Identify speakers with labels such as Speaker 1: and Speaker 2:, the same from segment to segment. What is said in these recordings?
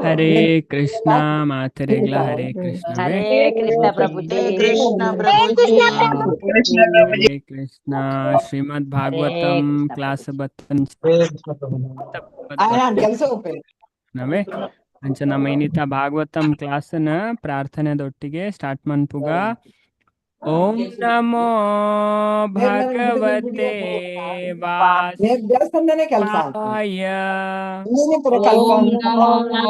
Speaker 1: ಹರೇ ಕೃಷ್ಣ ಮಾತೆರೆಗ್ಲ ಹರೇ ಕೃಷ್ಣವೇ.
Speaker 2: ಹರೇ ಕೃಷ್ಣ ಪ್ರಭುಜಿ.
Speaker 3: ಹರೇ ಕೃಷ್ಣ ಪ್ರಭುಜಿ.
Speaker 1: ಹರೇ ಕೃಷ್ಣ. ಶ್ರೀಮದ್
Speaker 2: Hare
Speaker 1: Bhagavatam
Speaker 2: Krishna
Speaker 1: class
Speaker 2: ಪ್ರಭುಜಿ.
Speaker 1: ಬತ್ತನ್
Speaker 4: ನಾನು ಕೆಲಸ ಹೋಗ್ತೇನೆ.
Speaker 1: ನವೇ ಅಂಚ ನಮ್ಮ ಇನ್ನಿತ ಭಾಗವತಂ ಕ್ಲಾಸ್ನ ಪ್ರಾರ್ಥನೆದೊಟ್ಟಿಗೆ ಸ್ಟಾರ್ಟ್ ಮನ್ಪುಗ. ಓಂ ನಮೋ ಭಗವತೆ
Speaker 4: ದೇವಸ್ಥಾನನೇ ಕೆಲಸ.
Speaker 1: ವಾಸುದೇವಾಯ.
Speaker 3: ಓಂ ನಮೋ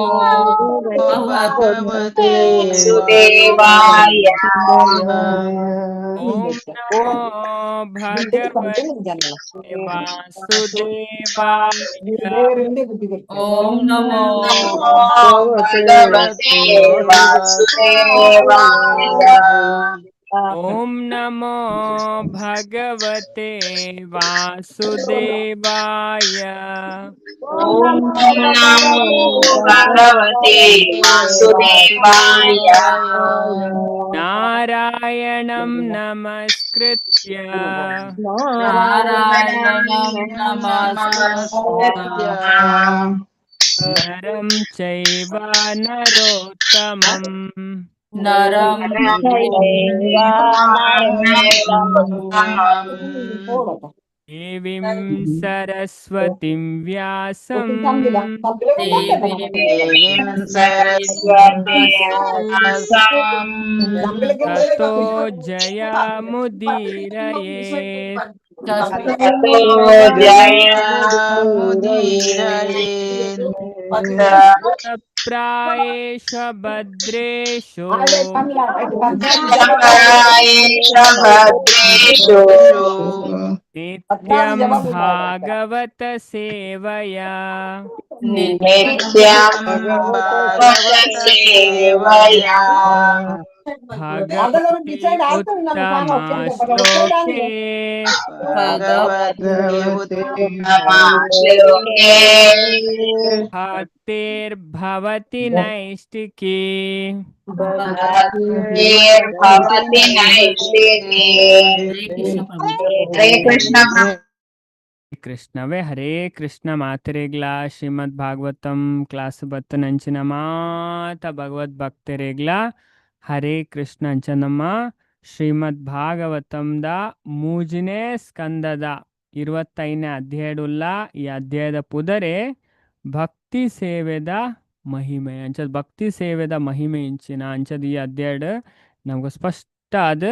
Speaker 3: ಭಗವತೆ
Speaker 5: ವಾಸುದೇವಾಯ.
Speaker 1: ಓಂ ನಮೋ ಭಗವತೆ ವಾಸುದೇವಾಯ.
Speaker 3: ಓಂ ನಮೋ
Speaker 5: ಭಗವತೆ ವಾಸುದೇವಾಯ.
Speaker 1: ಓಂ ನಮೋ ಭಗವತೆ ವಾಸುದೇವಾಯ.
Speaker 5: ಓಂ ನಮೋ ಭಗವತೆ ವಾಸುದೇವಾಯ.
Speaker 1: ನಾರಾಯಣಂ ನಮಸ್ಕೃತ್ಯ
Speaker 3: ನಾರಾಯಣಂ ನಮಸ್ಕೃತ್ಯ
Speaker 1: ನರಂ ಚೈವ ನರೋತ್ತಮಂ
Speaker 3: ನರಂ
Speaker 1: ದೇವಿಂ ಸರಸ್ವತಿಂ ವ್ಯಾಸಂ
Speaker 3: ದೇವೀಂ ಸರಸ್ವತೀಂ ವ್ಯಾಸಂ
Speaker 1: ತತೋ ಜಯಮುದೀರಯೇತ್.
Speaker 3: ತತೋ ಜಯಮುದೀರಯೇತ್.
Speaker 1: ಪ್ರಾಯೇಷ ಭದ್ರೇಷು
Speaker 5: ಪ್ರಾಯೇಷ ಭದ್ರೇಷು
Speaker 1: ನಿತ್ಯಂ ಭಾಗವತ ಸೇವಯಾ
Speaker 5: ನಿತ್ಯಂ ಭಾಗವತ ಸೇವಯಾ
Speaker 1: ಭಗವತಿ ಉತ್ತಮ ಶ್ಲೋಕೆ
Speaker 3: ಭಗವತಿ
Speaker 5: ಶ್ಲೋಕೆ
Speaker 1: ಭಕ್ತಿರ್ಭವತಿ ನೈಷ್ಟಿಕಿ.
Speaker 5: ಭಕ್ತಿರ್ಭವತಿ ನೈಷ್ಟಿಕಿ. ಹರೇ ಕೃಷ್ಣ ಪ್ರಭು.
Speaker 1: ಕೃಷ್ಣವೇ. ಹರೇ ಕೃಷ್ಣ ಮಾತೆರೆಗ್ಲ. ಶ್ರೀಮದ್ ಭಾಗವತಂ ಕ್ಲಾಸ್ ಬತ್ತನಂಚಿನ ಮಾತ ಭಗವದ್ ಭಕ್ತರೆಗ್ಲ ಹರೇ ಕೃಷ್ಣ. ಅಂಚ ನಮ್ಮ ಶ್ರೀಮದ್ ಭಾಗವತಂದ ಮೂಜನೇ ಸ್ಕಂದದ 25ನೇ ಅಧ್ಯಾಯಡುಲ್ಲ. ಈ ಅಧ್ಯಾಯದ ಪುದರೆ ಭಕ್ತಿ ಸೇವೆದ ಮಹಿಮೆ. ಅಂಚದ ಭಕ್ತಿ ಸೇವೆದ ಮಹಿಮೆ ಇಂಚಿನ ಅಂಚದ ಈ ಅಧ್ಯಾಯಡ್ ನಮ್ಗೆ ಸ್ಪಷ್ಟ ಅದು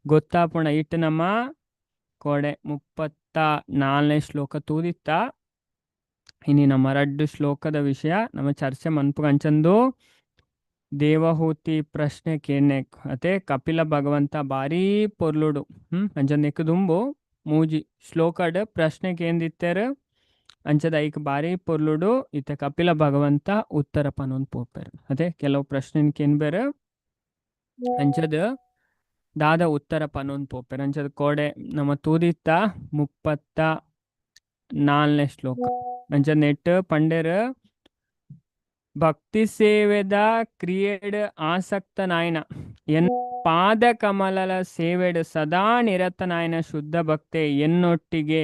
Speaker 1: ಗೊತ್ತಾಪುಣ. ಇಟ್ಟು ನಮ್ಮ ಕೋಡೆ 34ನೇ ಶ್ಲೋಕ ತೂದಿತ್ತ. ಇನಿ ನಮ್ಮ ರಡ್ಡು ಶ್ಲೋಕದ ವಿಷಯ ನಮ್ಮ ಚರ್ಚೆ ಮನ್ಪುಗ. ಅಂಚಂದು ದೇವಹೂತಿ ಪ್ರಶ್ನೆ ಕೇನೆ ಅತೆ ಕಪಿಲ ಭಗವಂತ ಭಾರೀ ಪೊರ್ಲುಡು. ಅಂಚಂದ್ ನೆಕ್ ದುಂಬು ಮೂಜಿ ಶ್ಲೋಕಡ್ ಪ್ರಶ್ನೆ ಕೇಂದಿತ್ತೆರ್. ಅಂಚದ ಐಕ್ ಬಾರಿ ಪೊರ್ಲುಡು ಇತ್ತೆ ಕಪಿಲ ಭಗವಂತ ಉತ್ತರ ಪನೊಂದು ಪೋಪೆರ್. ಅದೇ ಕೆಲವು ಪ್ರಶ್ನೆ ಕೇನ್ಬೆರ್, ಅಂಚದ ದಾದ ಉತ್ತರ ಪನೊಂದು ಪೋಪೆರ್. ಅಂಚದ ಕೋಡೆ ನಮ್ಮ ತೂದಿತ್ತ 34ನೇ ಶ್ಲೋಕ. ಅಂಚದ ನೆಟ್ ಪಂಡೆರ್, ಭಕ್ತಿ ಸೇವೆದ ಕ್ರಿಯೆಡ್ ಆಸಕ್ತನಾಯನ, ಎನ್ ಪಾದ ಕಮಲಲ ಸೇವೆಡ್ ಸದಾ ನಿರತನಾಯನ ಶುದ್ಧ ಭಕ್ತೆ ಎನ್ನೊಟ್ಟಿಗೆ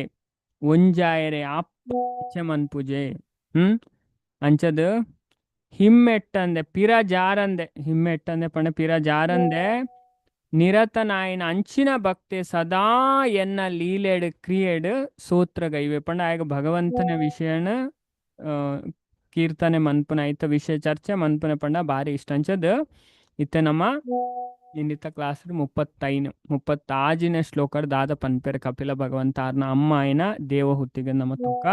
Speaker 1: ಒಂಜಾಯರೆ ಆಪ್ಪ ಮನ್ಪುಜೆ. ಅಂಚದ ಹಿಮ್ಮೆಟ್ಟಂದೆ ಪಿರ ಜಾರಂದೆ, ಹಿಮ್ಮೆಟ್ಟಂದೆ ಪಂಡ ಪಿರ ಜಾರಂದೆ ನಿರತನಾಯನ ಅಂಚಿನ ಭಕ್ತೆ ಸದಾ ಎನ್ನ ಲೀಲೆಡ್ ಕ್ರಿಯೆಡ್ ಸೂತ್ರಗೈವೆ ಪಂಡ ಆಗ ಭಗವಂತನ ವಿಷಯನ ಕೀರ್ತನೆ ಮನ್ಪುನ, ಐತ ವಿಷಯ ಚರ್ಚೆ ಮನ್ಪುನ ಪಂಡ ಬಾರಿ ಇಷ್ಟ. ಅಂಚದ ಇತ್ತೆ ನಮ್ಮ ಇನ್ನಿತ ಕ್ಲಾಸ್ 35 36ನೇ ಶ್ಲೋಕರ್ ದಾದ ಪನ್ಪೆರ್ ಕಪಿಲ ಭಗವಂತ ಆರ್ನ ಅಮ್ಮ ಆಯ್ನ ದೇವಹುತ್ತಿಗೆ ನಮ್ಮ ತೂಕ.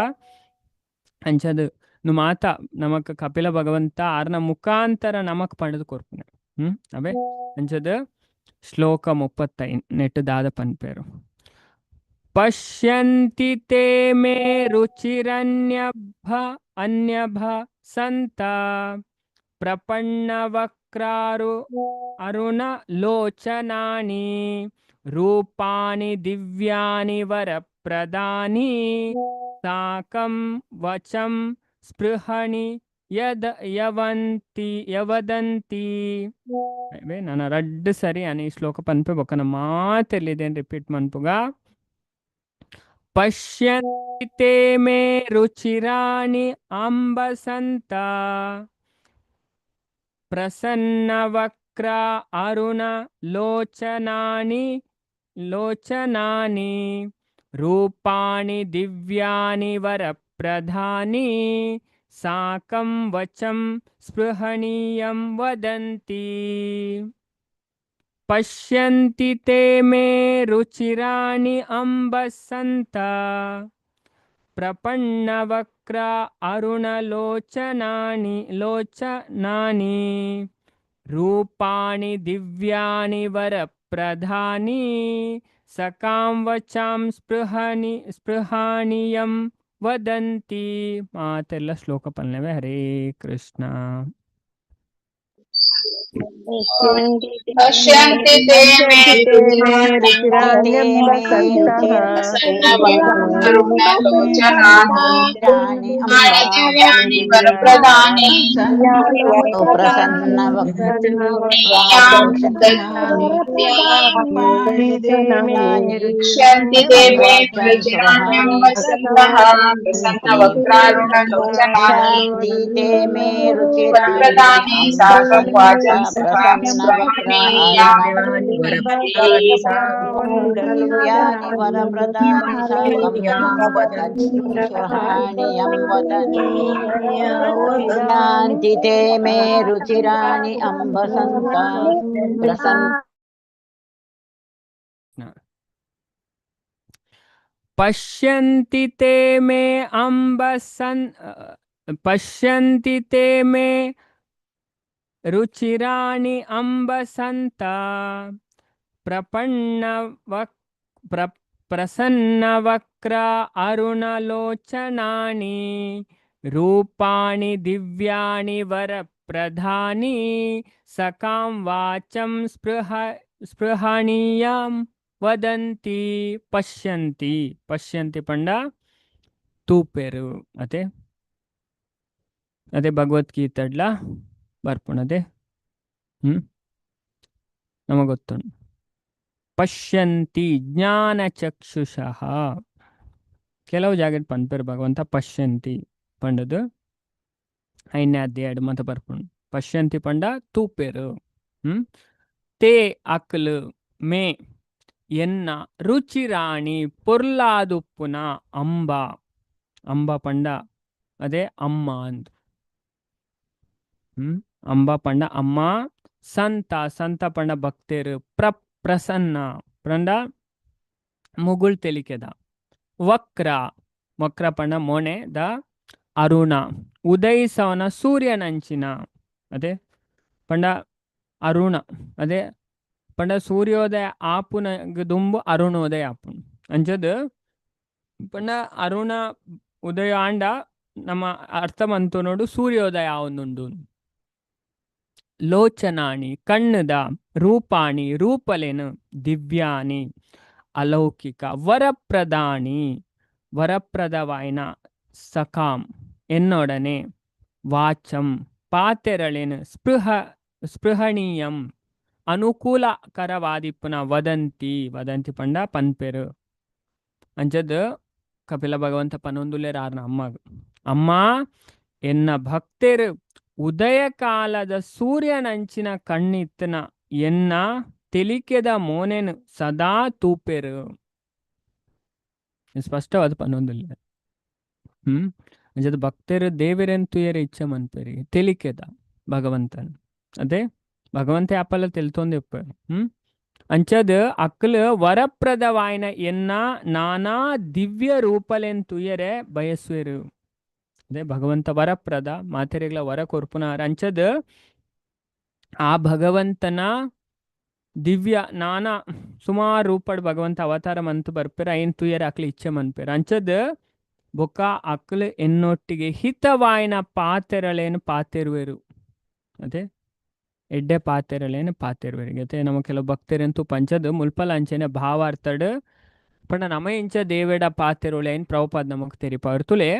Speaker 1: ಅಂಚದ ನು ಮಾತ ನಮಕ್ ಕಪಿಲ ಭಗವಂತ ಆರ್ನ ಮುಖಾಂತರ ನಮಕ್ ಪಂಡದು ಕೊರ್ಪುನೆ. ಅವೇ ಅಂಚದ ಶ್ಲೋಕ 35 ನೆಟ್ಟು ದಾದ ಪನ್ಪೇರು. ಪಶ್ಯಂತಿ ತೇ ಮೇ ರುಚಿರನ್ಯಭ ಅನ್ಯಭ ಸಂತ ಪ್ರಪನ್ನವಕ್ರಾರು ಅರುಣ ಲೋಚನಾನಿ ರೂಪಾಣಿ ದಿವ್ಯಾನಿ ವರಪ್ರದಾನಿ ಸಾಕಂ ವಚಂ ಸ್ಪೃಹಣಿ ಯದ ಯವಂತಿ ಯವದಂತಿ. ನಾನು ರಡ್ಡು ಸರಿ ಅನಿ ಶ್ಲೋಕ ಪನ್ಪೆ, ಬೊಕ್ಕನ ಮಾತೆಲ್ಲಿದೇನು ರಿಪೀಟ್ ಮನ್ಪುಗ. ಪಶ್ಯಂತಿ ತೇ ಮೇ ರುಚಿರಾಣಿ ಅಂಬಸಂತ ಪ್ರಸನ್ನವಕ್ರ ಅರುಣ ಲೋಚನಾನಿ ಲೋಚನಾನಿ ರೂಪಾಣಿ ದಿವ್ಯಾನಿ ವರಪ್ರಧಾನಿ ಸಾಕಂ ವಚಂ ಸ್ಪೃಹಣೀಯಂ ವದಂತಿ. ಪಶ್ಯಂತಿ ತೇ ಮೇ ರುಚಿರಾಣಿ ಅಂಬಸಂತ ಪ್ರಪನ್ನವಕ್ರ ಅರುಣಲೋಚನಾನಿ ಲೋಚನಾನಿ ರೂಪಾಣಿ ದಿವ್ಯಾನಿ ವರಪ್ರಧಾನಿ ಸಕಾಂ ವಚಾಂ ಸ್ಪೃಹಣಿ ಸ್ಪೃಹಾಣಿಯಂ ವದಂತಿ. ಮಾತೆಲ್ಲ ಶ್ಲೋಕ ಪನ್ಲೆವೆ. ಹರೇ ಕೃಷ್ಣ.
Speaker 5: ಪಶ್ಯಂತಿ ತೇ ಮೇ ರುಚಿರಾಣಿ ದಿವ್ಯಾನಿ ವರಪ್ರದಾನಿ ಪಶ್ಯಂತಿ ತೇ ಮೇ ರುಚಿರಾಣ್ಯಂಬಸन्तಃ ಪ್ರಸನ್ನವಕ್ರಾರುಣಲೋಚನಾನಿ ವರಪ್ರದಾನಿ ಸಾಕಂ ವಾಚಂ ಸಖಾಂ ಸ್ಪೃಹಣೀಯಾಂ.
Speaker 2: ಯಾನ್ತಿ ತೇ ಮೇ ರುಚಿರಾಣಿ ಅಂಬಸಂತ ಪ್ರಸನ್ನ.
Speaker 1: ಪಶ್ಯಂತಿ ತೇ ಮೇ ಅಂಬಸನ್ ಪಶ್ಯಂತಿ ತೇ ಮೇ ರುಚಿರಾಣಿ ಅಂಬಸಂತ ಪ್ರಪನ್ನವಕ್ ಪ್ರ ಪ್ರಸನ್ನವಕ್ರ ಅರುಣಲೋಚನಾನಿ ರೂಪಾಣಿ ದಿವ್ಯಾನಿ ವರಪ್ರಧಾನಿ ಸಕಾಂ ವಾಚಂ ಸ್ಪೃಹಣೀಯಂ ವದಂತಿ. ಪಶ್ಯಂತಿ ಪಶ್ಯಂತಿ ಪಂಡ ತೂಪೆರು ಅತೆ ಅದೇ ಭಗವದ್ಗೀತೆಡ್ಲ ಬರ್ಪುಣದೆ ನಮಗೆ ಗೊತ್ತುಂಟು. ಪಶ್ಯಂತಿ ಜ್ಞಾನ ಚಕ್ಷುಷಃ. ಕೆಲವು ಜಾಗಡ್ ಪನ್ಪೆರ್ ಭಗವಂತ ಪಶ್ಯಂತಿ ಪಂಡದು ಐನೇ ಅಧ್ಯಾಯ ಮತ ಬರ್ಪುಂಡು. ಪಶ್ಯಂತಿ ಪಂಡ ತೂಪೆರು. ತೇ ಅಕ್ಲು ಮೇ ಎನ್ನ ರುಚಿರಾಣಿ ಪೊರ್ಲಾದುಪ್ಪುನ ಅಂಬ ಅಂಬ ಪಂಡ ಅದೇ ಅಮ್ಮ ಅಂದ್. ಅಂಬ ಪಂಡ ಅಮ್ಮ, ಸಂತ ಸಂತ ಪಂಡ ಭಕ್ತರು, ಪ್ರಸನ್ನ ಪಂಡ ಮುಗುಳ್ ತೆಲಿಕೆದ, ವಕ್ರ ವಕ್ರ ಪಂಡ ಮೋಣೆ the Aruna ಉದಯಿಸವನ ಸೂರ್ಯನಂಚಿನ ಅದೇ ಪಂಡ ಅರುಣ ಅದೇ ಪಂಡ ಸೂರ್ಯೋದಯ ಆಪುನ ದುಂಬು ಅರುಣೋದಯ ಆಪುನ ಅಂಚದ್ ಪಂಡ ಅರುಣ ಉದಯ ಆಂಡ ನಮ್ಮ ಅರ್ಥ ಮಂತು ನೋಡು ಸೂರ್ಯೋದಯ ಆವೊಂದುಂಡು. ಲೋಚನಾಣಿ ಕಣ್ಣುದ, ರೂಪಾಣಿ ರೂಪಲೇನು, ದಿವ್ಯಾನಿ ಅಲೌಕಿಕ, ವರಪ್ರದಾಣಿ ವರಪ್ರದವಾಯಿನ, ಸಕಾಂ ಎನ್ನೊಡನೆ, ವಾಚಂ ಪಾತೆರಳೆನು, ಸ್ಪೃಹಣೀಯಂ ಅನುಕೂಲಕರವಾದಿಪ್ಪುನ, ವದಂತಿ ವದಂತಿ ಪಂಡ ಪನ್ಪೆರು. ಅಂಚದ್ ಕಪಿಲ ಭಗವಂತ ಪನೊಂದುಲ್ಲೆರ್ ಆರ್ನ ಅಮ್ಮಗ್, ಅಮ್ಮ ಎನ್ನ ಭಕ್ತೆರು ಉದಯಕಾಲದ ಸೂರ್ಯನಂಚಿನ ಕಣ್ಣಿತ್ತನ ಎನ್ನ ತೆಲಿಕೆದ ಮೋನೆನು ಸದಾ ತೂಪೆರು. ಸ್ಪಷ್ಟವಾದ ಪನೊಂದುಲ್ಲೆರ್. ಅಂಚದ ಭಕ್ತರು ದೇವೆರೆನ್ ತೂಯೆರೆ ಇಚ್ಛೆ ಮನ್ಪೆರ್ ತೆಲಿಕೆದ ಭಗವಂತನ್ ಅದೇ ಭಗವಂತೆ ಅಪ್ಪಲ ತೆಲ್ತೊಂದು ಇಪ್ಪೆರ್. ಅಂಚದ್ ಅಕ್ಲ್ ವರಪ್ರದವಾಯಿನ ಎನ್ನ ನಾನಾ ದಿವ್ಯ ರೂಪಲೆನ್ ತೂಯೆರೆ ಬಯಸುವೆರು. ಅದೇ ಭಗವಂತ ವರಪ್ರದ ಮಾತೆರೆಗ್ಲ ವರ ಕೊರ್ಪುನಾರ್. ಅಂಚದ್ ಆ ಭಗವಂತನ ದಿವ್ಯ ನಾನಾ ಸುಮಾರು ರೂಪಡ್ ಭಗವಂತ ಅವತಾರ ಮಂತ್ ಬರ್ಪೆರ್ ಐನ್ ತೂಯೆರೆ ಅಕ್ಲ್ ಇಚ್ಛೆ ಮನ್ಪೆರ್. ಅಂಚದ್ ಬೊಕ್ಕ ಅಕ್ಲ್ ಎನ್ನೊಟ್ಟಿಗೆ ಹಿತವಾಯಿನ ಪಾತೆರಳೇನು ಪಾತೆರುವೆರು. ಅದೇ ಎಡ್ಡೆ ಪಾತೆರಳೇನು ಪಾತೆರುವೆರು. ಅದೇ ನಮ್ಮ ಕೆಲವು ಭಕ್ತರೆಂತೂ ಪಂಚದ್ ಮುಲ್ಪಲ ಅಂಚನೆ ಭಾವಾರ್ಥಡ್ ಪಂಡ ನಮ ಇಂಚ ದೇವೆಡ ಪಾತೆರುಳೆ ಐನ್ ಪ್ರಭುಪಾದ್ ನಮಕ್ ತೆರಿಪಾರು ತುಲೆ.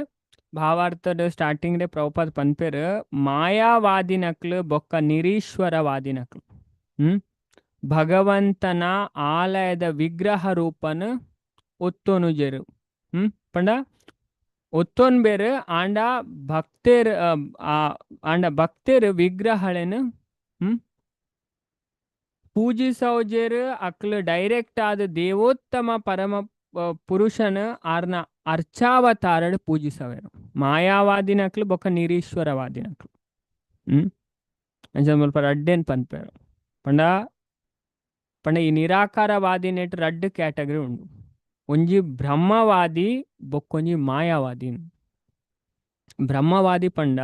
Speaker 1: ಭಾವಾರ್ಥಡ್ ಸ್ಟಾರ್ಟಿಂಗ್ ಡೆ ಪ್ರಭುಪಾದ್ ಪನ್ಪೆರ್ ಮಾಯಾವಾದಿನಕ್ಲು ಬೊಕ್ಕ ನಿರೀಶ್ವರವಾದಿನಕ್ಲು ಭಗವಂತನ ಆಲಯದ ವಿಗ್ರಹ ರೂಪನ್ ಒತ್ತೊನುಜೆರು. ಹ್ಮ್ ಪಂಡ ಒತ್ತೊನ್ಬೆರ್ ಆಂಡ ಭಕ್ತೆರ್ ಆಂಡ ಭಕ್ತೆರ್ ವಿಗ್ರಹಳೆನ್ ಪೂಜಿಸೌಜೆರ್. ಅಕ್ಲು ಡೈರೆಕ್ಟ್ ಆದ್ ದೇವೋತ್ತಮ ಪರಮ ಪುರುಷನ ಆರ್ನ ಅರ್ಚಾವತಾರಡ್ ಪೂಜಿಸವೆರ್. ಮಾಯಾವಾದಿನಕ್ಲು ಬೊಕ್ಕ ನಿರೀಶ್ವರವಾದಿನಕ್ಲು. ಅಂಚ ಮುಲ್ಪ ರಡ್ಡೆನ್ ಪನ್ಪೆರ್. ಪಂಡ ಪಂಡ ಈ ನಿರಾಕಾರವಾದಿನೆಟ್ ರಡ್ಡ್ ಕ್ಯಾಟಗರಿ ಉಂಡು. ಒಂಜಿ ಬ್ರಹ್ಮವಾದಿ ಬೊಕ್ಕೊಂಜಿ ಮಾಯಾವಾದಿ. ಬ್ರಹ್ಮವಾದಿ ಪಂಡ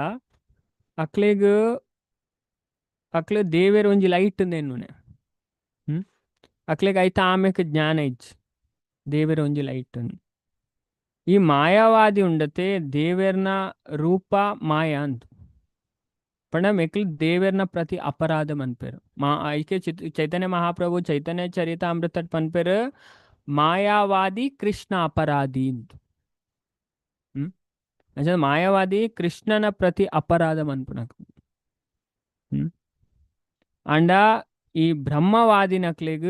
Speaker 1: ಅಕ್ಲೆಗ್ ಅಕ್ಲೆ ದೇವೆರ್ ಒಂಜಿ ಲೈಟ್ ಎನ್ನುನೆ. ಅಕ್ಲೆಗ್ ಐತ ಆಮೆಕ್ ಜ್ಞಾನ ಇಜ್ಜಿ, ದೇವೆರ್ ಒಂಜಿ ಲೈಟ್. ಈ ಮಾಯಾವಾದಿ ಉಂಡತೆ ದೇವೆರ್ನ ರೂಪ ಮಾಯಾ ಅಂತ. ಪಂಡ ಮೆಕ್ಲ್ ದೇವೆರ್ನ ಪ್ರತಿ ಅಪರಾಧ ಮನ್ಪೆರ್. ಮಾ ಐಕೆ ಚೈತನ್ಯ ಮಹಾಪ್ರಭು ಚೈತನ್ಯ ಚರಿತಾಮೃತ ಪನ್ಪೆರ್ ಮಾಯಾವಾದಿ ಕೃಷ್ಣ ಅಪರಾಧಿ ಅಂತ. ಅಂಚ ಮಾಯಾವಾದಿ ಕೃಷ್ಣನ ಪ್ರತಿ ಅಪರಾಧ ಮನ್ಪುನಕ್ಲು. ಆಂಡ ಈ ಬ್ರಹ್ಮವಾದಿನಕ್ಲೆಗ್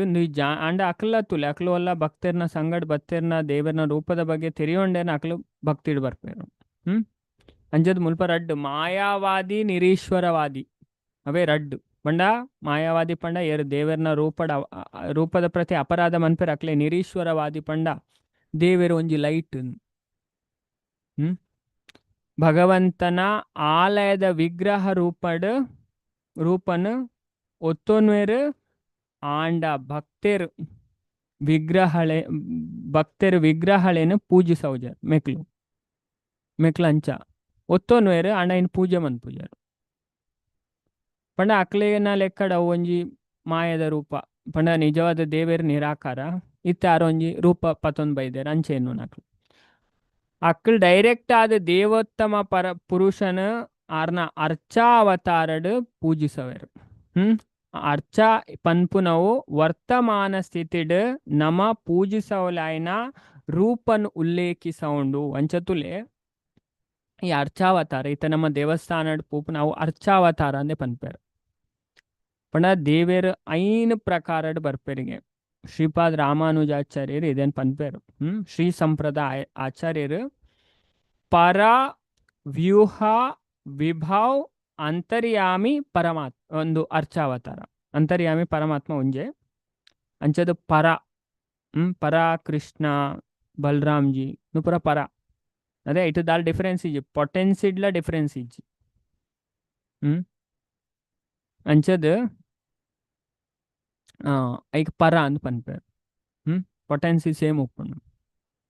Speaker 1: ಆಂಡ ಅಕ್ಲ ತುಲೆ ಅಕ್ಲು ಅಲ್ಲ ಭಕ್ತೆರ್ನ ಸಂಗಡ್ ಭಕ್ತೆರ್ನ ದೇವರ್ನ ರೂಪದ ಬಗ್ಗೆ ತೆರಿಯೊಂಡೇನ ಅಕ್ಲು ಭಕ್ತಿಡ್ ಬರ್ಪೆರ್. ಅಂಚದ ಮುಲ್ಪ ರಡ್ಡ್ ಮಾಯಾವಾದಿ ನಿರೀಶ್ವರವಾದಿ ಅವೇ ರಡ್ಡ್. ಪಂಡ ಮಾಯಾವಾದಿ ಪಂಡ ಏರ್ ದೇವರ್ನ ರೂಪದ ರೂಪದ ಪ್ರತಿ ಅಪರಾಧ ಮನ್ಪೆರ್ ಅಕ್ಲೆ. ನಿರೀಶ್ವರವಾದಿ ಪಂಡ ದೇವೆರ್ ಒಂಜಿ ಲೈಟ್. ಭಗವಂತನ ಆಲಯದ ವಿಗ್ರಹ ರೂಪಡ್ ರೂಪನ್ ಒತ್ತೊನ್ವೆರ್. ಆಂಡ ಭಕ್ತೆರ್ ವಿಗ್ರಹಳೆ ಭಕ್ತೆರ್ ವಿಗ್ರಹಳೆನ್ ಪೂಜಿಸೌಜರ್. ಮೆಕ್ಲು ಮೆಕ್ಲು ಅಂಚ ಒತ್ತೊನ್ವೆರ್ ಆಂಡ ಇನ್ ಪೂಜೆ ಮನ್ಪುಜರ್. ಪಂಡ ಅಕ್ಲೆನ ಲೆಕ್ಕಡ ಒಂಜಿ ಮಾಯದ ರೂಪ. ಪಂಡ ನಿಜವಾದ ದೇವೆರ್ ನಿರಾಕಾರ ಇತ್ತೆ ಆರೊಂಜಿ ರೂಪ ಪತೊಂದು ಬೈದೆರ್ ಅಂಚೆ ಎನ್ನುನಕ್ಲು. ಅಕ್ಲ್ ಡೈರೆಕ್ಟ್ ಆದ್ ದೇವೋತ್ತಮ ಪರ ಪುರುಷನ ಆರ್ನ ಅರ್ಚಾವತಾರಡ್ ಪೂಜಿಸವೆರ್. ಅರ್ಚಾ ಪನ್ಪುನವು ವರ್ತಮಾನ ಸ್ಥಿತಿಡ್ ನಮ ಪೂಜಿಸವಲಾಯಿನ ರೂಪನ್ ಉಲ್ಲೇಖಿಸವುಂಡು. ಅಂಚತುಲೆ ಈ ಅರ್ಚಾವತಾರ ಇತ್ತ ನಮ್ಮ ದೇವಸ್ಥಾನಡ್ ಪೂಪುನವು ಅರ್ಚಾವತಾರ ಅಂದೆ ಪನ್ಪೆರ್. ಪಂಡ ದೇವೆರ್ ಐನ್ ಪ್ರಕಾರಡ್ ಬರ್ಪೆರಿಗೆ. ಶ್ರೀಪಾದ್ ರಾಮಾನುಜಾಚಾರ್ಯರು ಇದನ್ ಪನ್ಪೆರ್. ಶ್ರೀ ಸಂಪ್ರದಾಯ ಆಚಾರ್ಯರು ಪರ ವ್ಯೂಹ ವಿಭಾವ್ ಅಂತರ್ಯಾಮಿ ಪರಮಾತ್ಮ ಒಂದು ಅರ್ಚಾವತಾರ. ಅಂತರ್ಯಾಮಿ ಪರಮಾತ್ಮ ಒಂಜೆ. ಅಂಚದ ಪರ ಪರ ಕೃಷ್ಣ ಬಲರಾಮ್ಜಿ ಪೂರ ಪರ. ಅದೇ ಇಟ್ಟು ದಾಲ್ ಡಿಫರೆನ್ಸ್ ಇಜ್ಜಿ, ಪೊಟೆನ್ಸಿಡ್ಲ ಡಿಫರೆನ್ಸ್ ಇಜ್ಜಿ. ಅಂಚದ ಐಕ್ ಪರ ಅಂದ್ ಪನ್ಪೆರ್. ಪೊಟೆನ್ಸಿ ಸೇಮ್ ಉಪ್ಪುಂಡು.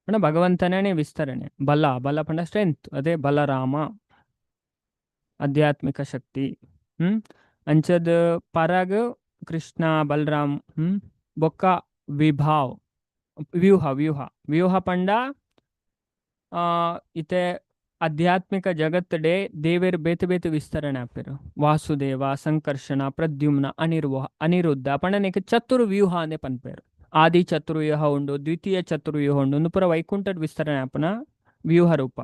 Speaker 1: ಪಂಡ ಭಗವಂತನೇ ವಿಸ್ತರಣೆ. ಬಲ ಬಲ ಪಂಡ ಸ್ಟ್ರೆಂತ್, ಅದೇ ಬಲರಾಮ ಆಧ್ಯಾತ್ಮಿಕ ಶಕ್ತಿ. ಅಂಚದ ಪರಗ್ ಕೃಷ್ಣ ಬಲರಾಮ್. ಬೊಕ್ಕ ವಿಭಾವ್ ವ್ಯೂಹ ವ್ಯೂಹ ವ್ಯೂಹ ಪಂಡ ಇತ್ತೆ ಆಧ್ಯಾತ್ಮಿಕ ಜಗತ್ತಡೆ ದೇವೆರ್ ಬೇತೆ ಬೇತೆ ವಿಸ್ತರಣೆ ಆಪೆರ್. ವಾಸುದೇವ ಸಂಕರ್ಷಣ ಪ್ರದ್ಯುಮ್ನ ಅನಿರುದ್ಧ ಪಂಡ ಚತುರ್ವ್ಯೂಹ ಅಂದೆ ಪನ್ಪೆರ್. ಆದಿ ಚತುರ್ವ್ಯೂಹ ಉಂಡು, ದ್ವಿತೀಯ ಚತುರ್ವ್ಯೂಹ ಉಂಡು. ಉಂದು ಪೂರ ವೈಕುಂಠಡ್ ವಿಸ್ತರಣೆ ಆಪುನ ವ್ಯೂಹ ರೂಪ.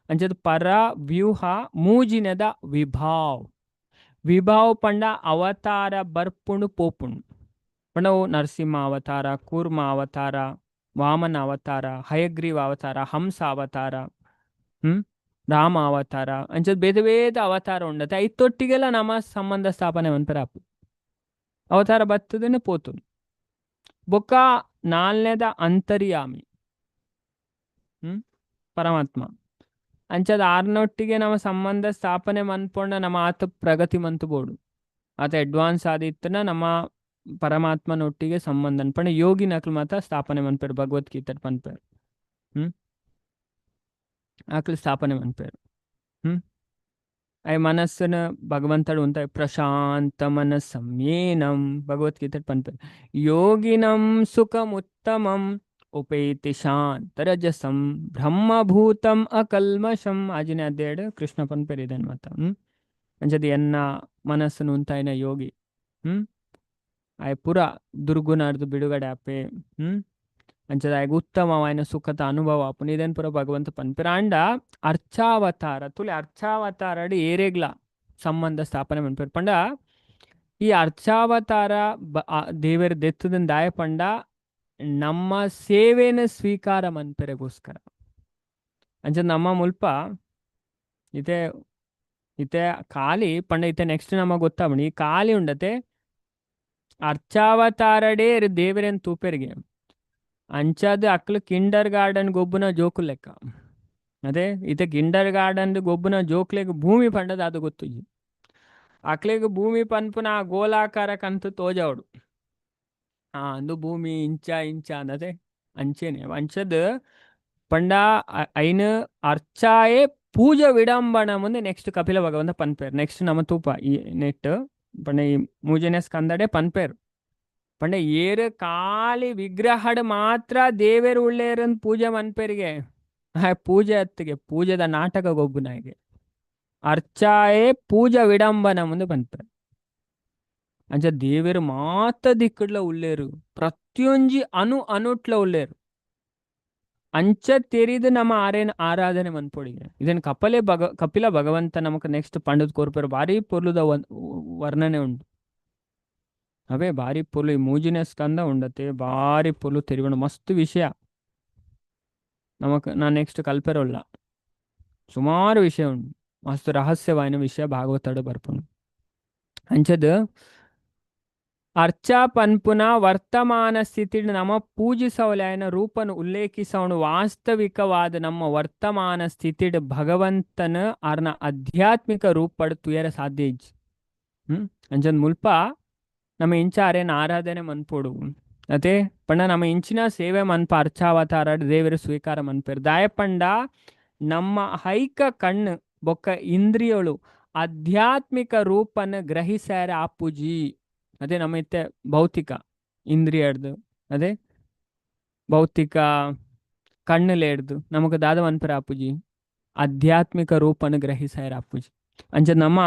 Speaker 1: ಅಂಚದ ಪರ ವ್ಯೂಹ ಮೂಜಿನದ ವಿಭಾವ್. ವಿಭಾವ್ ಪಂಡ ಅವತಾರ ಬರ್ಪುಂಡು ಪೋಪುಂಡು. ಪಂಡ ನರಸಿಂಹ ಅವತಾರ, ಕೂರ್ಮ ಅವತಾರ, ವಾಮನ ಅವತಾರ, ಹಯಗ್ರೀವ ಅವತಾರ, ಹಂಸ ಅವತಾರ, ರಾಮ ಅವತಾರ ಅಂಚದ ಬೇತೆ ಬೇತೆ ಅವತಾರ ಉಂಡತೆ. ಐತೊಟ್ಟಿಗೆಲ್ಲ ನಮ್ಮ ಸಂಬಂಧ ಸ್ಥಾಪನೆ ಮನ್ಪೆರೆ ಆಪುಂಡು. ಅವತಾರ ಬತ್ತದನೆ ಪೋತುಂಡು. ಬೊಕ್ಕ ನಾಲ್ನೇದ ಅಂತರ್ಯಾಮಿ ಪರಮಾತ್ಮ. ಅಂಚದ ಆರ್ನೊಟ್ಟಿಗೆ ನಮ್ಮ ಸಂಬಂಧ ಸ್ಥಾಪನೆ ಮನ್ಪೊಂಡ ನಮ್ಮ ಆತ ಪ್ರಗತಿ ಮಂತು ಬೋಡು. ಆತ ಅಡ್ವಾನ್ಸ್ ಆದಿತ್ತನ ನಮ್ಮ ಪರಮಾತ್ಮನೊಟ್ಟಿಗೆ ಸಂಬಂಧ ಪಂಡ ಯೋಗಿನಕ್ಲು ಮಾತ್ರ ಸ್ಥಾಪನೆ ಮನ್ಪೆರ್. ಭಗವದ್ಗೀತೆ ಪನ್ಪೆರ್. ಅಕ್ಲು ಸ್ಥಾಪನೆ ಮನ್ಪೆರ್. I ಮನಸ್ಸನ ಭಗವಂತಡು ಉಂತ ಪ್ರಶಾಂತ ಮನಸ್ಸಂಯೇನಂ ಭಗವದ್ಗೀತೆ ಪನ್ಪೆರ್. ಯೋಗಿನಂ ಸುಖಮುತ್ತಮಂ ಉಪೈತಿ ಶಾಂತರಜಸಂ ಬ್ರಹ್ಮಭೂತಂ ಅಕಲ್ಮಷಂ. ಆಜಿನ ಅಧ್ಯಾಯಡ್ ಕೃಷ್ಣ ಪನ್ಪೆರ್ ಇದನ್ ಮಾತ. ಅಂಚದ ಎನ್ನ ಮನಸ್ಸನ್ನು ಉಂತಾಯಿನ ಯೋಗಿ ಆಯ್ ಪೂರ ದುರ್ಗುಣಾರ್ದು ಬಿಡುಗಡೆ ಆಪೆ. ಅಂಚದ ಆಯ್ಗ ಉತ್ತಮವಾಯಿನ ಸುಖದ ಅನುಭವ ಆಪುಂಡು. ಇದನ್ ಪೂರ ಭಗವಂತ ಪನ್ಪೆರ್. ಆಂಡ ಅರ್ಚಾವತಾರ ತುಲೆ ಅರ್ಚಾವತಾರಡ್ ಏರೆಗ್ಲ ಸಂಬಂಧ ಸ್ಥಾಪನೆ ಮನ್ಪೆರ್. ಪಂಡ ಈ ಅರ್ಚಾವತಾರ ದೇವೆರ್ ದೆತ್ತದನ್ ದಾಯ ಪಂಡ ನಮ್ಮ ಸೇವೆನ ಸ್ವೀಕಾರ ಮನ್ಪೆರೆಗೋಸ್ಕರ. ಅಂಚ ನಮ್ಮ ಮುಲ್ಪ ಇತ್ತೆ ಇತ್ತೆ ಖಾಲಿ ಪಂಡ ಇತ್ತೆ ನೆಕ್ಸ್ಟ್ ನಮ ಗೊತ್ತಾಪುಂಡು ಈ ಖಾಲಿ ಉಂಡತೆ ಅರ್ಚಾವತಾರಡೇ ದೇವರೆನ್ ತೂಪೆರ್ಗೆ. ಅಂಚಾದ್ ಅಕ್ಲು ಕಿಂಡರ್ ಗಾರ್ಡನ್ ಗೊಬ್ಬುನ ಜೋಕುಲು ಲೆಕ್ಕ. ಅದೇ ಇತ್ತೆ ಕಿಂಡರ್ ಗಾರ್ಡನ್ ಗೊಬ್ಬುನ ಜೋಕ್ಲೆಗ್ ಭೂಮಿ ಪಂಡ ದಾದ ಗೊತ್ತುಜಿ. ಅಕ್ಲೆಗ್ ಭೂಮಿ ಪನ್ಪುನ ಆ ಗೋಲಾಕಾರ ಕಂತು ತೋಜಾವಡು. ಆ ಅಂದು ಭೂಮಿ ಇಂಚ ಇಂಚ ಅಂದತೆ ಅಂಚೆನೆ ಅಂಚದ್ ಪಂಡ ಐನ್ ಅರ್ಚಾಯೆ ಪೂಜಾ ವಿಡಂಬನ ಮುಂದೆ ನೆಕ್ಸ್ಟ್ ಕಪಿಲ ಭಗವಂತ ಪನ್ಪೇರ್. ನೆಕ್ಸ್ಟ್ ನಮ ತೂಪ ಈ ನೆಟ್ ಪಂಡ ಈ ಮೂಜನೇ ಸ್ಕಂದಡೆ ಪನ್ಪೇರ್. ಪಂಡ ಏರ್ ಖಾಲಿ ವಿಗ್ರಹಡ್ ಮಾತ್ರ ದೇವೆರ್ ಉಳ್ಳೇರನ್ ಪೂಜೆ ಮನ್ಪೆರಿಗೆ ಆ ಪೂಜೆ ಅತ್ತಿಗೆ ಪೂಜೆದ ನಾಟಕ ಗೊಬ್ಬುನಾಗೆ ಅರ್ಚಾಯೆ ಪೂಜಾ ವಿಡಂಬನ ಮುಂದೆ ಪನ್ಪೇರ್. ಅಂಚ ದೇವೆರ್ ಮಾತ ದಿಕ್ಕಡ್ಲ ಉಳ್ಳೇರು, ಪ್ರತಿಯೊಂಜಿ ಅನು ಅನುಟ್ಲ ಉಳ್ಳೇರು. ಅಂಚ ತೆರಿದು ನಮ್ಮ ಆರೇನ್ ಆರಾಧನೆ ಮನ್ಪೊಡಿಗೆ. ಇದನ್ ಕಪಲೆ ಭಗ ಕಪಿಲ ಭಗವಂತ ನಮಕ್ ನೆಕ್ಸ್ಟ್ ಪಂಡದ್ ಕೊರ್ಪೆರ್. ಭಾರಿ ಪೊರ್ಲುದ ವರ್ಣನೆ ಉಂಡು. ಅವೇ ಭಾರಿ ಪೊರ್ಲು ಈ ಮೂಜಿನೇ ಸ್ಕಂದ ಉಂಡತೆ ಭಾರಿ ಪೊರ್ಲು ತೆರಿವಣ ಮಸ್ತ್ ವಿಷಯ ನಮಕ್ ನಾ ನೆಕ್ಸ್ಟ್ ಕಲ್ಪೆರೊಲ್ಲ ಸುಮಾರು ವಿಷಯ ಉಂಡು, ಮಸ್ತ್ ರಹಸ್ಯವಾಯಿನ ವಿಷಯ ಭಾಗವತಡು ಬರ್ಪುಂಡು. ಅಂಚದ್ ಅರ್ಚಾ ಪನ್ಪುನ ವರ್ತಮಾನ ಸ್ಥಿತಿ ನಮ ಪೂಜಿಸವಲಾಯನ ರೂಪನು ಉಲ್ಲೇಖಿಸವನು ವಾಸ್ತವಿಕವಾದ ನಮ್ಮ ವರ್ತಮಾನ ಸ್ಥಿತಿಡ್ ಭಗವಂತನ ಆರ್ನ ಆಧ್ಯಾತ್ಮಿಕ ರೂಪಡ್ ತುಯರ ಸಾಧ್ಯ ಇಜ್ಜಿ. ಅಂಚಂದ್ ಮುಲ್ಪ ನಮ್ಮ ಇಂಚ ಅರೇನ ಆರಾಧನೆ ಮನ್ಪೊಡು ಅದೇ ಪಂಡ ನಮ್ಮ ಇಂಚಿನ ಸೇವೆ ಮನ್ಪ ಅರ್ಚಾವತಾರ ದೇವರು ಸ್ವೀಕಾರ ಮನ್ಪೇರು. ದಾಯ ಪಂಡ ನಮ್ಮ ಹೈಕ ಕಣ್ಣು ಬೊಕ್ಕ ಇಂದ್ರಿಯಳು ಆಧ್ಯಾತ್ಮಿಕ ರೂಪನ ಗ್ರಹಿಸಾರ ಆಪುಜಿ. ಅದೇ ನಮ್ಮ ಇತ್ತೆ ಭೌತಿಕ ಇಂದ್ರಿಯಡ್ದು ಅದೇ ಭೌತಿಕ ಕಣ್ಣುಲೇಡ್ದು ನಮಕ್ ದಾದ ಮನ್ಪೆರೆ ಆಪುಜಿ, ಆಧ್ಯಾತ್ಮಿಕ ರೂಪನ ಗ್ರಹಿಸಾರ ಆಪುಜಿ. ಅಂಚ ನಮ್ಮ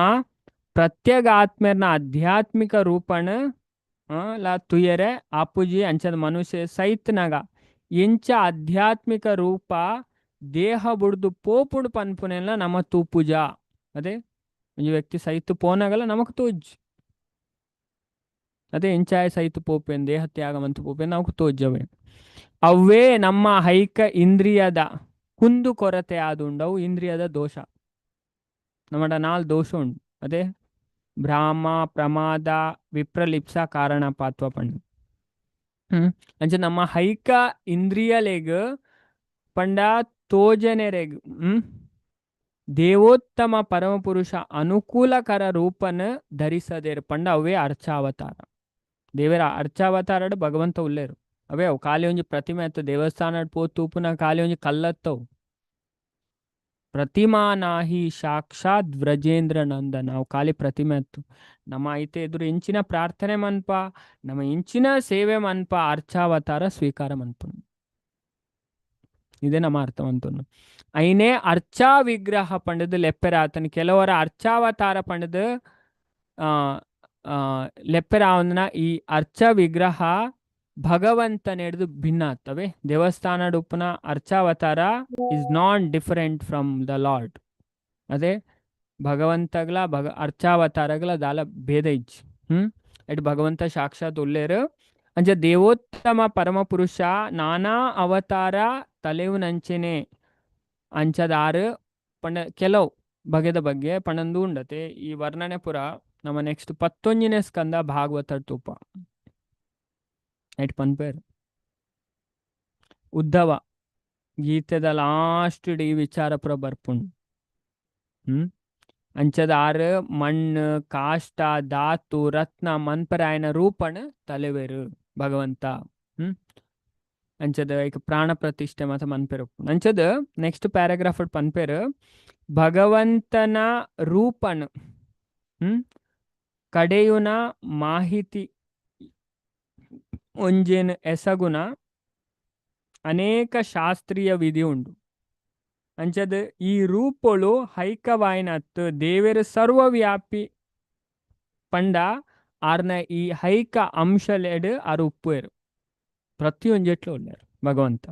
Speaker 1: ಪ್ರತ್ಯೇಕ ಆತ್ಮೇರ್ನ ಆಧ್ಯಾತ್ಮಿಕ ರೂಪಣ ಲಾ ತುಯರೆ ಆಪುಜಿ. ಅಂಚದ ಮನುಷ್ಯ ಸೈತ್ನಾಗ ಎಂಚ ಆಧ್ಯಾತ್ಮಿಕ ರೂಪ ದೇಹ ಬುಡ್ದು ಪೋಪುಡು ಪನ್ಪುನೆಲ್ಲ ನಮ್ಮ ತೂಪುಜ. ಅದೇ ಒಂಜಿ ವ್ಯಕ್ತಿ ಸೈತು ಪೋನಾಗಲ್ಲ ನಮಕ್ ತೋಜ್. ಅದೇ ಎಂಚಾಯ ಸೈತು ಪೋಪೆನ್ ದೇಹ ತ್ಯಾಗ ಮಂತು ಪೋಪೆನ್ ನಮಕ್ ತೋಜವೆ. ಅವೇ ನಮ್ಮ ಹೈಕ ಇಂದ್ರಿಯದ ಕುಂದು ಕೊರತೆ ಆದುಂಡವು ಇಂದ್ರಿಯದ ದೋಷ. ನಮ್ಮಡ ನಾಲ್ ದೋಷ ಉಂಡು. ಅದೇ ಭ್ರಾಮ ಪ್ರಮಾದ ವಿಪ್ರಲಿಪ್ಸ ಕಾರಣ ಪಾತ್ವ ಪಂಡು. ಅಂಚ ನಮ್ಮ ಹೈಕ ಇಂದ್ರಿಯಲೆಗ್ ಪಂಡ ತೋಜನೆರೆಗ್ ದೇವೋತ್ತಮ ಪರಮಪುರುಷ ಅನುಕೂಲಕರ ರೂಪನ ಧರಿಸದೇರು ಪಂಡ ಅವೇ ಅರ್ಚಾವತಾರ. ದೇವರ ಅರ್ಚಾವತಾರಡ್ ಭಗವಂತ ಉಲ್ಲೇರು. ಅವೇ ಅವು ಖಾಲಿ ಒಂಜಿ ಪ್ರತಿಮೆ ಅತ್ತ ದೇವಸ್ಥಾನ ಪೋ ತೂಪುನ ಖಾಲಿ ಒಂಜಿ ಕಲ್ಲತ್ತವು. ಪ್ರತಿಮಾ ನಾಹಿ ಸಾಕ್ಷಾತ್ ವ್ರಜೇಂದ್ರ ನಂದನ. ಅವು ಖಾಲಿ ಪ್ರತಿಮೆ ಅತ್ತು. ನಮ್ಮ ಐತೆ ಎದುರು ಇಂಚಿನ ಪ್ರಾರ್ಥನೆ ಮನ್ಪ ನಮ್ಮ ಇಂಚಿನ ಸೇವೆ ಮನ್ಪ ಅರ್ಚಾವತಾರ ಸ್ವೀಕಾರ ಮನ್ಪುನು. ಇದೇ ನಮ್ಮ ಅರ್ಥವಂತನು. ಐನೇ ಅರ್ಚಾ ವಿಗ್ರಹ ಪಂಡದು ಲೆಪ್ಪೆರಾತನ. ಕೆಲವರ ಅರ್ಚಾವತಾರ ಪಂಡದು ಲೆಪ್ಪೆರಾವನ ಈ ಅರ್ಚಾ ವಿಗ್ರಹ ಭಗವಂತನೆಡ್ದು ಭಿನ್ನ ಆಗ್ತವೆ. ದೇವಸ್ಥಾನ ಉಪ್ಪುನ ಅರ್ಚಾವತಾರ is not different from the Lord. ಅದೇ ಭಗವಂತಗ್ಲ ಭಗ ಅರ್ಚಾವತಾರಗ್ಲ ದಾಲ ಭೇದ ಇಜ್ಜಿ. ಎಟ್ ಭಗವಂತ ಸಾಕ್ಷಾತ್ ಉಲ್ಲೇರು. ಅಂಚ ದೇವೋತ್ತಮ ಪರಮಪುರುಷ ನಾನಾ ಅವತಾರ ತಲೆವುನಂಚೆನೆ ಅಂಚದಾರು ಪಂಡ ಕೆಲವು ಬಗೆದ ಬಗ್ಗೆ ಪಂಡಂದು ಉಂಡತೆ. ಈ ವರ್ಣನೆ ಪುರ ನಮ್ಮ ನೆಕ್ಸ್ಟ್ ಪತ್ತೊಂಜಿನೇ ಸ್ಕಂದ ಭಾಗವತ ತೂಪ ಐಟ್ ಪನ್ಪೇರ್. ಉದ್ಧವ ಗೀತೆದ ಲಾಸ್ಟ್ ಈ ವಿಚಾರ ಪುರ ಬರ್ಪುಂಡು. ಅಂಚದ ಆರು ಮಣ್ಣು ಕಾಷ್ಟ ಧಾತು ರತ್ನ ಮನ್ಪರಾಯನ ರೂಪಣ ತಲೆವೇರು ಭಗವಂತ. ಅಂಚದ ಐಕ್ ಪ್ರಾಣ ಪ್ರತಿಷ್ಠೆ ಮಾತ ಮನ್ಪೆರು. ಅಂಚದ ನೆಕ್ಸ್ಟ್ ಪ್ಯಾರಾಗ್ರಾಫ್ ಪನ್ಪೇರು ಭಗವಂತನ ರೂಪಣ ಕಡೆಯುನ ಮಾಹಿತಿ ಒಂಜೇನು ಎಸಗುನ ಅನೇಕ ಶಾಸ್ತ್ರೀಯ ವಿಧಿ ಉಂಡು. ಅಂಚದ ಈ ರೂಪೊಳು ಹೈಕವಾಯಿನತ್ತು ದೇವೆರ್ ಸರ್ವವ್ಯಾಪಿ ಪಂಡ ಆರ್ನ ಈ ಹೈಕ ಅಂಶಲೆಡ್ ಆರ್ ಉಪ್ಪುವೆರ್ ಪ್ರತಿಯೊಂಜೆಟ್ಲ ಉಲ್ಲೆರ್ ಭಗವಂತ.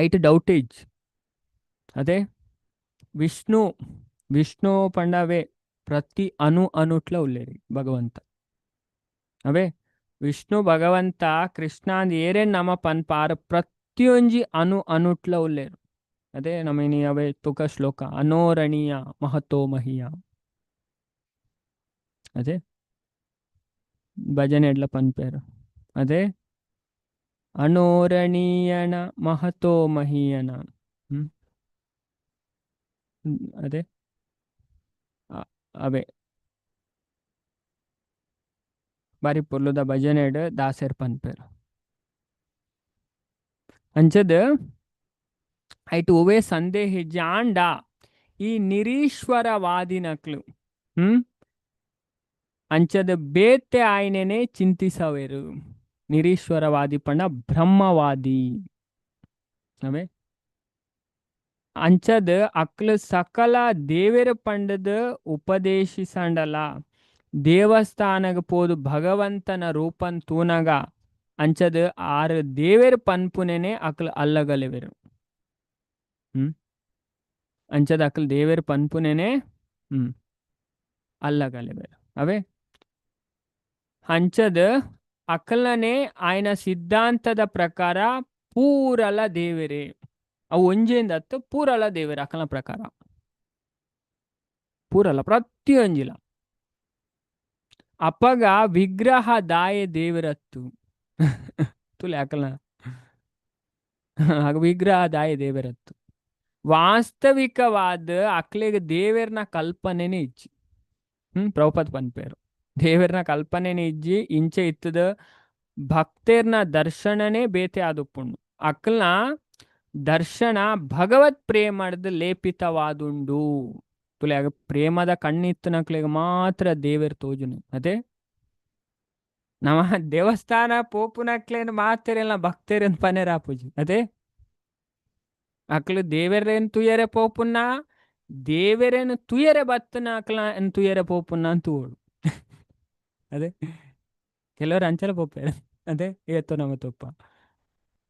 Speaker 1: ಐಟ್ ಡೌಟೇಜ್ ಅದೇ ವಿಷ್ಣು ವಿಷ್ಣು ಪಂಡವೇ ಪ್ರತಿ ಅಣು ಅಣುಟ್ಲ ಉಲ್ಲೇರಿ ಭಗವಂತ. ಅವೇ ವಿಷ್ಣು ಭಗವಂತ ಕೃಷ್ಣ ಅಂದ್ ಏರೇನ್ ನಮ ಪನ್ಪಾರ್ ಪ್ರತಿಯೊಂಜಿ ಅನು ಅನುಟ್ಲ ಉಲ್ಲೇರು. ಅದೇ ನಮ್ಮ ಇನಿ ಅವೇ ತುಕ ಶ್ಲೋಕ ಅನೋರಣೀಯ ಮಹತೋ ಮಹಿಯ. ಅದೇ ಭಜನೆ ಎಡ್ಲ ಪನ್ಪೇರು. ಅದೇ ಅನೋರಣೀಯನ ಮಹತೋ ಮಹಿಯನ. ಹ್ಮ್ ಅದೇ ಅವೇ ಬಾರಿ ಪೊರ್ಲುದ ಭಜನೆಡ್ ದಾಸೆರ್ ಪನ್ಪೇರು. ಅಂಚದ ಐಟ್ ಒವ್ವೇ ಸಂದೇಹ ಜಾಂಡ ಈ ನಿರೀಶ್ವರವಾದಿನಕ್ಲು ಹ್ಮ್ ಅಂಚದ ಬೇತೆ ಆಯ್ನೇನೆ ಚಿಂತಿಸವೇರು. ನಿರೀಶ್ವರವಾದಿ ಪಂಡ ಬ್ರಹ್ಮವಾದಿ. ಅವೇ ಅಂಚದ ಅಕ್ಲು ಸಕಲ ದೇವೆರ ಪಂಡದ ಉಪದೇಶಿಸಂಡಲ ದೇವಸ್ಥಾನಗ ಪೋದು ಭಗವಂತನ ರೂಪನ್ ತೂನಗ ಅಂಚದ ಆರು ದೇವೆರ್ ಪನ್ಪುನೇನೆ ಅಕ್ಲು ಅಲ್ಲಗಲೆವೆರು. ಹ್ಮ್ ಅಂಚದ ಅಕ್ಲು ದೇವೆರ್ ಪನ್ಪುನೇನೆ ಹ್ಮ್ ಅಲ್ಲಗಲೆವೆರು. ಅವೇ ಅಂಚದ ಅಕ್ಲನೆ ಆಯ್ನ ಸಿದ್ಧಾಂತದ ಪ್ರಕಾರ ಪೂರಲ ದೇವೆರೇ. ಅವು ಒಂಜೇಂದ ಅತ್ತು ಪೂರಲ ದೇವೆರೆ ಅಕಲ್ನ ಪ್ರಕಾರ. ಪೂರಲ ಪ್ರತಿಯೊಂಜಿಲ. ಅಪಗ ವಿಗ್ರಹ ದಾಯೆ ದೇವರತ್ತು. ತುಲೆ ಅಕಲ್ನ ಆಗ ವಿಗ್ರಹ ದಾಯೆ ದೇವರತ್ತು. ವಾಸ್ತವಿಕವಾದ ಅಕ್ಲೆಗ್ ದೇವೆರ್ನ ಕಲ್ಪನೆನೆ ಇಜ್ಜಿ. ಪ್ರಭುಪಾದ ಪನ್ಪೇರು ದೇವೆರ್ನ ಕಲ್ಪನೆನೆ ಇಜ್ಜಿ ಇಂಚೆ ಇತ್ತದ ಭಕ್ತೆರ್ನ ದರ್ಶನನೇ ಬೇತೆ ಆದುಪ್ಪುಂಡು. ಅಕ್ಲ್ನ ದರ್ಶನ ಭಗವತ್ ಪ್ರೇಮಡ್ದ್ ಲೇಪಿತವಾದುಂಡು. ತುಲೆ ಆಗ ಪ್ರೇಮದ ಕಣ್ಣಿತ್ತನಕ್ಲೆಗ್ ಮಾತ್ರ ದೇವೆರ್ ತೋಜುನು. ಅದೇ ನಮ ದೇವಸ್ಥಾನ ಪೋಪುನಕ್ಲೇನ್ ಮಾತೆರೆಲ್ಲ ಭಕ್ತರೇನ್ ಪನೆರಾಪುಜಿ. ಅದೇ ಅಕ್ಲು ದೇವೆರೇನ್ ತುಯರೆ ಪೋಪುನ ದೇವೆರೇನ್ ತುಯರೆ ಬತ್ತನ ಅಕ್ಲ ತುಯರೆ ಪೋಪುನ ಅಂತ ತೂವೊಡು. ಅದೇ ಕೆಲವರು ಅಂಚಲ ಪೋಪೇರು. ಅದೇ ಏತೋ ನಮ ತೋಪ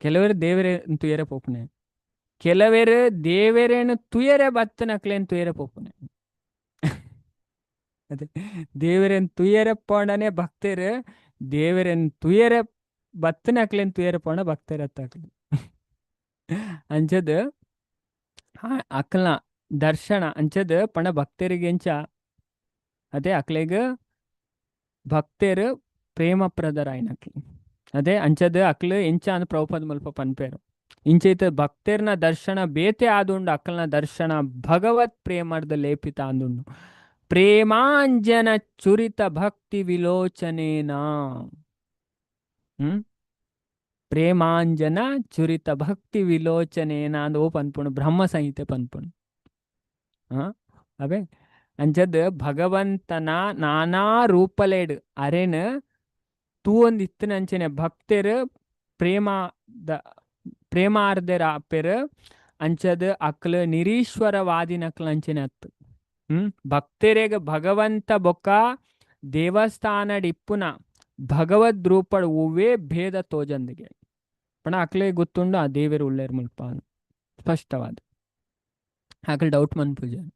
Speaker 1: ಕೆಲವರು ದೇವರೇ ತುಯರೆ ಪೋಪುನೆ, ಕೆಲವರು ದೇವೆರೇನು ತುಯರೆ ಬತ್ತನಕ್ಲೇನ್ ತುಯರೆ ಪೋಪುನೆ. ಅದೇ ದೇವರೇನ್ ತುಯರೆ ಪೋಂಡನೆ ಭಕ್ತರು, ದೇವರೇನ್ ತುಯರೆ ಬತ್ತನಕ್ಲೇನ್ ತುಯರೆ ಪೋಂಡ ಭಕ್ತರು ಅತ್ತಾಕ್ಲು. ಅಂಚದ ಅಕ್ಲ್ನ ದರ್ಶನ ಅಂಚದ ಪಂಡ ಭಕ್ತರಿಗೆ ಎಂಚ ಅದೇ ಅಕ್ಲೆಗ್ ಭಕ್ತರು ಪ್ರೇಮ ಪ್ರದರಾಯಿನಕ್ಲು. ಅದೇ ಅಂಚದ ಅಕ್ಲು ಎಂಚ ಅಂದ್ ಪ್ರಭುಪಾದ ಮುಲ್ಪ ಪನ್ಪೇರು. ಇಂಚೈತ ಭಕ್ತರ್ನ ದರ್ಶನ ಬೇತೆ ಆದುಂಡು, ಅಕ್ಲ್ನ ದರ್ಶನ ಭಗವತ್ ಪ್ರೇಮರ್ದ ಲೇಪಿತ ಅಂದುಂಡು. ಪ್ರೇಮಾಂಜನ ಚುರಿತ ಭಕ್ತಿ ವಿಲೋಚನೇನ. ಹ್ಮ್ ಪ್ರೇಮಾಂಜನ ಚುರಿತ ಭಕ್ತಿ ವಿಲೋಚನೇನ ಅಂದ್ ಓ ಪನ್ಪುಂಡು ಬ್ರಹ್ಮ ಸಂಹಿತೆ ಪನ್ಪುಂಡು. ಅವೇ ಅಂಚದ್ ಭಗವಂತನ ನಾನಾ ರೂಪಲೇಡ್ ಅರೇನ್ ತೂವೊಂದು ಇತ್ತಿನ ಅಂಚನೆ ಭಕ್ತೆರ್ ಪ್ರೇಮ the ಪ್ರೇಮಾರ್ಧೆರ್ ಆಪೆರ್. ಅಂಚದ್ ಅಕ್ಲು ನಿರೀಶ್ವರವಾದಿನಕ್ಲು ಅಂಚನೆ ಅತ್ತು. ಭಕ್ತರೆಗ್ ಭಗವಂತ ಬೊಕ್ಕ ದೇವಸ್ಥಾನಡ್ ಇಪ್ಪುನ ಭಗವದ್ ರೂಪಡ್ ಒವ್ವೇ ಭೇದ ತೋಜಂದಿಗೆ ಪಂಡ ಅಕ್ಲೆ ಗೊತ್ತುಂಡು ಆ ದೇವೆರ್ ಉಲ್ಲೆರ್ ಮುಲ್ಪ ಸ್ಪಷ್ಟವಾದ ಅಕ್ಲ್ ಡೌಟ್ ಮನ್ಪುಜೆರ್.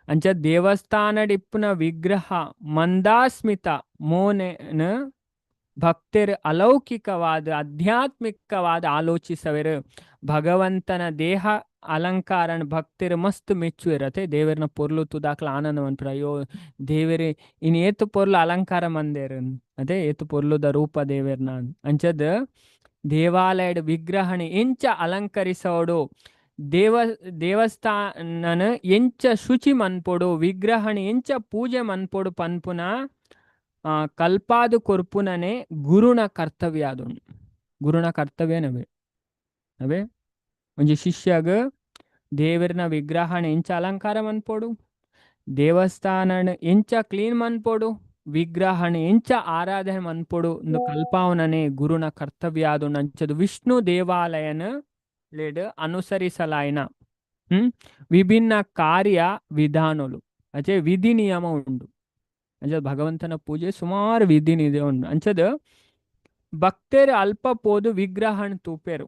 Speaker 1: ಅಂಚ ದೇವಸ್ಥಾನಡ್ ಇಪ್ಪುನ ವಿಗ್ರಹ ಮಂದಾಸ್ಮಿತ ಮೋನೆನ್ ಭಕ್ತೆರ್ ಅಲೌಕಿಕವಾದ ಆಧ್ಯಾತ್ಮಿಕವಾದ ಆಲೋಚಿಸವೆರ್. ಭಗವಂತನ ದೇಹ ಅಲಂಕಾರನ್ ಭಕ್ತೆರ್ ಮಸ್ತ್ ಮೆಚ್ಚುವೆರ್. ಅತೆ ದೇವೆರ್ನ ಪೊರ್ಲು ತೂದಾಕ್ಲ ಆನಂದ ಮನ್ಪುವೆರ್. ಅಯ್ಯೋ ದೇವೆರೆ ಇನ್ ಏತ್ ಪೊರ್ಲು ಅಲಂಕಾರ ಮಂದೆರ್, ಅದೇ ಏತ್ ಪೊರ್ಲುದ ರೂಪ ದೇವೆರ್ನ. ಅಂಚದ್ ದೇವಾಲಯಡ್ ವಿಗ್ರಹಣ ಎಂಚ ಅಲಂಕರಿಸೋಡು, ದೇವಸ್ಥಾನನ ಎಂಚ ಶುಚಿ ಮನ್ಪೊಡು, ವಿಗ್ರಹಣ ಎಂಚ ಪೂಜೆ ಮನ್ಪೊಡು ಪನ್ಪುನ ಕಲ್ಪಾದು ಕೊರ್ಪುನನೆ ಗುರುನ ಕರ್ತವ್ಯ ಆದುಂಡು. ಗುರುನ ಕರ್ತವ್ಯನವೇ ಅವೇ ಒಂಜಿ ಶಿಷ್ಯಗ್ ದೇವರ್ನ ವಿಗ್ರಹಣ ಎಂಚ ಅಲಂಕಾರ ಮನ್ಪೊಡು, ದೇವಸ್ಥಾನನ್ ಎಂಚ ಕ್ಲೀನ್ ಮನ್ಪೊಡು, ವಿಗ್ರಹಣ ಎಂಚ ಆರಾಧನೆ ಮನ್ಪೊಡು ಇಂದು ಕಲ್ಪಾವನನೆ ಗುರುನ ಕರ್ತವ್ಯ ಆದುಂಡು. ಅಂಚದ ವಿಷ್ಣು ದೇವಾಲಯನ ಲೇಡ್ ಅನುಸರಿಸಲಾಯಿನ ವಿಭಿನ್ನ ಕಾರ್ಯ ವಿಧಾನಲು ಅಚೆ ವಿಧಿ ನಿಯಮ ಉಂಡು. ಅಂಚದ ಭಗವಂತನ ಪೂಜೆ ಸುಮಾರು ವಿಧಿ ನಿಯಮ ಉಂಡು. ಅಂಚದ ಭಕ್ತರು ಅಲ್ಪ ಪೋದು ವಿಗ್ರಹಣ ತೂಪೆರು,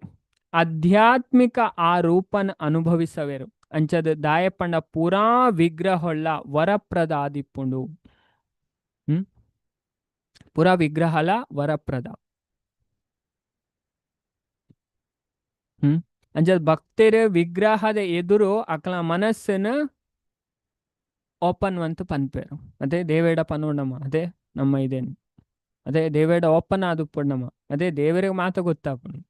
Speaker 1: ಆಧ್ಯಾತ್ಮಿಕ ಆ ರೂಪನ್ ಅನುಭವಿಸವೆರು. ಅಂಚದ ದಾಯಪಂಡ ಪೂರಾ ವಿಗ್ರಹೊಳ್ಳ ವರಪ್ರದ ಆದಿಪ್ಪುಂಡು. ಪುರ ವಿಗ್ರಹಲ ವರಪ್ರದ. ಹ್ಮ್ ಅಂಚ ಭಕ್ತರು ವಿಗ್ರಹದ ಎದುರು ಅಕ್ಲ ಮನಸ್ಸನ್ನು ಓಪನ್ ಅಂತ ಪನ್ಪೇರು. ಅದೇ ದೇವೇಡ ಪನೋಣಮ್ಮ, ಅದೇ ನಮ್ಮ ಇದೇನು ಅದೇ ದೇವೇಡ ಓಪನ್ ಆದುಪ್ಪಣ್ಣಮ್ಮ, ಅದೇ ದೇವರಿಗೆ ಮಾತ ಗೊತ್ತಾಪುಂಡು.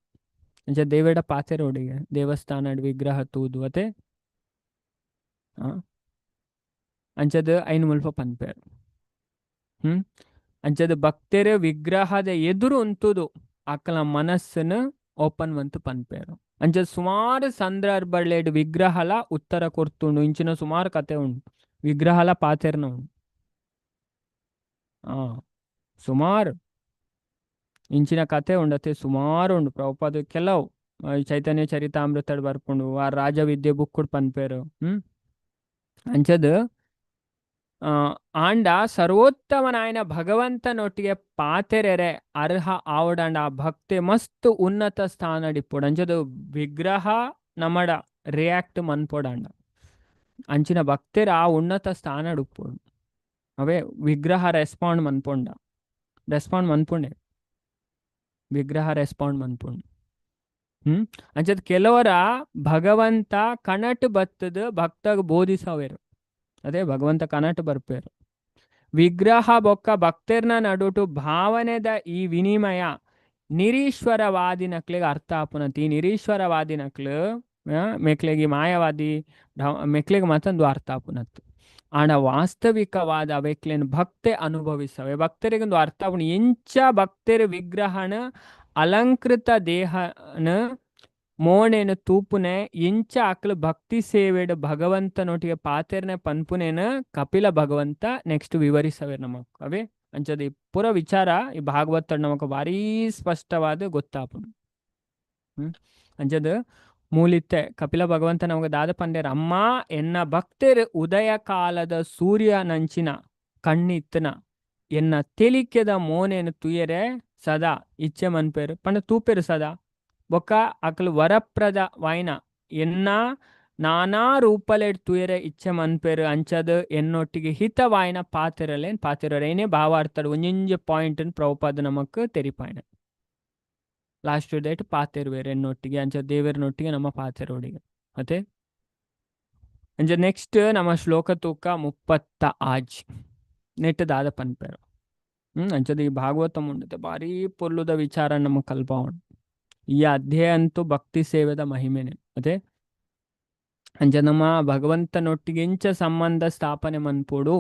Speaker 1: ಅಂಚ ದೇವೇಡ ಪಾತೆರೋಡಿಗೆ ದೇವಸ್ಥಾನ ವಿಗ್ರಹ ತೂದು ಅದೇ ಅಂಚದ ಐನ್ ಮುಲ್ಪ ಪನ್ಪೇರು. ಹ್ಮ್ ಅಂಚದ ಭಕ್ತರು ವಿಗ್ರಹದ ಎದುರು ಉಂತುದು ಅಕ್ಲ ಮನಸ್ಸನ್ನು ಓಪನ್ ಮಂತು ಪನ್ಪೇರು. ಅಂಚ ಸುಮಾರು ಸಂದರ್ಭಲೇಡ್ ವಿಗ್ರಹಲ ಉತ್ತರ ಕೊರ್ತುಂಡು. ಇಂಚಿನ ಸುಮಾರು ಕತೆ ಉಂಡು, ವಿಗ್ರಹಲ ಪಾತೆರ್ನ ಉಂಡು. ಸುಮಾರು ಇಂಚಿನ ಕತೆ ಉಂಡತೆ ಸುಮಾರು ಉಂಡು. ಪ್ರಭುಪಾದ ಕೆಲವು ಚೈತನ್ಯ ಚರಿತಾಮೃತಡ್ ಬರ್ಪುಂಡು, ಆ ರಾಜವಿದ್ಯೆ ಬುಕ್ಕುಡ್ ಪನ್ಪೇರು. ಅಂಚದ ಆಂಡ ಸರ್ವೋತ್ತಮನಾಯನ ಭಗವಂತನೊಟ್ಟಿಗೆ ಪಾತೆರೆರೆ ಅರ್ಹ ಆವಡಂಡ ಆ ಭಕ್ತಿ ಮಸ್ತ್ ಉನ್ನತ ಸ್ಥಾನಡಿಪ್ಪೊಡು. ಅಂಚದ ವಿಗ್ರಹ ನಮಡ ರಿಯಾಕ್ಟ್ ಮನ್ಪೊಡಂಡ ಅಂಚಿನ ಭಕ್ತರು ಆ ಉನ್ನತ ಸ್ಥಾನಡುಪ್ಪೊಡು. ಅವೇ ವಿಗ್ರಹ ರೆಸ್ಪಾಂಡ್ ಮನ್ಪೊಂಡ, ರೆಸ್ಪಾಂಡ್ ಮನ್ಪುಂಡೆ, ವಿಗ್ರಹ ರೆಸ್ಪಾಂಡ್ ಮನ್ಪುಂಡು. ಅಂಚದ ಕೆಲವರ ಭಗವಂತ ಕಣಟ್ ಬತ್ತದ ಭಕ್ತಗ್ ಬೋಧಿಸವೇರು. ಅದೇ ಭಗವಂತ ಕನಟ್ ಬರ್ಪೇರು. ವಿಗ್ರಹ ಬೊಕ್ಕ ಭಕ್ತರ್ನ ನಡುಟು ಭಾವನೆದ ಈ ವಿನಿಮಯ ನಿರೀಶ್ವರವಾದಿ ನಕ್ಲಿಗೆ ಅರ್ಥ ಆಪುನತಿ. ನಿರೀಶ್ವರವಾದಿ ನಕ್ಲು ಮೆಕ್ಲೆಗಿ ಮಾಯವಾದಿ ಮೆಕ್ಲೆಗ್ ಮತ್ತೊಂದು ಅರ್ಥ ಆಪುನತ್ತು. ಆಂಡ ವಾಸ್ತವಿಕವಾದ ಅವೆಕ್ಲೆನ್ ಭಕ್ತೆ ಅನುಭವಿಸವೆ. ಭಕ್ತರಿಗೊಂದು ಅರ್ಥ ಆಪುಂಡು. ಎಂಚ ಭಕ್ತರ ವಿಗ್ರಹನ ಅಲಂಕೃತ ದೇಹನ ಮೋಣೆನು ತೂಪುನೆ ಎಂಚ ಅಕ್ಲು ಭಕ್ತಿ ಸೇವೆಡ್ ಭಗವಂತನೊಟ್ಟಿಗೆ ಪಾತೆರ್ನೆ ಪನ್ಪುನೇನ ಕಪಿಲ ಭಗವಂತ ನೆಕ್ಸ್ಟ್ ವಿವರಿಸವೆ ನಮಕ್. ಅವೇ ಅಂಚದ ಈ ಪೂರ ವಿಚಾರ ಈ ಭಾಗವತ ನಮಕ್ ಭಾರೀ ಸ್ಪಷ್ಟವಾದ ಗೊತ್ತಾಪುಂಡು. ಅಂಚದ ಮೂಲಿತ್ತೆ ಕಪಿಲ ಭಗವಂತ ನಮಗ ದಾದ ಪಂಡೇರ್, ಅಮ್ಮ ಎನ್ನ ಭಕ್ತರು ಉದಯ ಕಾಲದ ಸೂರ್ಯನಂಚಿನ ಕಣ್ಣಿತ್ತನ ಎನ್ನ ತೆಲಿಕೆದ ಮೋನೆನು ತುಯರೆ ಸದಾ ಇಚ್ಛೆ ಮನ್ಪೇರು ಪಂಡ ತೂಪೇರು ಸದಾ ಬೊಕ್ಕ ಅಕ್ಲು ವರಪ್ರದ ವಾಯ್ನ ಎನ್ನ ನಾನಾ ರೂಪಲೆಡ್ ತುಯರೆ ಇಚ್ಛೆ ಮನ್ಪೇರು ಅಂಚದ ಎನ್ನೊಟ್ಟಿಗೆ ಹಿತವಾಯ್ನ ಪಾತೆರಲೇನ್ ಪಾತೆರರೇನೆ ಭಾವಾರ್ಥಡ್ ಒಂಜೊಂಜಿ ಪಾಯಿಂಟ್ ಪ್ರಭುಪಾದ ನಮಕ್ ತೆರಿಪಾಯ್ನ. ಲಾಸ್ಟ್ ಡೇಟ್ ಪಾತೆರುವೆರ್ ಎನ್ನೊಟ್ಟಿಗೆ ಅಂಚ ದೇವರನೊಟ್ಟಿಗೆ ನಮ್ಮ ಪಾತೆರೋಡಿಗೆ. ಮತ್ತೆ ಅಂಚ ನೆಕ್ಸ್ಟ್ ನಮ್ಮ ಶ್ಲೋಕ ತೂಕ 36 ನೆಟ್ ದಾದ ಪನ್ಪೇರು. ಅಂಚದ ಈ ಭಾಗವತ ಉಂಡತೆ ಭಾರೀ ಪೊರ್ಲುದ ವಿಚಾರ ನಮ್ಮ ಕಲ್ಪ ಉಂಡು. ಈ ಅಧ್ಯಾಯ ಅಂತೂ ಭಕ್ತಿ ಸೇವೆದ ಮಹಿಮೆನೆ. ಅದೇ ಅಂಚ ನಮ್ಮ ಭಗವಂತನೊಟ್ಟಿಗೆ ಎಂಚ ಸಂಬಂಧ ಸ್ಥಾಪನೆ ಮನ್ಪೊಡು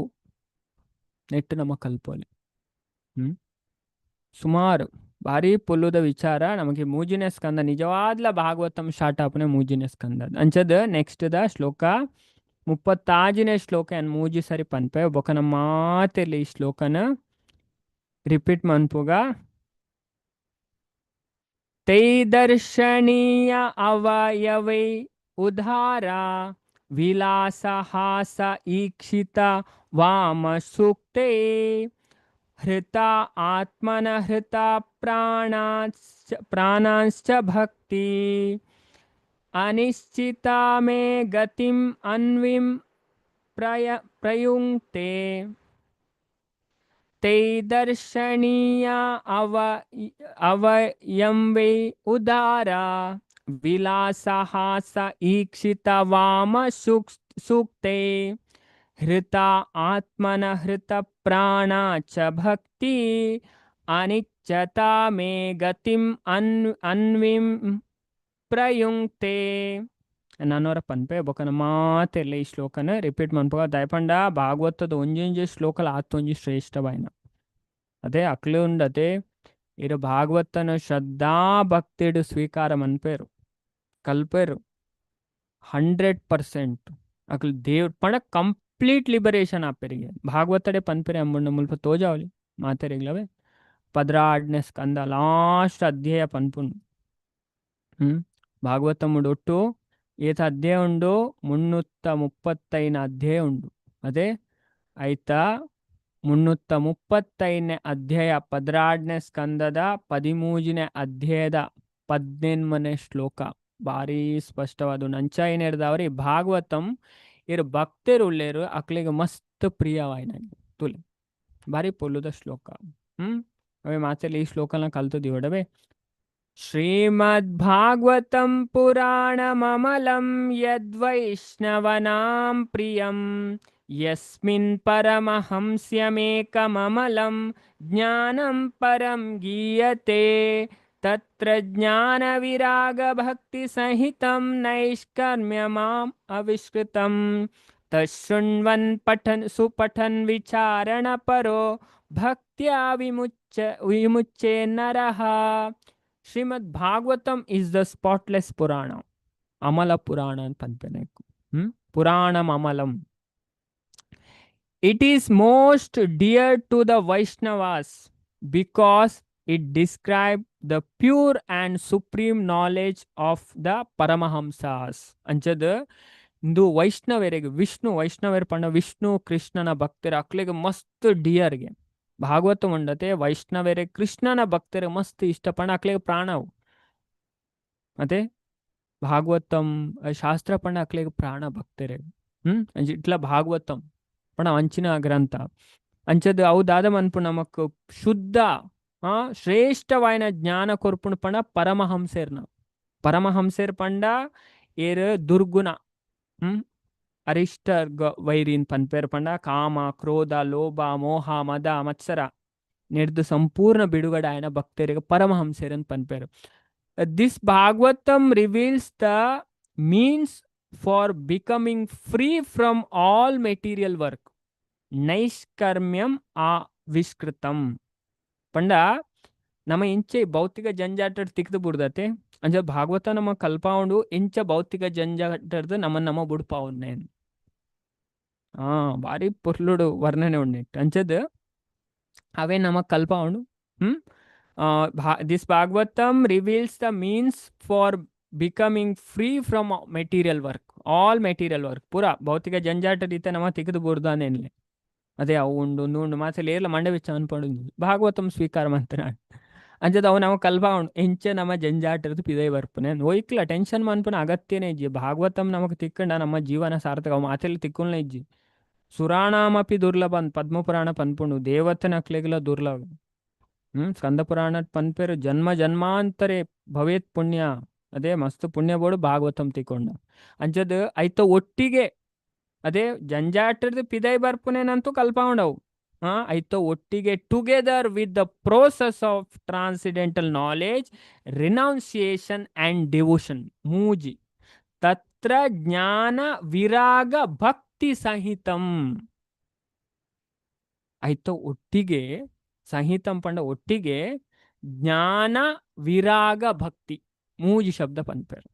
Speaker 1: ನೆಟ್ಟು ನಮ್ಮ ಕಲ್ಪೋಲಿ. ಸುಮಾರು ಭಾರಿ ಪೊಲ್ಲುದ ವಿಚಾರ ನಮಗೆ ಮೂಜಿನ ಸ್ಕಂದ ನಿಜವಾದ್ಲ ಭಾಗವತಂ ಸ್ಟಾರ್ಟ್ ಆಪನೆ ಮೂಜಿನ ಸ್ಕಂದ. ಅಂಚದ ನೆಕ್ಸ್ಟ್ the ಶ್ಲೋಕ 36ನೇ ಶ್ಲೋಕ ಅನ್ ಮೂಜಿ ಸರಿ ಪನ್ಪೆ ಬೊಕ ನಮ್ಮ ಮಾತೆರ್ಲಿ ಈ ಶ್ಲೋಕನ ರಿಪೀಟ್ ಮನ್ಪುಗ. ತೈ ದರ್ಶನೀಯ ಅವಯವೈ ಉದಾರ ವಿಲಾಸ ಹಾಸ ಈಕ್ಷಿತ ವಾಮ ಸೂಕ್ತೈ ಹೃತ ಆತ್ಮನ ಹೃತ ಪ್ರಾಣಾಂಶ್ಚ ಭಕ್ತಿ ಅನಿಶ್ಚಿತ ಮೇ ಗತಿಂ ಅನ್ವಿಂ ಪ್ರಯುಂಕ್ತೆ. ತೈ ದರ್ಶನೀಯ ಅವಯಂ ವೈ ಉದಾರ ವಿಲಾಸ ಹಾಸ ಈಕ್ಷಿತ ವಾಮ ಸೂಕ್ತೆ ಹೃತ ಆತ್ಮನ ಹೃತ ಪ್ರಾಣ ಚ ಭಕ್ತಿ ಅನಿಚ್ಛತಾ ಮೇ ಗತಿಂ ಅನ್ವಿಂ ಪ್ರಯುಂಕ್ತೆ. ನಾನವರ ಪನ್ಪೆ ಬೊಕನ ಮಾತೆಲ್ಲ ಈ ಶ್ಲೋಕನ ರಿಪೀಟ್ ಮನ್ಪುಗ. ದಯಪಂಡ ಭಾಗವತದ ಒಂಜೊಂಜಿ ಶ್ಲೋಕಲ ಆತೊಂಜಿ ಶ್ರೇಷ್ಠವಾಯಿನ. ಅದೇ ಅಕ್ಲು ಉಂಡತೆ ಇರು ಭಾಗವತನ ಶ್ರದ್ಧಾ ಭಕ್ತಿಡು ಸ್ವೀಕಾರ ಮನ್ಪೇರು ಕಲ್ಪೇರು 100% ಅಕ್ಲು ದೇವ್ ಪಂಡ ಕಂಪ್ಲೀಟ್ ಲಿಬರೇಷನ್ ಆಪೆರಿಗೆ. ಭಾಗವತಡೆ ಪನ್ಪೆರೆ ಅಂಬುಂಡ ಮುಲ್ಪ ತೋಜಾವಲಿ ಮಾತೆರಿಗ್ಲವೆ 12ನೇ ಸ್ಕಂದ ಲಾಸ್ಟ್ ಅಧ್ಯಾಯ ಪನ್ಪುಂಡು. ಭಾಗವತముడు ಒಟ್ಟು ಏತ ಅಧ್ಯಾಯ ಉಂಡು 335 ಅಧ್ಯಾಯ ಉಂಡು. ಅದೇ ಆಯ್ತಾ 335ನೇ ಅಧ್ಯಾಯ 12ನೇ ಸ್ಕಂದದ 13ನೇ ಅಧ್ಯಾಯದ 18ನೇ ಶ್ಲೋಕ ಭಾರಿ ಸ್ಪಷ್ಟವಾದ ಅಂಚ ಏನೇರ್ದವ್ರಿ ಭಾಗವತಂ ಇರು ಭಕ್ತರು ಉಳ್ಳೇರು ಅಕ್ಲಿಗೆ ಮಸ್ತ್ ಪ್ರಿಯವಾಯಿನ ತುಲೆ ಭಾರಿ ಪೊಲ್ಲುದ ಶ್ಲೋಕ. ಅವೇ ಮಾತೆಲ್ಲ ಈ ಶ್ಲೋಕನ ಕಲ್ತುದಿವಡವೆ. ಶ್ರೀಮದ್ಭಾಗವತಂ ಪುರಾಣಮಮಲಂ ಯದ್ವೈಷ್ಣವನಾಂ ಪ್ರಿಯಂ ಯಸ್ಮಿನ್ ಪರಮಹಂಸ್ಯಮೇಕಮಮಲಂ ಜ್ಞಾನಂ ಪರಂ ಗೀಯತೆ ತತ್ರ ಜ್ಞಾನವಿರಾಗಭಕ್ತಿಸಹಿತಂ ನೈಷ್ಕರ್ಮ್ಯಮಾಂ ಅವಿಷ್ಕೃತಂ ತಶೃಣ್ವನ್ ಪಠನ್ ಸುಪಠನ್ ವಿಚಾರಣಪರೋ ಭಕ್ತ್ಯಾ ವಿಮುಚ್ಚ ವಿಮುಚ್ಚೇ ನರಃ. Srimad Bhagavatam is the spotless Purana, Amala Purana ಅಂತ ಪನ್ಪೆನೆ. Puranam ಅಮಲಂ. It is most dear to the Vaishnavas because it describes the pure and supreme knowledge of the Paramahamsas. ಅಂಚದ ಇಂದು ವೈಷ್ಣವರಿಗೆ, ವಿಷ್ಣು ವೈಷ್ಣವರ ಪಂಡ ವಿಷ್ಣು ಕೃಷ್ಣನ ಭಕ್ತರ ಅಕ್ಲಿಗೆ ಮಸ್ತ್ ಡಿಯರ್ಗೆ ಭಾಗವತ ಉಂಡತೆ. ವೈಷ್ಣವರೇ ಕೃಷ್ಣನ ಭಕ್ತರ ಮಸ್ತ್ ಇಷ್ಟ ಪಂಡ ಅಕ್ಲಿಗೆ ಪ್ರಾಣವು. ಅದೇ ಭಾಗವತಂ ಶಾಸ್ತ್ರ ಪಂಡ ಅಕ್ಲಿಗೆ ಪ್ರಾಣ ಭಕ್ತರೆ. ಇಟ್ಲ ಭಾಗವತಂ ಪಂಡ ಅಂಚಿನ ಗ್ರಂಥ. ಅಂಚದ ಅವು ದಾದ ಮನ್ಪು ನಮಕ್ ಶುದ್ಧ ಶ್ರೇಷ್ಠವಾಯಿನ ಜ್ಞಾನ ಕೊರ್ಪುಣು ಪಂಡ ಪರಮಹಂಸೇರ್ನ. ಪರಮಹಂಸೇರ್ ಪಂಡ ಏರ್ ದುರ್ಗುಣ ಅರಿಷ್ಟ ವೈರಿನ್ ಪನ್ಪೇರ್ ಪಂಡ ಕಾಮ ಕ್ರೋಧ ಲೋಭ ಮೋಹ ಮದ ಮತ್ಸರ ನೆಡ್ದು ಸಂಪೂರ್ಣ ಬಿಡುಗಡೆ ಆಯನ ಭಕ್ತರಿಗೆ ಪರಮಹಂಸೇರನ್ ಪನ್ಪೇರು. This Bhagavatam reveals the means for becoming free from all material work, ನೈಷ್ಕರ್ಮ್ಯಂ ಆವಿಷ್ಕೃತಂ. ಪಂಡ ನಮ್ಮ ಇಂಚೆ ಭೌತಿಕ ಜಂಜಾಟ ತಿಕ್ದು ಬುಡ್ದತೆ. ಅಂಚ ಭಾಗವತ ನಮ್ಮ ಕಲ್ಪಾವುಂಡು ಇಂಚ ಭೌತಿಕ ಜಂಜಾಟರ್ದು ನಮ್ಮ ನಮ್ಮ ಬುಡ್ಪಾವುನ್ನೇ. ಭಾರಿ ಪೊರ್ಲುಡು ವರ್ಣನೆ ಉಂಡು. ಅಂಚದ್ ಅವೇ ನಮಗ್ ಕಲ್ಪಾವುಂಡು. This Bhagavatam reveals the means for becoming free from material work, all material work. ಪೂರ ಭೌತಿಕ ಜಂಜಾಟ ರೀತಿ ನಮ್ಮ ತಿಕ್ದು ಬುಡ್ದಾನೇನ್ಲೆ. ಅದೇ ಅವು ಉಂಡು ಉಂಡು ಉಂಡು ಮಾತಲ್ಲಿ ಏರ್ಲ ಮಂಡೆ ಬಿಚ್ಚ ಅನ್ಪಂಡು ಭಾಗವತಂ ಸ್ವೀಕಾರ ಮಂತನಾಡ್. ಅಂಚದ ಅವು ನಮ ಕಲ್ಪ ಉಂಡು ಎಂಚ ನಮ್ಮ ಜಂಜಾಟದ ಪಿದೈ ಬರ್ಪುನೆ ಒಯ್ಕ್ಲ ಟೆನ್ಷನ್ ಮನ್ಪುನ ಅಗತ್ಯನೇ ಇಜ್ಜಿ. ಭಾಗವತಂ ನಮಕ್ ತಿಕ್ಕಂಡ ನಮ್ಮ ಜೀವನ ಸಾರ್ಥಕ. ಅವು ಮಾತೆಲ್ಲ ತಿಕ್ಕುಲ್ನ ಇಜ್ಜಿ. ಸುರಾಣಾಮಪಿ ದುರ್ಲಭ ಅಂತ ಪದ್ಮಪುರಾಣ ಪನ್ಪುಂಡು. ದೇವತನಕ್ಲೆಗ್ಲ ದುರ್ಲಭ. ಸ್ಕಂದ ಪುರಾಣ ಪನ್ಪೇರು ಜನ್ಮ ಜನ್ಮಾಂತರೆ ಭವೇತ್ ಪುಣ್ಯ. ಅದೇ ಮಸ್ತ್ ಪುಣ್ಯ ಬೋಡು ಭಾಗವತಂ ತಿಕ್ಕೊಂಡ. ಅಂಚದ ಐತ ಒಟ್ಟಿಗೆ ಅದೇ ಜಂಜಾಟದ ಪಿದೈ ಬರ್ಪುನೇನಂತೂ ಕಲ್ಪ ಉಂಡವು. ಐತ ಒಟ್ಟಿಗೆ together with the process of transcendental knowledge, renunciation and devotion ಮೂಜಿ ತತ್ರ ಜ್ಞಾನ ವಿರಾಗ ಭಕ್ತಿ ಸಹಿತಂ. ಐತ ಒಟ್ಟಿಗೆ ಸಹಿತಂ ಪಂಡ ಒಟ್ಟಿಗೆ ಜ್ಞಾನ ವಿರಾಗ ಭಕ್ತಿ ಮೂಜಿ ಶಬ್ದ ಪನ್ಪೇರು.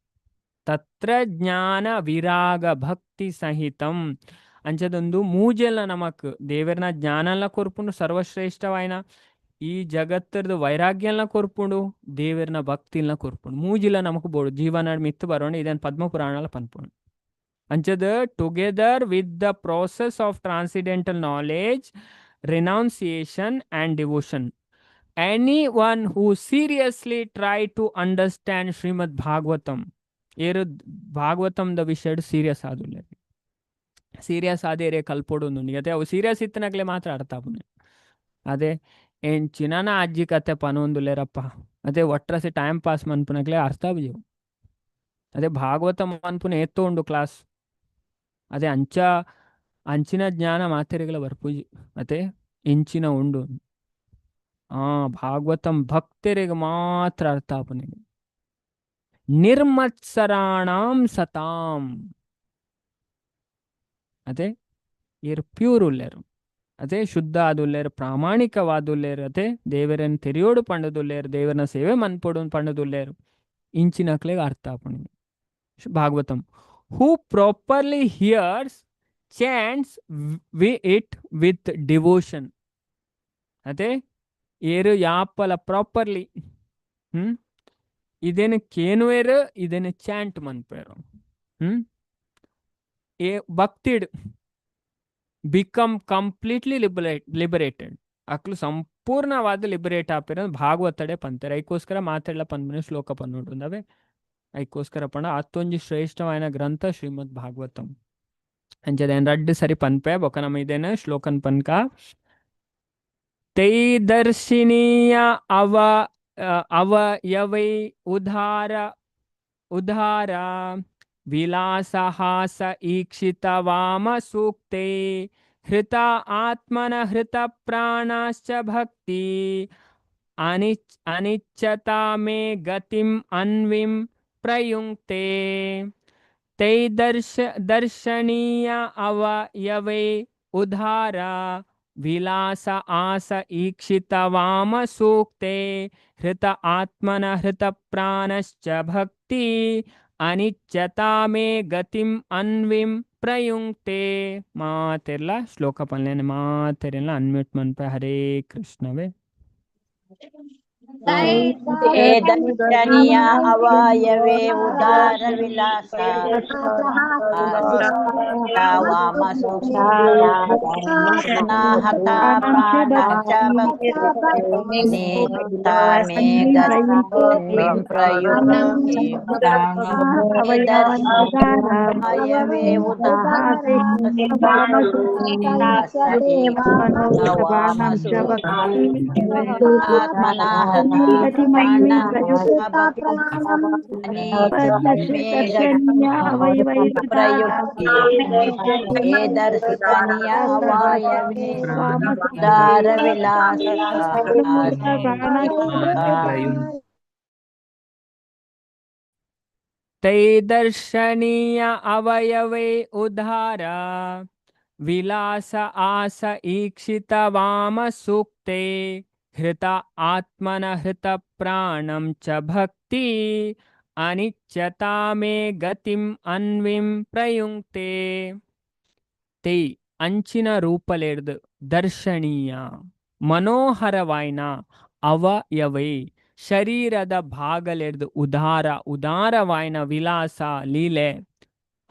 Speaker 1: ತತ್ರ ಜ್ಞಾನ ವಿರಾಗ ಭಕ್ತಿ ಸಹಿತಂ ಅಂಚದೊಂದು ಮೂಜೆಲ್ಲ ನಮಕ್ ದೇವರನ ಜ್ಞಾನಲ ಕೊರ್ಪುಂಡು ಸರ್ವಶ್ರೇಷ್ಠವಾಯಿನ ಈ ಜಗತ್ತರದ ವೈರಾಗ್ಯನ ಕೊರ್ಪುಂಡು ದೇವರನ ಭಕ್ತಿಲ್ನ ಕೊರ್ಪುಂಡು ಮೂಜಿಲ ನಮಕ್ ಬೋಡು ಜೀವನ ಮಿತ್ತು ಬರೋಣ. ಇದನ್ ಪದ್ಮ ಪುರಾಣಲ ಪನ್ಪುಂಡು. ಅಂಚದ together with the process of transcendental knowledge, renunciation and devotion, anyone who seriously try to understand Srimad Bhagavatam, ಏರು ಭಾಗವತಂ the ವಿಷಯಡ್ ಸೀರಿಯಸ್ ಆದುಲ್ಲೆ ಸೀರಿಯಸ್ ಆದೇರೆ ಕಲ್ಪೊಡು. ಅದೇ ಅವು ಸೀರಿಯಸ್ ಇತ್ತನಗ್ಲೆ ಮಾತ್ರ ಅರ್ಥ ಆಪುನೆ. ಅದೇ ಎಂಚಿನ ಅಜ್ಜಿ ಕತೆ ಪನೊಂದುಲ್ಲೇರಪ್ಪ ಅದೇ ಒಟ್ರಸಿ ಟೈಮ್ ಪಾಸ್ ಮನ್ಪುನಗ್ಲೆ ಅರ್ಥ ಆಪುಜಿ. ಅದೇ ಭಾಗವತ ಮನ್ಪುನ ಏತ್ತೋ ಉಂಡು ಕ್ಲಾಸ್. ಅದೇ ಅಂಚ ಅಂಚಿನ ಜ್ಞಾನ ಮಾತೆರೆಗಳ ಬರ್ಪುಜಿ. ಅದೇ ಇಂಚಿನ ಉಂಡು ಭಾಗವತಂ ಭಕ್ತರಿಗೆ ಮಾತ್ರ ಅರ್ಥ ಆಪುನೆ. ನಿರ್ಮತ್ಸರಾಣಾಂ ಸತಾಂ ಅದೇ ಏರ್ ಪ್ಯೂರ್ ಉಲ್ಲೇರು ಅದೇ ಶುದ್ಧ ಆದುಲ್ಲೇರು ಪ್ರಾಮಾಣಿಕವಾದುಲ್ಲೇರು ಅದೇ ದೇವರನ್ ತೆರಿಯೋಡು ಪಂಡದುಲ್ಲೇರು ದೇವರನ ಸೇವೆ ಮನ್ಪೊಡು ಪಂಡದುಲ್ಲೇರು ಇಂಚಿನಕ್ಲೆಗ್ ಅರ್ಥ ಆಪುಣಿ Bhagavatam. Who properly hears, chants it with devotion. ಅದೇ ಏರು ಯಾಪಲ ಪ್ರಾಪರ್ಲಿ ಇದೇನು ಕೇನುವೇರು ಇದೇನು ಚಾಂಟ್ ಮನ್ಪೇರು ಏ ಭಕ್ತಿಡ್ ಬಿಕಮ್ ಕಂಪ್ಲೀಟ್ಲಿ ಲಿಬರೇಟೆಡ್. ಅಕ್ಲು ಸಂಪೂರ್ಣವಾದ ಲಿಬರೇಟ್ ಆಪೇರ ಭಾಗವತಡೆ ಪಂತಾರೆ. ಐಕೋಸ್ಕರ ಮಾತೆಲ್ಲ ಪನ್ಪುನೆ ಶ್ಲೋಕ ಪನ್ನುಂಡು. ಐಕೋಸ್ಕರ ಪಂಡ ಅತ್ತೊಂಜಿ ಶ್ರೇಷ್ಠವಾದ ಗ್ರಂಥ ಶ್ರೀಮದ್ ಭಾಗವತಂ. ಅಂಚದ ರಡ್ಡು ಸರಿ ಪನ್ಪೆ ಬೊಕ ನಮ ಇದೇನು ಶ್ಲೋಕನ್ ಪನ್ಕ. ತೈದರ್ಶಿನೀಯ ಅವ ಅವಯವೈ ಉದಾರ ಉದಾರ ವಿಲಾಸಹಾಸ ಈಕ್ಷಿತ ವಾಮ ಸೂಕ್ತೆ ಹೃತ ಆತ್ಮನ ಹೃತ ಪ್ರಾಣಾಶ್ಚ ಭಕ್ತಿ ಅನಿಚ್ಛತಾ ಮೇ ಗತಿಂ ಅನ್ವಿಂ ಪ್ರಯುಂಕ್ತೆ. ತೈ ದರ್ಶನೀಯ ಅವಯವೈ ಉದಾರ ವಿಲಾಸ ಆಸ ಈಕ್ಷಿತ ವಾಮ ಸೂಕ್ತೆ ಹೃತ ಆತ್ಮನ ಹೃತ ಪ್ರಾಣಶ್ಚ ಭಕ್ತಿ ಅನಿಚ್ಛತಾ ಮೇ ಗತಿಂ ಅನ್ವಿಂ ಪ್ರಯುಂಕ್ತೆ. ಮಾತೆರ್ಲ ಶ್ಲೋಕ ಪನ್ಲೇನೆ ಮಾತೆರೆಲ್ಲ ಅನ್ಮ್ಯೂಟ್ ಮನ್ಪೆ. ಹರೇ ಕೃಷ್ಣವೇ.
Speaker 2: ते दर्शनीय अवयवे उदार विलास वामसुखा प्राणश्च भक्ति मे गतिं प्रयुङ्क्ते. दर्शनीय आत्मना
Speaker 1: ತೈ ದರ್ಶನೀಯ ಅವಯವೈ ಉದಾರ ವಿಲಾಸ ಆಸ ಈಕ್ಷಿತ ವಾಮ ಸೂಕ್ತೆ ಹೃತ ಆತ್ಮನ ಹೃತ ಪ್ರಾಣಂ ಚ ಭಕ್ತಿ ಅನಿಚ್ಛತಾ ಮೇ ಗತಿಂ ಅನ್ವಿಂ ಪ್ರಯುಂಕ್ತೆ. ತೈ ಅಂಚಿನ ರೂಪಲೇರ್ದು ದರ್ಶನೀಯ ಮನೋಹರವಾಯ್ನ ಅವಯವೈ ಶರೀರದ ಭಾಗಲೆರ್ದು ಉದಾರ ಉದಾರವಾಯ್ನ ವಿಲಾಸ ಲೀಲೆ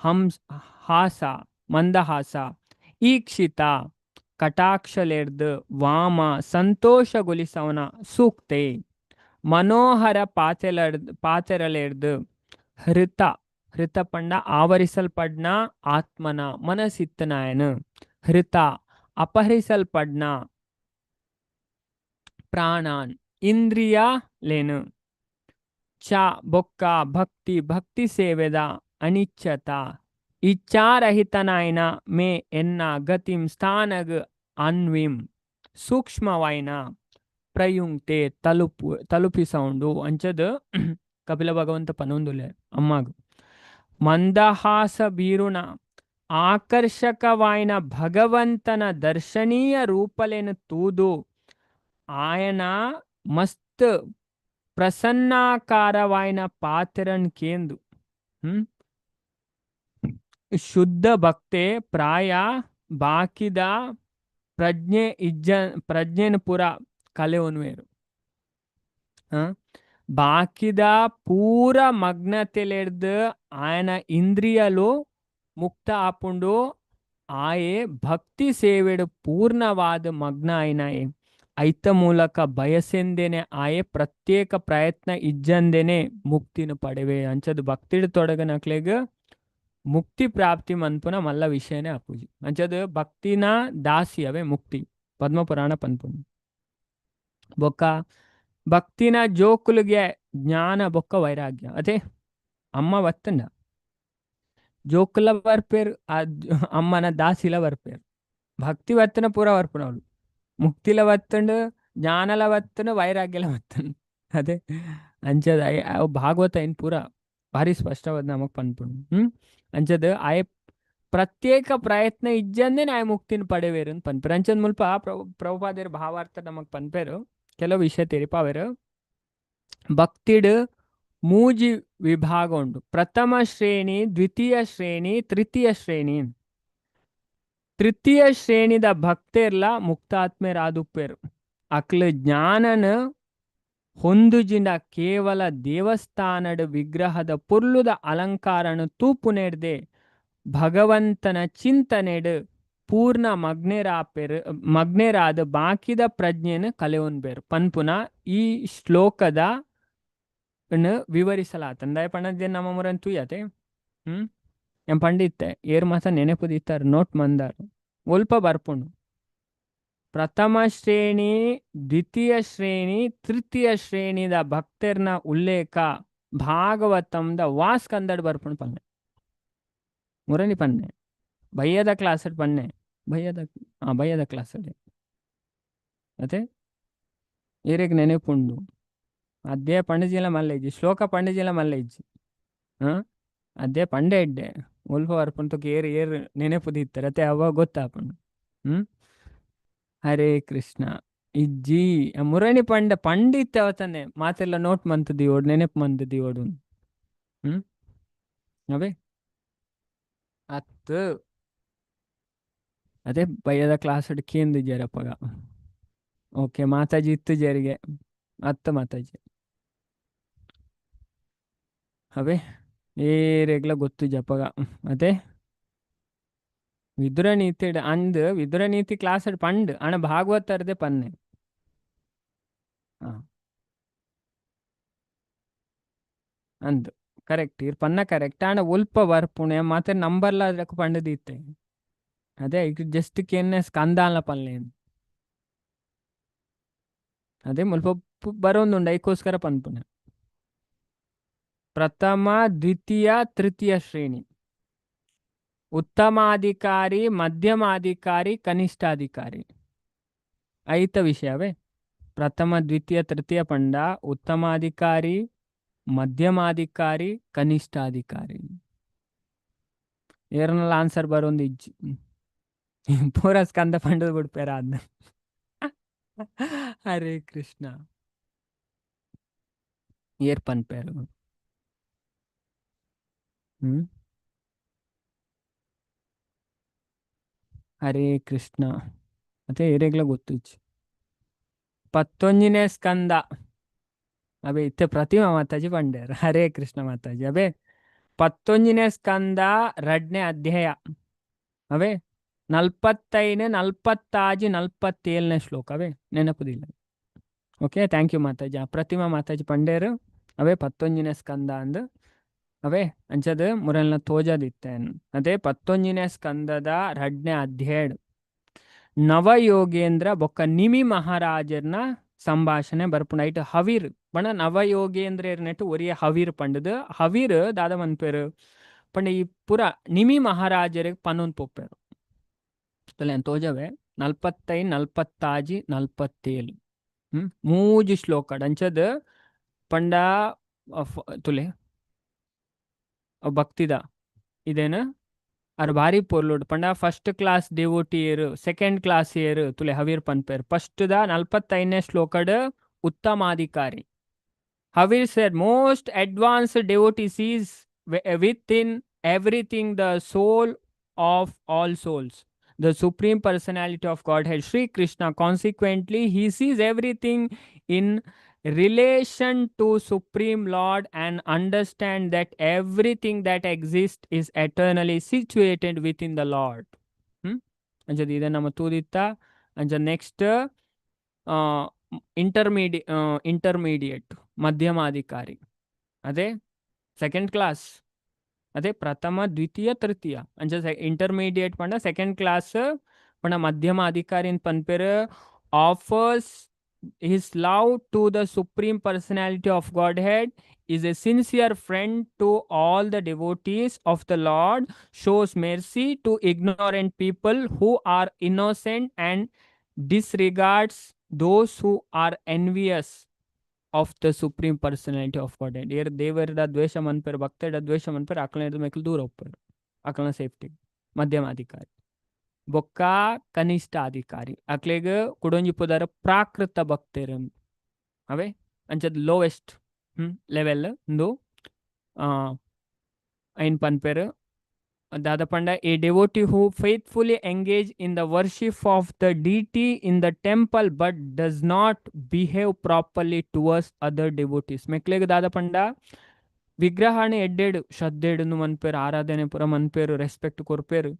Speaker 1: ಹಂಸ ಹಾಸ ಮಂದಹಾಸ ಈಕ್ಷಿತ ಕಟಾಕ್ಷಲೆರ್ದು ವಾಮ ಸಂತೋಷಗೊಳಿಸವನ ಸೂಕ್ತೆ ಮನೋಹರ ಪಾತೆರಲೆರ್ದು ಹೃತ ಹೃತ ಪಂಡ ಆವರಿಸಲ್ಪಡ್ನ ಆತ್ಮನ ಮನಸ್ಸಿತ್ತನಾಯನು ಹೃತ ಅಪಹರಿಸಲ್ಪಡ್ನ ಪ್ರಾಣಾನ್ ಇಂದ್ರಿಯ ಲೇನು ಚ ಬೊಕ್ಕ ಭಕ್ತಿ ಭಕ್ತಿ ಸೇವೆದ ಅನಿಚ್ಛತ ಇಚ್ಛಾರಹಿತನಾಯನ ಮೇ ಎನ್ನ ಗತಿಂ ಸ್ಥಾನಗ್ ಅನ್ವಿಂ ಸೂಕ್ಷ್ಮವಾಯ್ನ ಪ್ರಯುಂಕ್ತೆ ತಲುಪಿಸೌಂಡು ಅಂಚದ ಕಪಿಲ ಭಗವಂತ ಪನೊಂದುಲೆ ಅಮ್ಮಾಗ. ಮಂದಹಾಸ ಬೀರುಣ ಆಕರ್ಷಕವಾಯ್ನ ಭಗವಂತನ ದರ್ಶನೀಯ ರೂಪಲೇನು ತೂದು ಆಯನ ಮಸ್ತ್ ಪ್ರಸನ್ನಾಕಾರವಾಯ್ನ ಪಾತ್ರನ್ ಕೇಂದು ಶುದ್ಧ ಭಕ್ತೆ ಪ್ರಾಯ ಬಾಕಿದ ಪ್ರಜ್ಞೆ ಇಜ್ಜ ಪ್ರಜ್ಞೆನ ಪೂರ ಕಲೆವನ್ವೇರು. ಬಾಕಿದ ಪೂರ ಮಗ್ನತೆಲೆಡ್ದು ఆయన ಇಂದ್ರಿಯಲು ಮುಕ್ತ ಆಪುಂಡು ಆಯೆ ಭಕ್ತಿ ಸೇವೆಡು ಪೂರ್ಣವಾದ ಮಗ್ನ ಆಯ್ನಾಯೆ ಐತ ಮೂಲಕ ಬಯಸೆಂದೇನೆ ಆಯೆ ಪ್ರತ್ಯೇಕ ಪ್ರಯತ್ನ ಇಜ್ಜಂದೇನೆ ಮುಕ್ತಿನ ಪಡೆವೆ. ಅಂಚದು ಭಕ್ತಿಡ್ ತೊಡಗನಕ್ಲೆಗ್ ಮುಕ್ತಿ ಪ್ರಾಪ್ತಿ ಮನ್ಪುನ ಮಲ್ಲ ವಿಷಯನೇ ಅಪೂಜಿ. ಅಂಚದು ಭಕ್ತಿನ ದಾಸಿ ಅವೇ ಮುಕ್ತಿ ಪದ್ಮಪುರಾಣ ಪನ್ಪುಂಡು. ಬೊಕ್ಕ ಭಕ್ತಿನ ಜೋಕುಲಿಗೆ ಜ್ಞಾನ ಬೊಕ್ಕ ವೈರಾಗ್ಯ ಅದೇ ಅಮ್ಮ ಬತ್ತಂಡ ಜೋಕುಲ ಬರ್ಪೇರು ಆ ಅಮ್ಮನ ದಾಸಿಲ ಬರ್ಪೇರು ಭಕ್ತಿ ಬತ್ತನ ಪೂರ ಬರ್ಪುನವಳು ಮುಕ್ತಿಲ ಬತ್ತಂಡು ಜ್ಞಾನಲ ಬತ್ತಂಡು ವೈರಾಗ್ಯಲ ಬತ್ತಂಡು ಅದೇ ಅಂಚದ ಅವು ಭಾಗವತ ಏನ್ ಪೂರ ಭಾರಿ ಸ್ಪಷ್ಟವಾದ ನಮಗ್ ಪನ್ಪುಂಡು. ಅಂಚದ ಆಯೆ ಪ್ರತ್ಯೇಕ ಪ್ರಯತ್ನ ಇಜ್ಜಂದೆ ಆಯ್ ಮುಕ್ತಿನ ಪಡೆವೇರು ಅಂತ ಪನ್ಪೇರು. ಅಂಚದ ಮುಲ್ಪ ಪ್ರಭುಪಾದೇರು ಭಾವಾರ್ಥ ನಮಗ್ ಪನ್ಪೇರು ಕೆಲವು ವಿಷಯ ತೆರಿಪಾವೇರು. ಭಕ್ತಿಡ್ ಮೂಜಿ ವಿಭಾಗ ಉಂಟು, ಪ್ರಥಮ ಶ್ರೇಣಿ, ದ್ವಿತೀಯ ಶ್ರೇಣಿ, ತೃತೀಯ ಶ್ರೇಣಿ. ತೃತೀಯ ಶ್ರೇಣಿದ ಭಕ್ತೆರ್ಲ ಮುಕ್ತಾತ್ಮೇರಾದುಪ್ಪೇರು. ಅಕ್ಲ ಜ್ಞಾನನ ಹೊಂದುಜಿಂಡ ಕೇವಲ ದೇವಸ್ಥಾನದ ವಿಗ್ರಹದ ಪೊರ್ಲುದ ಅಲಂಕಾರನು ತೂಪುನೆಡ್ದೆ ಭಗವಂತನ ಚಿಂತನೆಡ್ ಪೂರ್ಣ ಮಗ್ನೇರಾಪೆರು ಮಗ್ನೇರಾದ ಬಾಕಿದ ಪ್ರಜ್ಞೆನ ಕಲೆವೊನ್ಬೇರು ಪನ್ಪುನ ಈ ಶ್ಲೋಕದ ವಿವರಿಸಲಾತ. ಅಂದಾಯ ಪಂಡದೇನು ನಮ್ಮ ಮುರನ್ ತೂಯತೆ ಎಂ ಪಂಡಿತ್ತೆ ಏರ್ ಮಾತ ನೆನಪುದಿತ್ತಾರೆ ನೋಟ್ ಮಂದಾರು ಒಲ್ಪ ಬರ್ಪುಂಡು. ಪ್ರಥಮ ಶ್ರೇಣಿ, ದ್ವಿತೀಯ ಶ್ರೇಣಿ, ತೃತೀಯ ಶ್ರೇಣಿದ ಭಕ್ತರ್ನ ಉಲ್ಲೇಖ ಭಾಗವತಂದ ವಾಸ್ಕಂದಡ್ ಬರ್ಪುಂಡು ಪನ್ನೆ. ಮುರಣಿ ಪನ್ನೆ ಬಯ್ಯದ ಕ್ಲಾಸ್ ಪನ್ನೆ, ಬಯ್ಯದ ಬಯ್ಯದ ಕ್ಲಾಸ್ ಅದೇ ಏರೆಗ್ ನೆನೆಪುಂಡು. ಅದೇ ಪಂಡಜಿಲ ಮಲ್ಲೆಜ್ಜಿ, ಶ್ಲೋಕ ಪಂಡಜಿಲ ಮಲ್ಲೆಜ್ಜಿ. ಅದೇ ಪಂಡೆ ಇಡ್ಡೆ ಒಲ್ಪ ಬರ್ಪುಂಡು ಏರ್ ಏರ್ ನೆನೆಪುದಿತ್ತಾರೆ ಅತ್ತೆ ಅವ ಗೊತ್ತಾಪುಂಡು. ಹ್ಮ್ ಹರೇ ಕೃಷ್ಣ. ಇಜ್ಜಿ ಮುರಣಿ ಪಂಡ ಪಂಡಿತ್ ಅವತಾನೆ ಮಾತೆಲ್ಲ ನೋಟ್ ಮಂತ್ ದಿವೋಡು, ನೆನೆಪು ಮಂತ್ ದಿವೋಡು. ಹ್ಮ್ ಅವೇ ಅತ್ತು ಅದೇ ಬಯ್ಯದ ಕ್ಲಾಸ್ ಕೇಂದಿಜ್ಜಾರಪ್ಪಗ. ಓಕೆ ಮಾತಾಜಿ ಇತ್ತು ಜರಿಗೆ ಅತ್ತ ಮಾತಾಜಿ ಅವೇ ಏರೆಗ್ಲ ಗೊತ್ತು ಜಪಗ. ಅದೇ ವಿದುರ ನೀತಿ ಅಂದ್ ವಿದುರ ನೀತಿ ಕ್ಲಾಸ್ ಪಂಡ್ ಅಣ ಭಾಗವತರ್ದೆ ಪನ್ನೆ. ಅಂದ್ ಕರೆಕ್ಟ್ ಇರ್ ಪನ್ನ ಕರೆಕ್ಟ್. ಆಂಡ ಒಲ್ಪ ಬರ್ಪುಣೆ ಮಾತೆ ನಂಬರ್ಲ ಅದಕ್ಕೆ ಪಂಡದಿತ್ತೆ. ಅದೇ ಈಗ ಜಸ್ಟ್ ಕೇನ್ನೆ ಸ್ಕಂದಾಲ ಪನ್ಲೆ. ಅದೇ ಮುಲ್ಪ ಬರೋಂದುಂಡು ಐಕೋಸ್ಕರ ಪನ್ಪುಣೆ. ಪ್ರಥಮ ದ್ವಿತೀಯ ತೃತೀಯ ಶ್ರೇಣಿ, ಉತ್ತಮಾಧಿಕಾರಿ ಮಧ್ಯಮಾಧಿಕಾರಿ ಕನಿಷ್ಠಾಧಿಕಾರಿ. ಐತ ವಿಷಯವೇ ಪ್ರಥಮ ದ್ವಿತೀಯ ತೃತೀಯ ಪಂಡ ಉತ್ತಮಾಧಿಕಾರಿ ಮಧ್ಯಮಾಧಿಕಾರಿ ಕನಿಷ್ಠಾಧಿಕಾರಿ. ಏರ್ನಲ್ಲ ಆನ್ಸರ್ ಬರೋಂದು ಇಜ್ಜಿ ಪೂರ ಸ್ಕಂದ ಪಂಡದ ಬಿಡ್ಪೇರ ಅದ್ನ. ಹರೇ ಕೃಷ್ಣ. ಏರ್ ಪನ್ಪೇರು. ಹ್ಮ್ ಹರೇ ಕೃಷ್ಣ. ಅದೇ ಏರೆಗ್ಲ ಗೊತ್ತಿಜ್ಜಿ. ಪತ್ತೊಂಜಿನೇ ಸ್ಕಂದ ಅಬೆ ಇತ್ತೆ ಪ್ರತಿಮಾ ಮಾತಾಜಿ ಪಂಡೇರ್. ಹರೇ ಕೃಷ್ಣ ಮಾತಾಜಿ. ಅಬೆ ಪತ್ತೊಂಜಿನೇ ಸ್ಕಂದ ರಡ್ನೇ ಅಧ್ಯಾಯ ಅವೇ ನಲ್ಪತ್ತೈದು ನಲ್ಪತ್ತಾಜಿ ನಲ್ಪತ್ತೇಳನೇ ಶ್ಲೋಕ ಅವೇ ನೆನಪುದಿಲ್ಲ. Okay thank you Mataji. Pratima Mataji ಪಂಡೇರು ಅವೇ ಪತ್ತೊಂಜಿನೇ ಸ್ಕಂದ ಅಂದ್ ಅವೇ ಅಂಚದ ಮುರಲ್ನ ತೋಜದಿತ್ತೇನ್. ಅದೇ ಪತ್ತೊಂಜಿನೇ ಸ್ಕಂದದ ರಡ್ನೇ ಅಧ್ಯಾಯ ನವಯೋಗೇಂದ್ರ ಬೊಕ್ಕ ನಿಮಿ ಮಹಾರಾಜರ್ನ ಸಂಭಾಷಣೆ ಬರ್ಪುಂಡು. ಐಟ್ ಹವೀರ್ ಪಂಡ ನವಯೋಗೇಂದ್ರ ನೆಟ್ಟು ಒರಿಯ ಹವೀರ್ ಪಂಡದು. ಹವೀರ್ ದಾದ ಮನ್ಪೇರು ಪಂಡ ಈ ಪುರ ನಿಮಿ ಮಹಾರಾಜರಿಗೆ ಪನ್ನೊಂದು ಪೋಪೇರು. ತೋಜವೆ ನಲ್ಪತ್ತೈದು ನಲ್ಪತ್ತಾಜಿ ನಲ್ಪತ್ತೇಳು ಮೂಜಿ ಶ್ಲೋಕ ಅಂಚದ ಪಂಡ ತುಲೆ ಭಕ್ತಿದ ಇದೇನು ಅರ್ ಭಾರಿ ಪೊರ್ಲುಡ್ ಪಂಡ ಫಸ್ಟ್ ಕ್ಲಾಸ್ ಡಿವೋಟಿ ಏರು ಸೆಕೆಂಡ್ ಕ್ಲಾಸ್ ಏರು ತುಲೆ ಹವೀರ್ ಪನ್ಪೇರ್. ಫಸ್ಟ್ the ನಲ್ಪತ್ತೈದನೇ ಶ್ಲೋಕಡ್ ಉತ್ತಮಾಧಿಕಾರಿ. Havir said most advanced devotee sees within everything the soul of all souls, the supreme personality of Godhead Shri Krishna. Consequently he sees everything in relation to Supreme Lord and understand that everything that exists is eternally situated within the Lord. ಅಂಚದ ಇದೆ ನಮ್ಮ ತೂದಿತ್ತ. ಅಂಚ next intermediate ಮಧ್ಯಮಾಧಿಕಾರಿ. ಅದೇ second class. ಅದೇ ಪ್ರಥಮ ದ್ವಿತೀಯ ತೃತೀಯ ಅಂಚ intermediate ಪಂಡ ಸೆಕೆಂಡ್ ಕ್ಲಾಸ್ ಪಂಡ ಮಧ್ಯಮ ಅಧಿಕಾರಿ ಪನ್ಪೇರು. Offers his love to the Supreme Personality of Godhead, is a sincere friend to all the devotees of the Lord, shows mercy to ignorant people who are innocent and disregards those who are envious of the Supreme Personality of Godhead. ಏರ್ ದೇವರ ದ್ವೇಷ ಮನ್ಪೇರು, ಭಕ್ತರ ದ್ವೇಷ ಮನ್ಪೇರು, ಅಕಲನ ಮೇಕಲ್ ದೂರ ಹೋಗ್ಪೇರು, ಅಕಲನ safety. ಮಧ್ಯಮಾಧಿಕಾರಿ. ಬೊಕ್ಕ ಕನಿಷ್ಠ ಅಧಿಕಾರಿ ಅಕ್ಲೆಗ್ ಕುಡೊಂಜಿ ಪುದರ್ ಪ್ರಾಕೃತ ಭಕ್ತೆರ್ ಅವೇ ಅಂಚದ ಲೋವೆಸ್ಟ್ ಲೆವೆಲ್ ಇಂದು ಐನ್ ಪನ್ಪೇರು. ದಾದ ಪಂಡ a devotee who faithfully engage in the worship of the deity in the temple but does not behave properly towards other devotees. ಮೆಕ್ಲೆಗ್ ದಾದ ಪಂಡ ವಿಗ್ರಹಣ ಎಡ್ಡೆಡು ಶ್ರದ್ಧೆಡು ಮನ್ಪೇರು, ಆರಾಧನೆ ಪೂರ ಮನ್ಪೇರು, ರೆಸ್ಪೆಕ್ಟ್ ಕೊರ್ಪೇರು.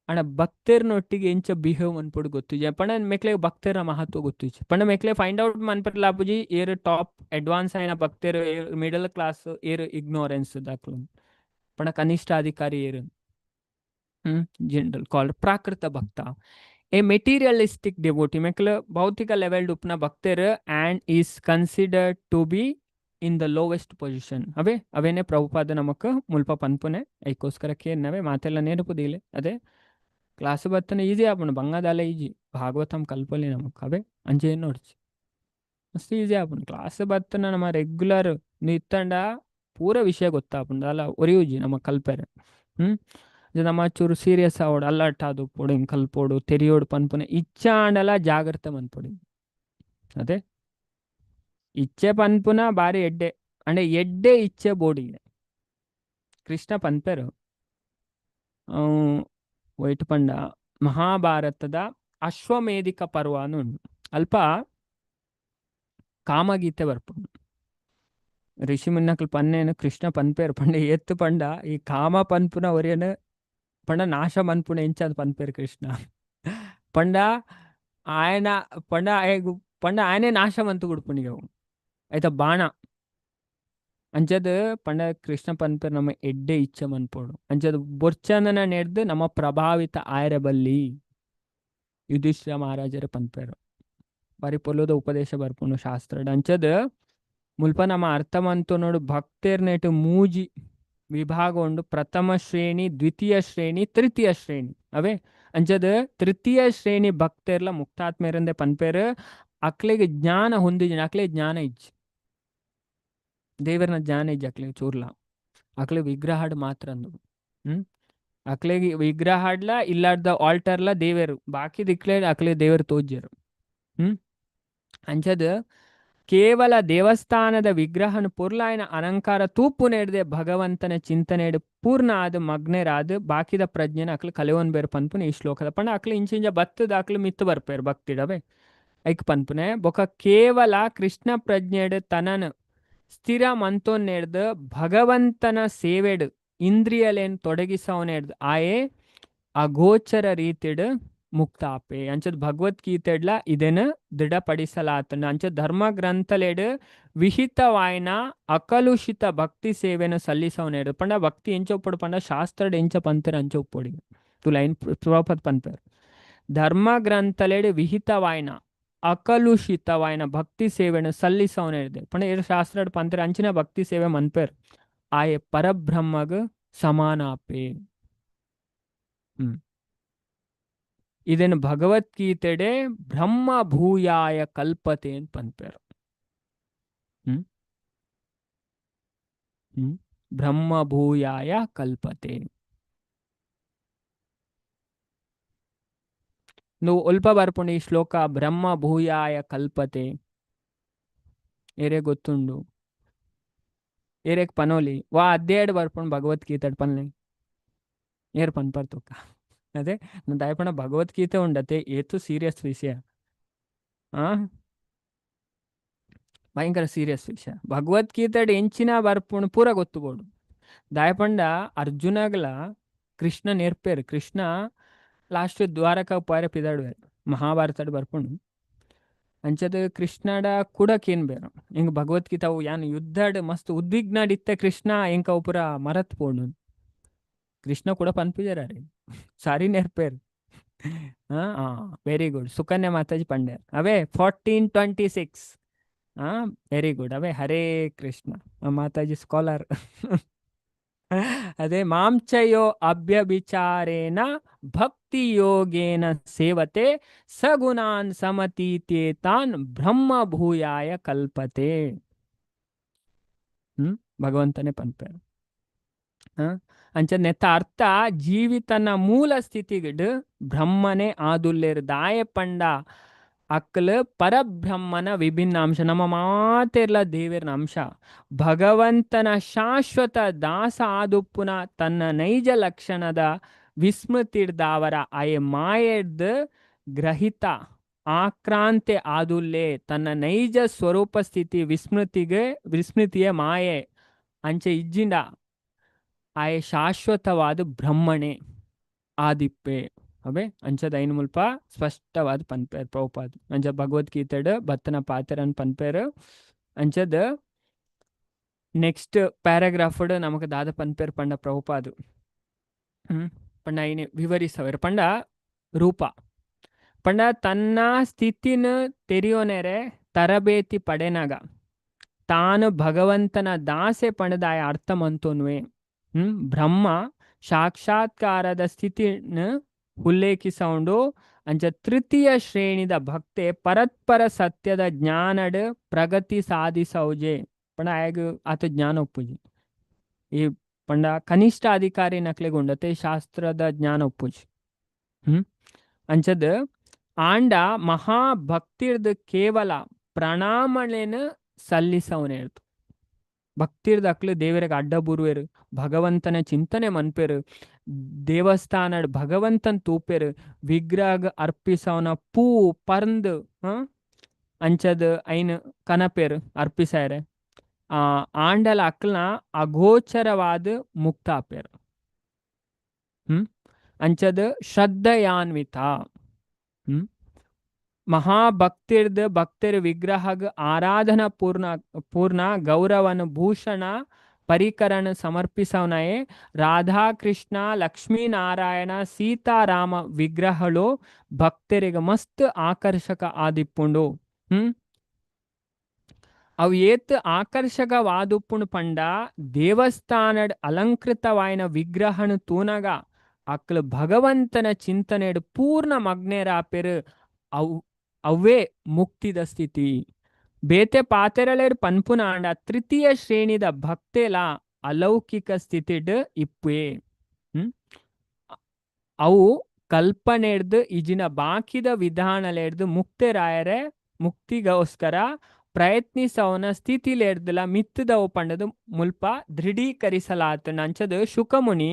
Speaker 1: ಆಂಡ ಭಕ್ತೆರ್ನೊಟ್ಟಿಗೆ ಎಂಚ ಬಿಹೇವ್ ಮನ್ಪೊಡು ಗೊತ್ತಿಜ್ಜಿ. ಪಂಡ ಮೆಕ್ಲೆಗ್ ಭಕ್ತೆರ ಮಹತ್ವ ಗೊತ್ತಿಜ್ಜಿ. ಪಂಡ ಮೆಕ್ಲೆ ಫೈಂಡ್ ಔಟ್ ಮನ್ಪೆರ್ಲ ಆಪುಜಿ ಏರ್ ಟಾಪ್ ಅಡ್ವಾನ್ಸ್ ಆಯಿನ ಭಕ್ತೆರ್, ಏರ್ ಮಿಡಲ್ ಕ್ಲಾಸ್, ಏರ್ ಇಗ್ನೋರೆನ್ಸ್ ದಾಕ್ಲು. ಪಂಡ ಕನಿಷ್ಠ ಅಧಿಕಾರಿ ಏರ್ ಜನರಲ್ ಕಾಲ್ಡ್ ಪ್ರಾಕೃತ ಭಕ್ತ. A materialistic devotee ಮೆಕ್ಲ್ ಭೌತಿಕ ಲೆವೆಲ್ ಉಪ್ಪುನ ಭಕ್ತೆರ್ and is considered to be in the lowest position. ಅವೇ ಅವೇನೆ ಪ್ರಭುಪಾದ ನಮಕ್ ಮುಲ್ಪ ಪನ್ಪುನೆ. ಐಕೋಸ್ಕರ ಕೇನ್ನವೇ ಮಾತೆಲ್ಲ ನೆನಪುದಿಲೆ. ಅದೇ ಕ್ಲಾಸ್ ಬತ್ತನ ಈಜಿ ಆಪುಂಡು, ಬಂಗದಾಲ ಈಜಿ. ಭಾಗವತಂ ಕಲ್ಪೊಲಿ ನಮಕ್ ಅವೇ ಅಂಚೆ ನೋಡ್ಚಿ ಮಸ್ತ್ ಈಜಿ ಆಪುಂಡು. ಕ್ಲಾಸ್ ಬತ್ತನ ನಮ್ಮ ರೆಗ್ಯುಲರ್ ಇತ್ತಂಡ ಪೂರ ವಿಷಯ ಗೊತ್ತಾಪುಂಡು, ಅಲ್ಲ ಒರಿಯುಜಿ ನಮ್ಮ ಕಲ್ಪೆರೆ. ಹ್ಮ್ ನಮ್ಮ ಚೂರು ಸೀರಿಯಸ್ ಆವೊಡು, ಅಲರ್ಟ್ ಆದುಪ್ಪೊಡು, ಹಿಂಗ್ ಕಲ್ಪೊಡು ತೆರಿಯೋಡು ಪನ್ಪುನ ಇಚ್ಛಾಂಡಲ ಜಾಗ್ರತೆ ಮನ್ಪೊಡು. ಅದೇ ಇಚ್ಛೆ ಪನ್ಪುನ ಬಾರಿ ಎಡ್ಡೆ ಅಂಡೆ ಎಡ್ಡೆ ಇಚ್ಛೆ ಬೋಡಿ. ಕೃಷ್ಣ ಪನ್ಪೆರು ಒಯ್ಟ್ ಪಂಡ ಮಹಾಭಾರತದ ಅಶ್ವಮೇಧಿಕ ಪರ್ವ ಉಂಡು. ಅಲ್ಪ ಕಾಮಗೀತೆ ಬರ್ಪುಂಡು. ಋಷಿ ಮುನ್ನಕ್ಲು ಪನ್ನೇನು ಕೃಷ್ಣ ಪನ್ಪೇರು ಪಂಡ ಏತ್ ಪಂಡ ಈ ಕಾಮ ಪನ್ಪುನ ಒರಿಯನು ಪಂಡ ನಾಶ ಮನ್ಪುನ ಎಂಚ ಪನ್ಪೇರು ಕೃಷ್ಣ ಪಂಡ ఆయన ಪಂಡ ಆಯಗ್ ಪಂಡ ಆಯನೇ ನಾಶ ಮಂತು ಕುಡ್ಪುನಿಗೆ ಆಯ್ತಾ ಬಾಣ ಅಂಚದ್ ಪಂಡ ಕೃಷ್ಣ ಪನ್ಪೇರು ನಮ್ಮ ಎಡ್ಡೆ ಇಚ್ಛೆ ಮನ್ಪೋಡು. ಅಂಚದ್ ಬೊರ್ಚಂದನ ನೆಡ್ದು ನಮ್ಮ ಪ್ರಭಾವಿತ ಆಯರ ಬಲ್ಲಿ ಯುಧಿಷ್ಠಿರ ಮಹಾರಾಜರ ಪನ್ಪೇರು. ಬಾರಿ ಪೊಲುದ ಉಪದೇಶ ಬರ್ಪುಂಡು ಶಾಸ್ತ್ರಡ್. ಅಂಚದ್ ಮುಲ್ಪ ನಮ್ಮ ಅರ್ಥ ಮಂತೊನೊಡು ಭಕ್ತೆರ್ನೆಟ್ ಮೂಜಿ ವಿಭಾಗ ಉಂಡು, ಪ್ರಥಮ ಶ್ರೇಣಿ, ದ್ವಿತೀಯ ಶ್ರೇಣಿ, ತೃತೀಯ ಶ್ರೇಣಿ. ಅವೇ ಅಂಚದ್ ತೃತೀಯ ಶ್ರೇಣಿ ಭಕ್ತೆರ್ಲ ಮುಕ್ತಾತ್ಮೇರಂದೆ ಪನ್ಪೇರು. ಅಕ್ಲೆಗ್ ಜ್ಞಾನ ಹೊಂದಿಜಿನ ಅಕ್ಲೆ ಜ್ಞಾನ ಇಜ್ಜಿ, ದೇವರನ ಜ್ಞಾನ ಇಜ್ಜಿ ಅಕ್ಲೆಗ್ ಚೂರ್ಲ. ಅಕ್ಲೆ ವಿಗ್ರಹಡ್ ಮಾತ್ರ ಅಂದು. ಅಕ್ಲೆಗ್ ವಿಗ್ರಹಡ್ಲ ಇಲ್ಲಾರ್ದ ಆಲ್ಟರ್ಲ ದೇವೆರು, ಬಾಕಿ ದಿಕ್ಲೆ ಅಕ್ಲೆ ದೇವರು ತೋಜ್ಜೆರು. ಅಂಚದ್ ಕೇವಲ ದೇವಸ್ಥಾನದ ವಿಗ್ರಹನ ಪೊರ್ಲಾಯನ ಅಲಂಕಾರ ತೂಪುನೆಡ್ದೆ ಭಗವಂತನ ಚಿಂತನೆಡ್ ಪೂರ್ಣ ಆದ್ ಮಗ್ನೆರಾದ್ ಬಾಕಿದ ಪ್ರಜ್ಞೆನ ಅಕ್ಲು ಕಲೆವೊನ್ ಬೇರ್ ಪನ್ಪುನೆ ಈ ಶ್ಲೋಕದ. ಪಂಡ ಅಕ್ಲು ಇಂಚಿಂಚ ಬತ್ತದ ಅಕ್ಲು ಮಿತ್ತು ಬರ್ಪೇರು ಭಕ್ತಿಡವೆ ಐಕ್ ಪನ್ಪುನೆ. ಬೊಕ ಕೇವಲ ಕೃಷ್ಣ ಪ್ರಜ್ಞೆಡ್ ತನನ್ ಸ್ಥಿರ ಮಂತೊನ್ನೆಡ್ದ್ ಭಗವಂತನ ಸೇವೆಡ್ ಇಂದ್ರಿಯಲೇನ್ ತೊಡಗಿಸವನೆಡ್ದ್ ಆಯೆ ಅಗೋಚರ ರೀತಿಡ್ ಮುಕ್ತಾಪೆ. ಅಂಚದ ಭಗವದ್ಗೀತೆಡ್ಲ ಇದೆನ್ ದೃಢಪಡಿಸಲಾತಂಡ್. ಅಂಚ ಧರ್ಮ ಗ್ರಂಥಲೆಡ್ ವಿಹಿತವಾಯಿನ ಅಕಲುಷಿತ ಭಕ್ತಿ ಸೇವೆನು ಸಲ್ಲಿಸವನೆಡ್ ಪಂಡ ಭಕ್ತಿ ಎಂಚ ಉಪ್ಪೊಡು ಪಂಡ ಶಾಸ್ತ್ರಡ್ ಎಂಚ ಪಂತೆರ್ ಅಂಚ ಉಪ್ಪೊಡು. ತು ಲೈನ್ ಪ್ರಭುಪಾದ ಪನ್ಪೆರ್. ಧರ್ಮ ಗ್ರಂಥಲೆಡ್ ವಿಹಿತವಾಯಿನ ಅಕಲುಷಿತವಾಯಿನ ಭಕ್ತಿ ಸೇವೆನು ಸಲ್ಲಿಸವನೆಡ್ದ್ ಪಂಡ ಏರ್ ಶಾಸ್ತ್ರಡ್ ಪಂತೆರ್ ಅಂಚಿನ ಭಕ್ತಿ ಸೇವೆ ಮನ್ಪೆರ್ ಆಯೆ ಪರಬ್ರಹ್ಮಗ್ ಸಮಾನಾಪೆ. ಇದನ್ನು ಭಗವದ್ಗೀತೆಡೆ ಬ್ರಹ್ಮ ಭೂಯಾಯ ಕಲ್ಪತೆ ಅಂತ ಪನ್ಪೆರ್. ಹ್ಮ್ ಹ್ಮ್ ಬ್ರಹ್ಮ ಭೂಯಾಯ ಕಲ್ಪತೆ. నువ్వు ಒಲ್ಪ ಬರ್ಪುಂಡು ಈ ಶ್ಲೋಕ ಬ್ರಹ್ಮ ಭೂಯಾಯ ಕಲ್ಪತೆ. ಏರೆ ಗೊತ್ತುಂಡು? ಏರೆಗ್ ಪನೋಲಿ ವಾ ಅಧ್ಯಾಯಡ್ ಬರ್ಪುಂಡು ಭಗವದ್ಗೀತೆಡ್ ಪನ್ಲೆ ಏರ್ ಪನ್ಪರ್ ತುಕ. ಅದೇ ದಾಯೆ ಪಂಡ ಭಗವದ್ಗೀತೆ ಉಂಡತೆ ಏತು ಸೀರಿಯಸ್ ವಿಷಯ, ಆ ಭಯಂಕರ ಸೀರಿಯಸ್ ವಿಷಯ. ಭಗವದ್ಗೀತೆಡ್ ಎಂಚಿನ ಬರ್ಪುಂಡು ಪೂರ ಗೊತ್ತು ಬೋಡು. ದಾಯೆ ಪಂಡ ಅರ್ಜುನಗ್ಲ ಕೃಷ್ಣ ನೇರ್ಪೇರು. ಕೃಷ್ಣ ಲಾಸ್ಟ್ ದ್ವಾರಕ ಪೋಯರೆ ಪಿದಾಡುವೆರ್ ಮಹಾಭಾರತಡ್ ಬರ್ಪುಂಡು. ಅಂಚದ ಕೃಷ್ಣಡ ಕೂಡ ಕೇನ್ ಬೇರು ಇಂಗ್ ಭಗವದ್ಗೀತೆ ಅವು ಯಾನ್ ಯುದ್ಧಡ್ ಮಸ್ತ್ ಉದ್ವಿಗ್ನಡ್ ಇತ್ತೆ ಕೃಷ್ಣ ಎಂಕ ಅವು ಪೂರ ಮರತ್ ಪೋಂಡು. ಕೃಷ್ಣ ಕೂಡ ಪನ್ಪುಜೆರ್ ಸಾರಿ ನೆರ್ಪೇರ್. ವೆರಿ ಗುಡ್ ಸುಕನ್ಯಾ ಮಾತಾಜಿ ಪಂಡೇರ್ ಅವೇ 1426. ವೆರಿ ಗುಡ್ ಅವೇ ಹರೇ ಕೃಷ್ಣ ಮಾತಾಜಿ ಸ್ಕಾಲರ್. ಅದೇ ಮಾಂಚಯೋ ಅಭ್ಯಭಿಚಾರೇಣ ಭಕ್ತಿ ಯೋಗೇನ ಸೇವತೆ ಸಗುಣಾನ್ ಸಮತೀತೇತಾನ್ ಬ್ರಹ್ಮ ಭೂಯಾಯ ಕಲ್ಪತೆ. ಭಗವಂತನೇ ಪನ್ಪೇರು. ಅಂಚ ನೆತ್ತ ಅರ್ಥ ಜೀವಿತನ ಮೂಲ ಸ್ಥಿತಿಗಿಡ್ ಬ್ರಹ್ಮನೇ ಆದುಲ್ಲೇರು. ದಾಯ ಪಂಡ ಅಕ್ಲ್ ಪರಬ್ರಹ್ಮನ ವಿಭಿನ್ನ ಅಂಶ, ನಮ್ಮ ಮಾತೆರ್ಲ ದೇವೆರ್ನ ಅಂಶ. ಭಗವಂತನ ಶಾಶ್ವತ ದಾಸ ಆದುಪ್ಪುನ ತನ್ನ ನೈಜ ಲಕ್ಷಣದ ವಿಸ್ಮೃತಿರ್ದಾವರ ಆಯೆ ಮಾಯೆಡ್ದ್ ಗ್ರಹಿತ ಆಕ್ರಾಂತೆ ಆದುಲ್ಲೇ ತನ್ನ ನೈಜ ಸ್ವರೂಪ ಸ್ಥಿತಿ ವಿಸ್ಮೃತಿಗೆ ವಿಸ್ಮೃತಿಯ ಮಾಯೆ ಅಂಚೆ ಇಜ್ಜಿಂಡ ಆಯೆ ಶಾಶ್ವತವಾದ ಬ್ರಹ್ಮಣೆ ಆದಿಪ್ಪೆ. ಅವೇ ಅಂಚದ ಐನ್ ಮುಲ್ಪ ಸ್ಪಷ್ಟವಾದ ಪನ್ಪೇರ್ ಪ್ರಭುಪಾದ್. ಅಂಚ ಭಗವದ್ಗೀತೆಡ್ ಬತ್ತನ ಪಾತೆರನ್ ಪನ್ಪೇರ್. ಅಂಚದ ನೆಕ್ಸ್ಟ್ ಪ್ಯಾರಾಗ್ರಾಫ್ ನಮಕ್ ದಾದ ಪನ್ಪೇರ್ ಪಂಡ ಪ್ರಭುಪಾದ್ ಪಂಡ ಐನೆ ವಿವರಿಸವೇರ್ ಪಂಡ ರೂಪ ಪಂಡ ತನ್ನ ಸ್ಥಿತಿನ ತೆರಿಯೋನೆರೆ ತರಬೇತಿ ಪಡೆನಾಗ ತಾನು ಭಗವಂತನ ದಾಸೆ ಪಂಡದಾಯ ಅರ್ಥ ಮಂತೋನ್ವೆ. ಬ್ರಹ್ಮ ಸಾಕ್ಷಾತ್ಕಾರದ ಸ್ಥಿತಿನ ಉಲ್ಲೇಖಿಸೌಂಡು. ಅಂಚ ತೃತೀಯ ಶ್ರೇಣಿದ ಭಕ್ತೆ ಪರತ್ಪರ ಸತ್ಯದ ಜ್ಞಾನಡ್ ಪ್ರಗತಿ ಸಾಧಿಸೌಜೆ. ಪಂಡ ಆಯಗ್ ಆತ ಜ್ಞಾನ ಒಪ್ಪುಜಿ. ಈ ಪಂಡ ಕನಿಷ್ಠ ಅಧಿಕಾರಿ ನಕ್ಲೆಗುಂಡತೆ ಶಾಸ್ತ್ರದ ಜ್ಞಾನ ಒಪ್ಪುಜಿ. ಅಂಚದ್ ಆಂಡ ಮಹಾಭಕ್ತಿರ್ದ ಕೇವಲ ಪ್ರಣಾಮಣೆನ ಸಲ್ಲಿಸವನೇರ್ತು. ಭಕ್ತಿರ್ದ ಅಕ್ಲು ದೇವರಿಗೆ ಅಡ್ಡ ಬುರುವೆರು, ಭಗವಂತನ ಚಿಂತನೆ ಮನ್ಪೆರು, ದೇವಸ್ಥಾನಡ್ ಭಗವಂತನ್ ತೂಪೆರು, ವಿಗ್ರಹ ಅರ್ಪಿಸವನ ಪೂ ಪರ್ಂದ್ ಅಂಚದ್ ಐನ್ ಕನಪೆರು ಅರ್ಪಿಸಾರೆ. ಆ ಆಂಡಲ ಅಕ್ಲ್ನ ಅಗೋಚರವಾದ ಮುಕ್ತ ಆಪೆರ್. ಅಂಚದ್ ಶ್ರದ್ಧಯಾನ್ವಿತ. ಮಹಾಭಕ್ತಿರ್ದ ಭಕ್ತರ ವಿಗ್ರಹಗ ಆರಾಧನಾ ಪೂರ್ಣ ಪೂರ್ಣ ಗೌರವನ ಭೂಷಣ ಪರಿಕರಣ ಸಮರ್ಪಿಸವನಯೇ ರಾಧಾಕೃಷ್ಣ ಲಕ್ಷ್ಮೀನಾರಾಯಣ ಸೀತಾರಾಮ ವಿಗ್ರಹಗಳು ಭಕ್ತರಿಗೆ ಮಸ್ತ್ ಆಕರ್ಷಕ ಆದಿಪ್ಪುಂಡು. ಅವು ಏತ್ ಆಕರ್ಷಕವಾದುಪ್ಪುಂಡು ಪಂಡ ದೇವಸ್ಥಾನಡ್ ಅಲಂಕೃತವಾಯಿನ ವಿಗ್ರಹನು ತೂನಗ ಅಕ್ಲು ಭಗವಂತನ ಚಿಂತನೆಡ್ ಪೂರ್ಣ ಮಗ್ನೇರಾಪೆರು. ಅವು ಅವೇ ಮುಕ್ತಿದ ಸ್ಥಿತಿ. ಬೇತೆ ಪಾತೆರಲೇಡ್ ಪನ್ಪುನಾಂಡ ತೃತೀಯ ಶ್ರೇಣಿದ ಭಕ್ತೆಲ ಅಲೌಕಿಕ ಸ್ಥಿತಿಡ್ ಇಪ್ಪೆ. ಅವು ಕಲ್ಪನೆಡ್ದು ಇಜಿನ ಬಾಕಿದ ವಿಧಾನಲೆಡ್ದು ಮುಕ್ತರಾಯರೆ ಮುಕ್ತಿಗೋಸ್ಕರ ಪ್ರಯತ್ನಿಸವನ ಸ್ಥಿತಿಲೆಡ್ದಲ ಮಿತ್ತದವು ಪಂಡದು ಮುಲ್ಪ ದೃಢೀಕರಿಸಲಾತ. ಅಂಚದ ಶುಕಮುನಿ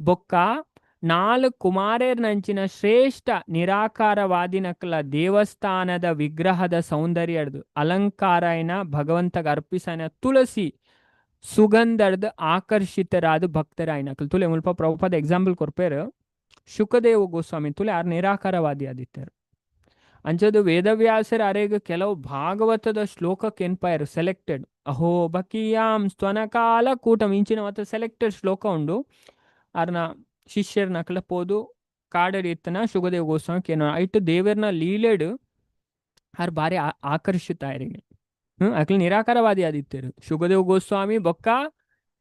Speaker 1: ಬೊಕ್ಕ ನಾಲ್ ಕುಮಾರೇರ್ನಂಚಿನ ಶ್ರೇಷ್ಠ ನಿರಾಕಾರವಾದಿನಕಲ ದೇವಸ್ಥಾನದ ವಿಗ್ರಹದ ಸೌಂದರ್ಯಡ್ದು ಅಲಂಕಾರನ ಭಗವಂತಗ ಅರ್ಪಿಸನ ತುಳಸಿ ಸುಗಂಧರ್ದು ಆಕರ್ಷಿತರಾದ ಭಕ್ತರಾಯನಕಲ್. ತುಲೆ ಮುಲ್ಪ ಪ್ರಭುಪಾದ ಎಕ್ಸಾಂಪಲ್ ಕೊರ್ಪೇರು. ಶುಕದೇವ ಗೋಸ್ವಾಮಿ ತುಲೆ ಆರ್ ನಿರಾಕಾರವಾದಿ ಆದಿತ್ಯರು. ಅಂಚದು ವೇದವ್ಯಾಸರ ಅರೆಗ್ ಕೆಲವು ಭಾಗವತದ ಶ್ಲೋಕಕ್ಕೆ ಎನ್ಪೈರ್ ಸೆಲೆಕ್ಟೆಡ್. ಅಹೋ ಬಕಿಯಾಂ ಸ್ತನಕಾಲ ಕೂಟಂ ಇಂಚಿನ ಮತ್ತೆ ಸೆಲೆಕ್ಟೆಡ್ ಶ್ಲೋಕ ಉಂಡು. ಆರ್ನ ಶಿಷ್ಯರ್ ನಕಲ ಪೋದು ಕಾಡಡಿ ಇತ್ತನ ಶುಗದೇವ ಗೋಸ್ವಾಮಿ ಕೇನೋ ಐಟ್ ದೇವರ್ನ ಲೀಲೆಡ್ ಆರ್ ಬಾರಿ ಆಕರ್ಷಿತ ಆಯ್ರಿಗೆ. ಅಕ್ಲ ನಿರಾಕಾರವಾದಿ ಆದಿತ್ಯರು. ಶುಗದೇವ ಗೋಸ್ವಾಮಿ ಬೊಕ್ಕ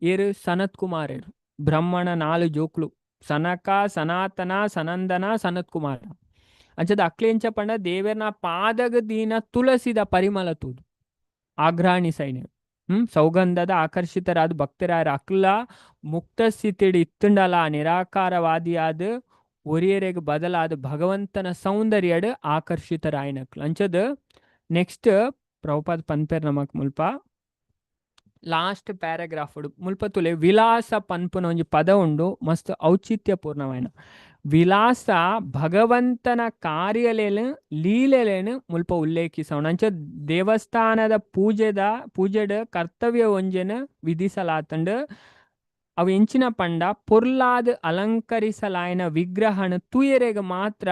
Speaker 1: ಏರು ಸನತ್ ಕುಮಾರರು ಬ್ರಹ್ಮಣ ನಾಲು ಜೋಕ್ಲು ಸನಕ ಸನಾತನ ಸನಂದನ ಸನತ್ ಕುಮಾರ. ಅಂಚದ ಅಕ್ಲೇಂಚ ಪಂಡ ದೇವರ್ನ ಪಾದಗ ದೀನ ತುಳಸಿದ ಪರಿಮಳ ತೂದು ಆಗ್ರಾಣಿ ಸೈನ್ಯ ಸೌಗಂಧದ ಆಕರ್ಷಿತರಾದ ಭಕ್ತರಾಯರ ಅಕ್ಲ ಮುಕ್ತ ಸ್ಥಿತಿಡ್ ಇತ್ತುಂಡಲ ನಿರಾಕಾರವಾದಿಯಾದ ಒರಿಯರೆಗ್ ಬದಲಾದ ಭಗವಂತನ ಸೌಂದರ್ಯಡ್ ಆಕರ್ಷಿತರಾಯನಕ್ಲು. ಅಂಚದ ನೆಕ್ಸ್ಟ್ ಪ್ರಭುಪಾದ ಪನ್ಪೇರ್ ನಮಕ್ ಮುಲ್ಪ ಲಾಸ್ಟ್ ಪ್ಯಾರಾಗ್ರಾಫ್ ಮುಲ್ಪ ತುಲೆ ವಿಲಾಸ ಪನ್ಪುನ ಒಂಜಿ ಪದ ಉಂಡು ಮಸ್ತ್ ಔಚಿತ್ಯ ಪೂರ್ಣವಾಯಿನ ವಿಲಾಸ ಭಗವಂತನ ಕಾರ್ಯಲೇನು ಲೀಲೆಲೇನು ಮುಲ್ಪ ಉಲ್ಲೇಖಿಸವಣ. ಅಂಚ ದೇವಸ್ಥಾನದ ಪೂಜೆದ ಪೂಜೆಡ್ ಕರ್ತವ್ಯ ಒಂಜೆನ ವಿಧಿಸಲಾತಂಡು. ಅವು ಎಂಚಿನ ಪಂಡ ಪೊರ್ಲಾದ್ ಅಲಂಕರಿಸಲಾಯನ ವಿಗ್ರಹನ ತುಯರೆಗ್ ಮಾತ್ರ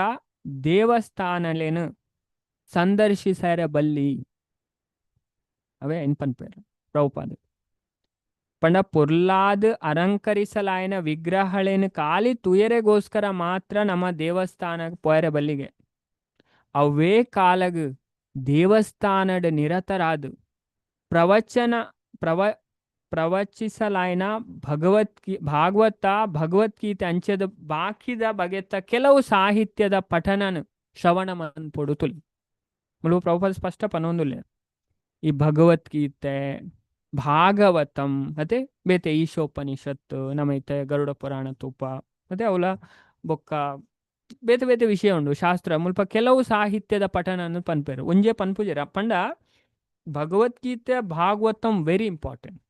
Speaker 1: ದೇವಸ್ಥಾನಲೇನು ಸಂದರ್ಶಿಸರ ಬಲ್ಲಿ. ಅವೇ ಎನ್ ಪನ್ಪೇರು ಪ್ರಭುಪಾದ. ಪಂಡ ಪೊರ್ಲಾದ್ ಅಲಂಕರಿಸಲಾಯನ ವಿಗ್ರಹಳೇನು ಖಾಲಿ ತುಯರೆಗೋಸ್ಕರ ಮಾತ್ರ ನಮ್ಮ ದೇವಸ್ಥಾನಕ್ಕೆ ಪೋಯರೆ ಬಲ್ಲಿಗೆ. ಅವೇ ಕಾಲಗ್ ದೇವಸ್ಥಾನಡ್ ನಿರತರಾದು ಪ್ರವಚನ ಪ್ರವಚಿಸಲಾಯನ ಭಾಗವತ ಭಗವದ್ಗೀತೆ ಅಂಚದ ಬಾಕಿದ ಬಗೆತ ಕೆಲವು ಸಾಹಿತ್ಯದ ಪಠನನ ಶ್ರವಣ ಮನ್ಪೊಡು ತುಲಿ. ಮುಲು ಪ್ರಭುಪಾದ ಸ್ಪಷ್ಟ ಪನೊಂದುಲ್ಲೆ. ಈ ಭಗವದ್ಗೀತೆ ಭಾಗವತಂ ಮತ್ತೆ ಬೇತೆ ಈಶೋಪನಿಷತ್ತು ನಮೈತೆ ಗರುಡ ಪುರಾಣ ತೂಪ ಮತ್ತೆ ಅವಲ ಬೊಕ್ಕ ಬೇತೆ ಬೇತೆ ವಿಷಯ ಉಂಡು ಶಾಸ್ತ್ರ ಮುಲ್ಪ ಕೆಲವು ಸಾಹಿತ್ಯದ ಪಠನ ಪನ್ಪೇರು ಒಂಜೇ ಪನ್ಪುಜೆರ. ಪಂಡ ಭಗವದ್ಗೀತೆ ಭಾಗವತಂ ವೆರಿ ಇಂಪಾರ್ಟೆಂಟ್.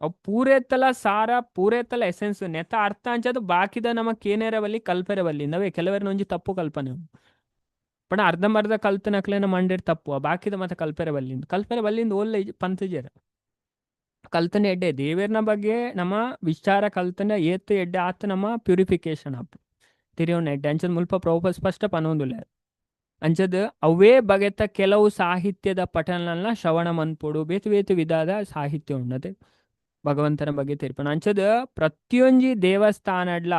Speaker 1: ಅವು ಪೂರೇತಲ ಸಾರ ಪೂರೇತಲ ಎಸೆನ್ಸ್ ನೆತ ಅರ್ಥ ಅಂಚದು ಬಾಕಿದ ನಮ್ಮ ಕೇನೇರವಲ್ಲಿ ಕಲ್ಪೆರವಲ್ಲಿ ನವೇ ಕೆಲವರ ಒಂಜಿ ತಪ್ಪು ಕಲ್ಪನೆ ಪಂಡ ಅರ್ಧಂಬರ್ಧ ಕಲ್ತನಕ್ಲೇನ ಮಂಡೇರ್ ತಪ್ಪು ಬಾಕಿದ ಮತ್ತೆ ಕಲ್ಪೆರವಲ್ಲಿಂದ ಕಲ್ಪೆರವಲ್ಲಿಂದ ಓಲ್ಲೆ ಪಂತಜೆರ ಕಲ್ತನೆ ಎಡ್ಡೆ ದೇವೇರ್ನ ಬಗ್ಗೆ ನಮ್ಮ ವಿಚಾರ ಕಲ್ತನೆ ಏತ್ ಎಡ್ಡೆ ಆತ ನಮ್ಮ ಪ್ಯೂರಿಫಿಕೇಶನ್ ಅಪ್ ತಿರಿಯೋಣ ಎಡ್ಡೆ ಅಂಚದ ಮುಲ್ಪ ಪ್ರಭುಪಾದ ಸ್ಪಷ್ಟ ಪನೊಂದುಲ್ಲ. ಅಂಚದ ಅವೇ ಬಗೆತ ಕೆಲವು ಸಾಹಿತ್ಯದ ಪಠನನ್ನ ಶ್ರವಣ ಮನ್ಪೊಡು ಬೇತೆ ಬೇತೆ ವಿಧದ ಸಾಹಿತ್ಯ ಉಂಡತೆ ಭಗವಂತನ ಬಗ್ಗೆ ತೀರ್ಪಣ. ಅಂಚದ ಪ್ರತಿಯೊಂಜಿ ದೇವಸ್ಥಾನಡ್ಲ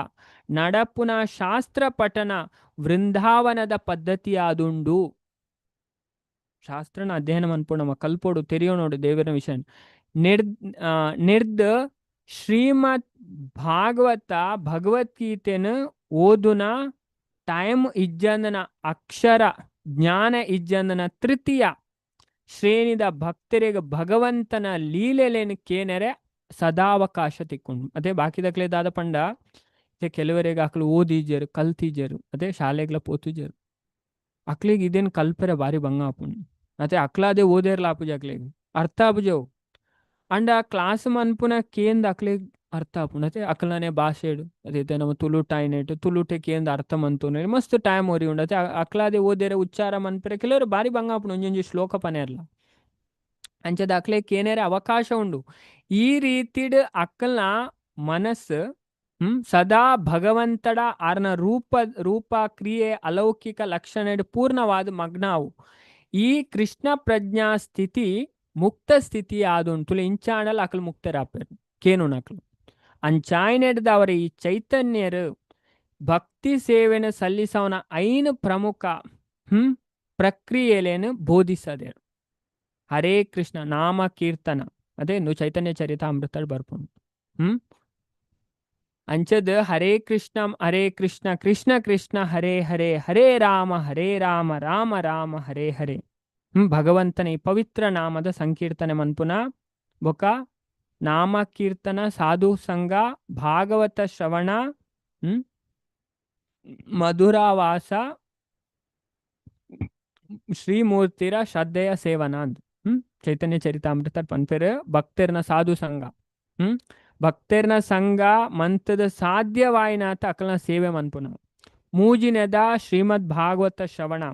Speaker 1: ನಡಪುನ ಶಾಸ್ತ್ರ ಪಠನ ವೃಂದಾವನದ ಪದ್ಧತಿಯಾದುಂಡು. ಶಾಸ್ತ್ರನ ಅಧ್ಯಯನ ಮನ್ಪು ನಮ್ಮ ಕಲ್ಪೋಡು ತೆರಿಯೋನೋಡು ದೇವರ ವಿಷಯ ನೆಡ್ ನೆರ್ದ್ ಶ್ರೀಮದ್ ಭಾಗವತ ಭಗವದ್ಗೀತೆನ ಓದುನ ಟೈಮ್ ಇಜ್ಜಂದನ ಅಕ್ಷರ ಜ್ಞಾನ ಇಜ್ಜಂದನ ತೃತೀಯ ಶ್ರೇಣಿದ ಭಕ್ತರಿಗೆ ಭಗವಂತನ ಲೀಲೆಲೇನು ಕೇನರೆ ಸದಾವಕಾಶ ತಿಕ್ಕೊಂಡು. ಅದೇ ಬಾಕಿದಕ್ಲೆ ದಾದ ಪಂಡ ಕೆಲವರಿಗೆ ಅಕ್ಲು ಓದಿಜರು ಕಲ್ತಿಜರು ಅದೇ ಶಾಲೆಗ್ಲ ಪೋತಿಜರು ಅಕ್ಲಿಗೆ ಇದೇನು ಕಲ್ಪರೆ ಬಾರಿ ಬಂಗ ಆಪುಂಡು. ಅದೇ ಅಕ್ಲಾದೆ ಓದೇರ್ಲ ಆಪುಜ ಅಕ್ಲಿಗೆ ಅರ್ಥ ಆಪುಜವು. ಅಂಡ ಆ ಕ್ಲಾಸ್ ಮನ್ಪುನ ಕೇಂದ್ ಅಕ್ಲಿಗೆ ಅರ್ಥ ಆಪುಂಡು. ಅದೇ ಅಕ್ಲನೆ ಭಾಷೆಡು ಅದೇ ನಮ್ಮ ತುಳು ಟೈನೆಟ್ ತುಳುಟೆ ಕೇಂದ್ ಅರ್ಥ ಮಂತುನೆ ಮಸ್ತ್ ಟೈಮ್ ಒರಿ ಉಂಡು. ಅದೇ ಅಕ್ಲಾದೆ ಓದೇರೆ ಉಚ್ಚಾರ ಮನ್ಪರೆ ಕೆಲವರು ಬಾರಿ ಬಂಗ ಆಪುಂಡು ಒಂಜೊಂಜಿ ಶ್ಲೋಕ ಪನೇರ್ಲ ಅಂಚದ ಅಕ್ಲೆ ಕೇನೇರೆ ಅವಕಾಶ ಉಂಡು. ಈ ರೀತಿಡ್ ಅಕ್ಕಲ್ನ ಮನಸ್ಸು ಸದಾ ಭಗವಂತಡ ಆರ್ನ ರೂಪ ರೂಪ ಕ್ರಿಯೆ ಅಲೌಕಿಕ ಲಕ್ಷಣ ಪೂರ್ಣವಾದ ಮಗ್ನಾವು. ಈ ಕೃಷ್ಣ ಪ್ರಜ್ಞಾ ಸ್ಥಿತಿ ಮುಕ್ತ ಸ್ಥಿತಿ ಆದುಂಟು ಇಂಚಾಣಲ್ ಅಕಲ್ ಮುಕ್ತರಾಪೇರು ಕೇನು ನಕಲು ಅಂಚಾಯ್ನೆಡ್ದವರ ಈ ಚೈತನ್ಯರು ಭಕ್ತಿ ಸೇವೆನ ಸಲ್ಲಿಸವನ ಐನು ಪ್ರಮುಖ ಪ್ರಕ್ರಿಯೆಲೇನು ಬೋಧಿಸದೇರು. ಹರೇ ಕೃಷ್ಣ ನಾಮ ಕೀರ್ತನ ಅದೇ ನು ಚೈತನ್ಯ ಚರಿತಾಮೃತ ಬರ್ಪುಂಡು. ಅಂಚದ್ ಹರೇ ಕೃಷ್ಣ ಹರೇ ಕೃಷ್ಣ ಕೃಷ್ಣ ಕೃಷ್ಣ ಹರೇ ಹರೇ ಹರೇ ರಾಮ ಹರೇ ರಾಮ ರಾಮ ರಾಮ ಹರೇ ಹರೇ ಭಗವಂತನ ಈ ಪವಿತ್ರ ನಾಮದ ಸಂಕೀರ್ತನೆ ಮನ್ಪುನ ಬೊಕ ನಾಮ ಕೀರ್ತನ ಸಾಧು ಸಂಘ ಭಾಗವತ ಶ್ರವಣ ಮಧುರಾವಾಸ ಶ್ರೀಮೂರ್ತಿರ ಶ್ರದ್ಧೆಯ ಸೇವನ ಅಂದ್ ಚೈತನ್ಯ ಚರಿತಾಮೃತ ಪನ್ಪೆರ್ ಭಕ್ತರ್ನ ಸಾಧು ಸಂಘ ಭಕ್ತರ್ನ ಸಂಘ ಮಂತದ ಸಾಧ್ಯವಾಯಿನಾತ ಅಕಲ್ನ ಸೇವೆ ಮನ್ಪುನ. ಮೂಜಿನೆದ ಶ್ರೀಮದ್ ಭಾಗವತ ಶ್ರವಣ,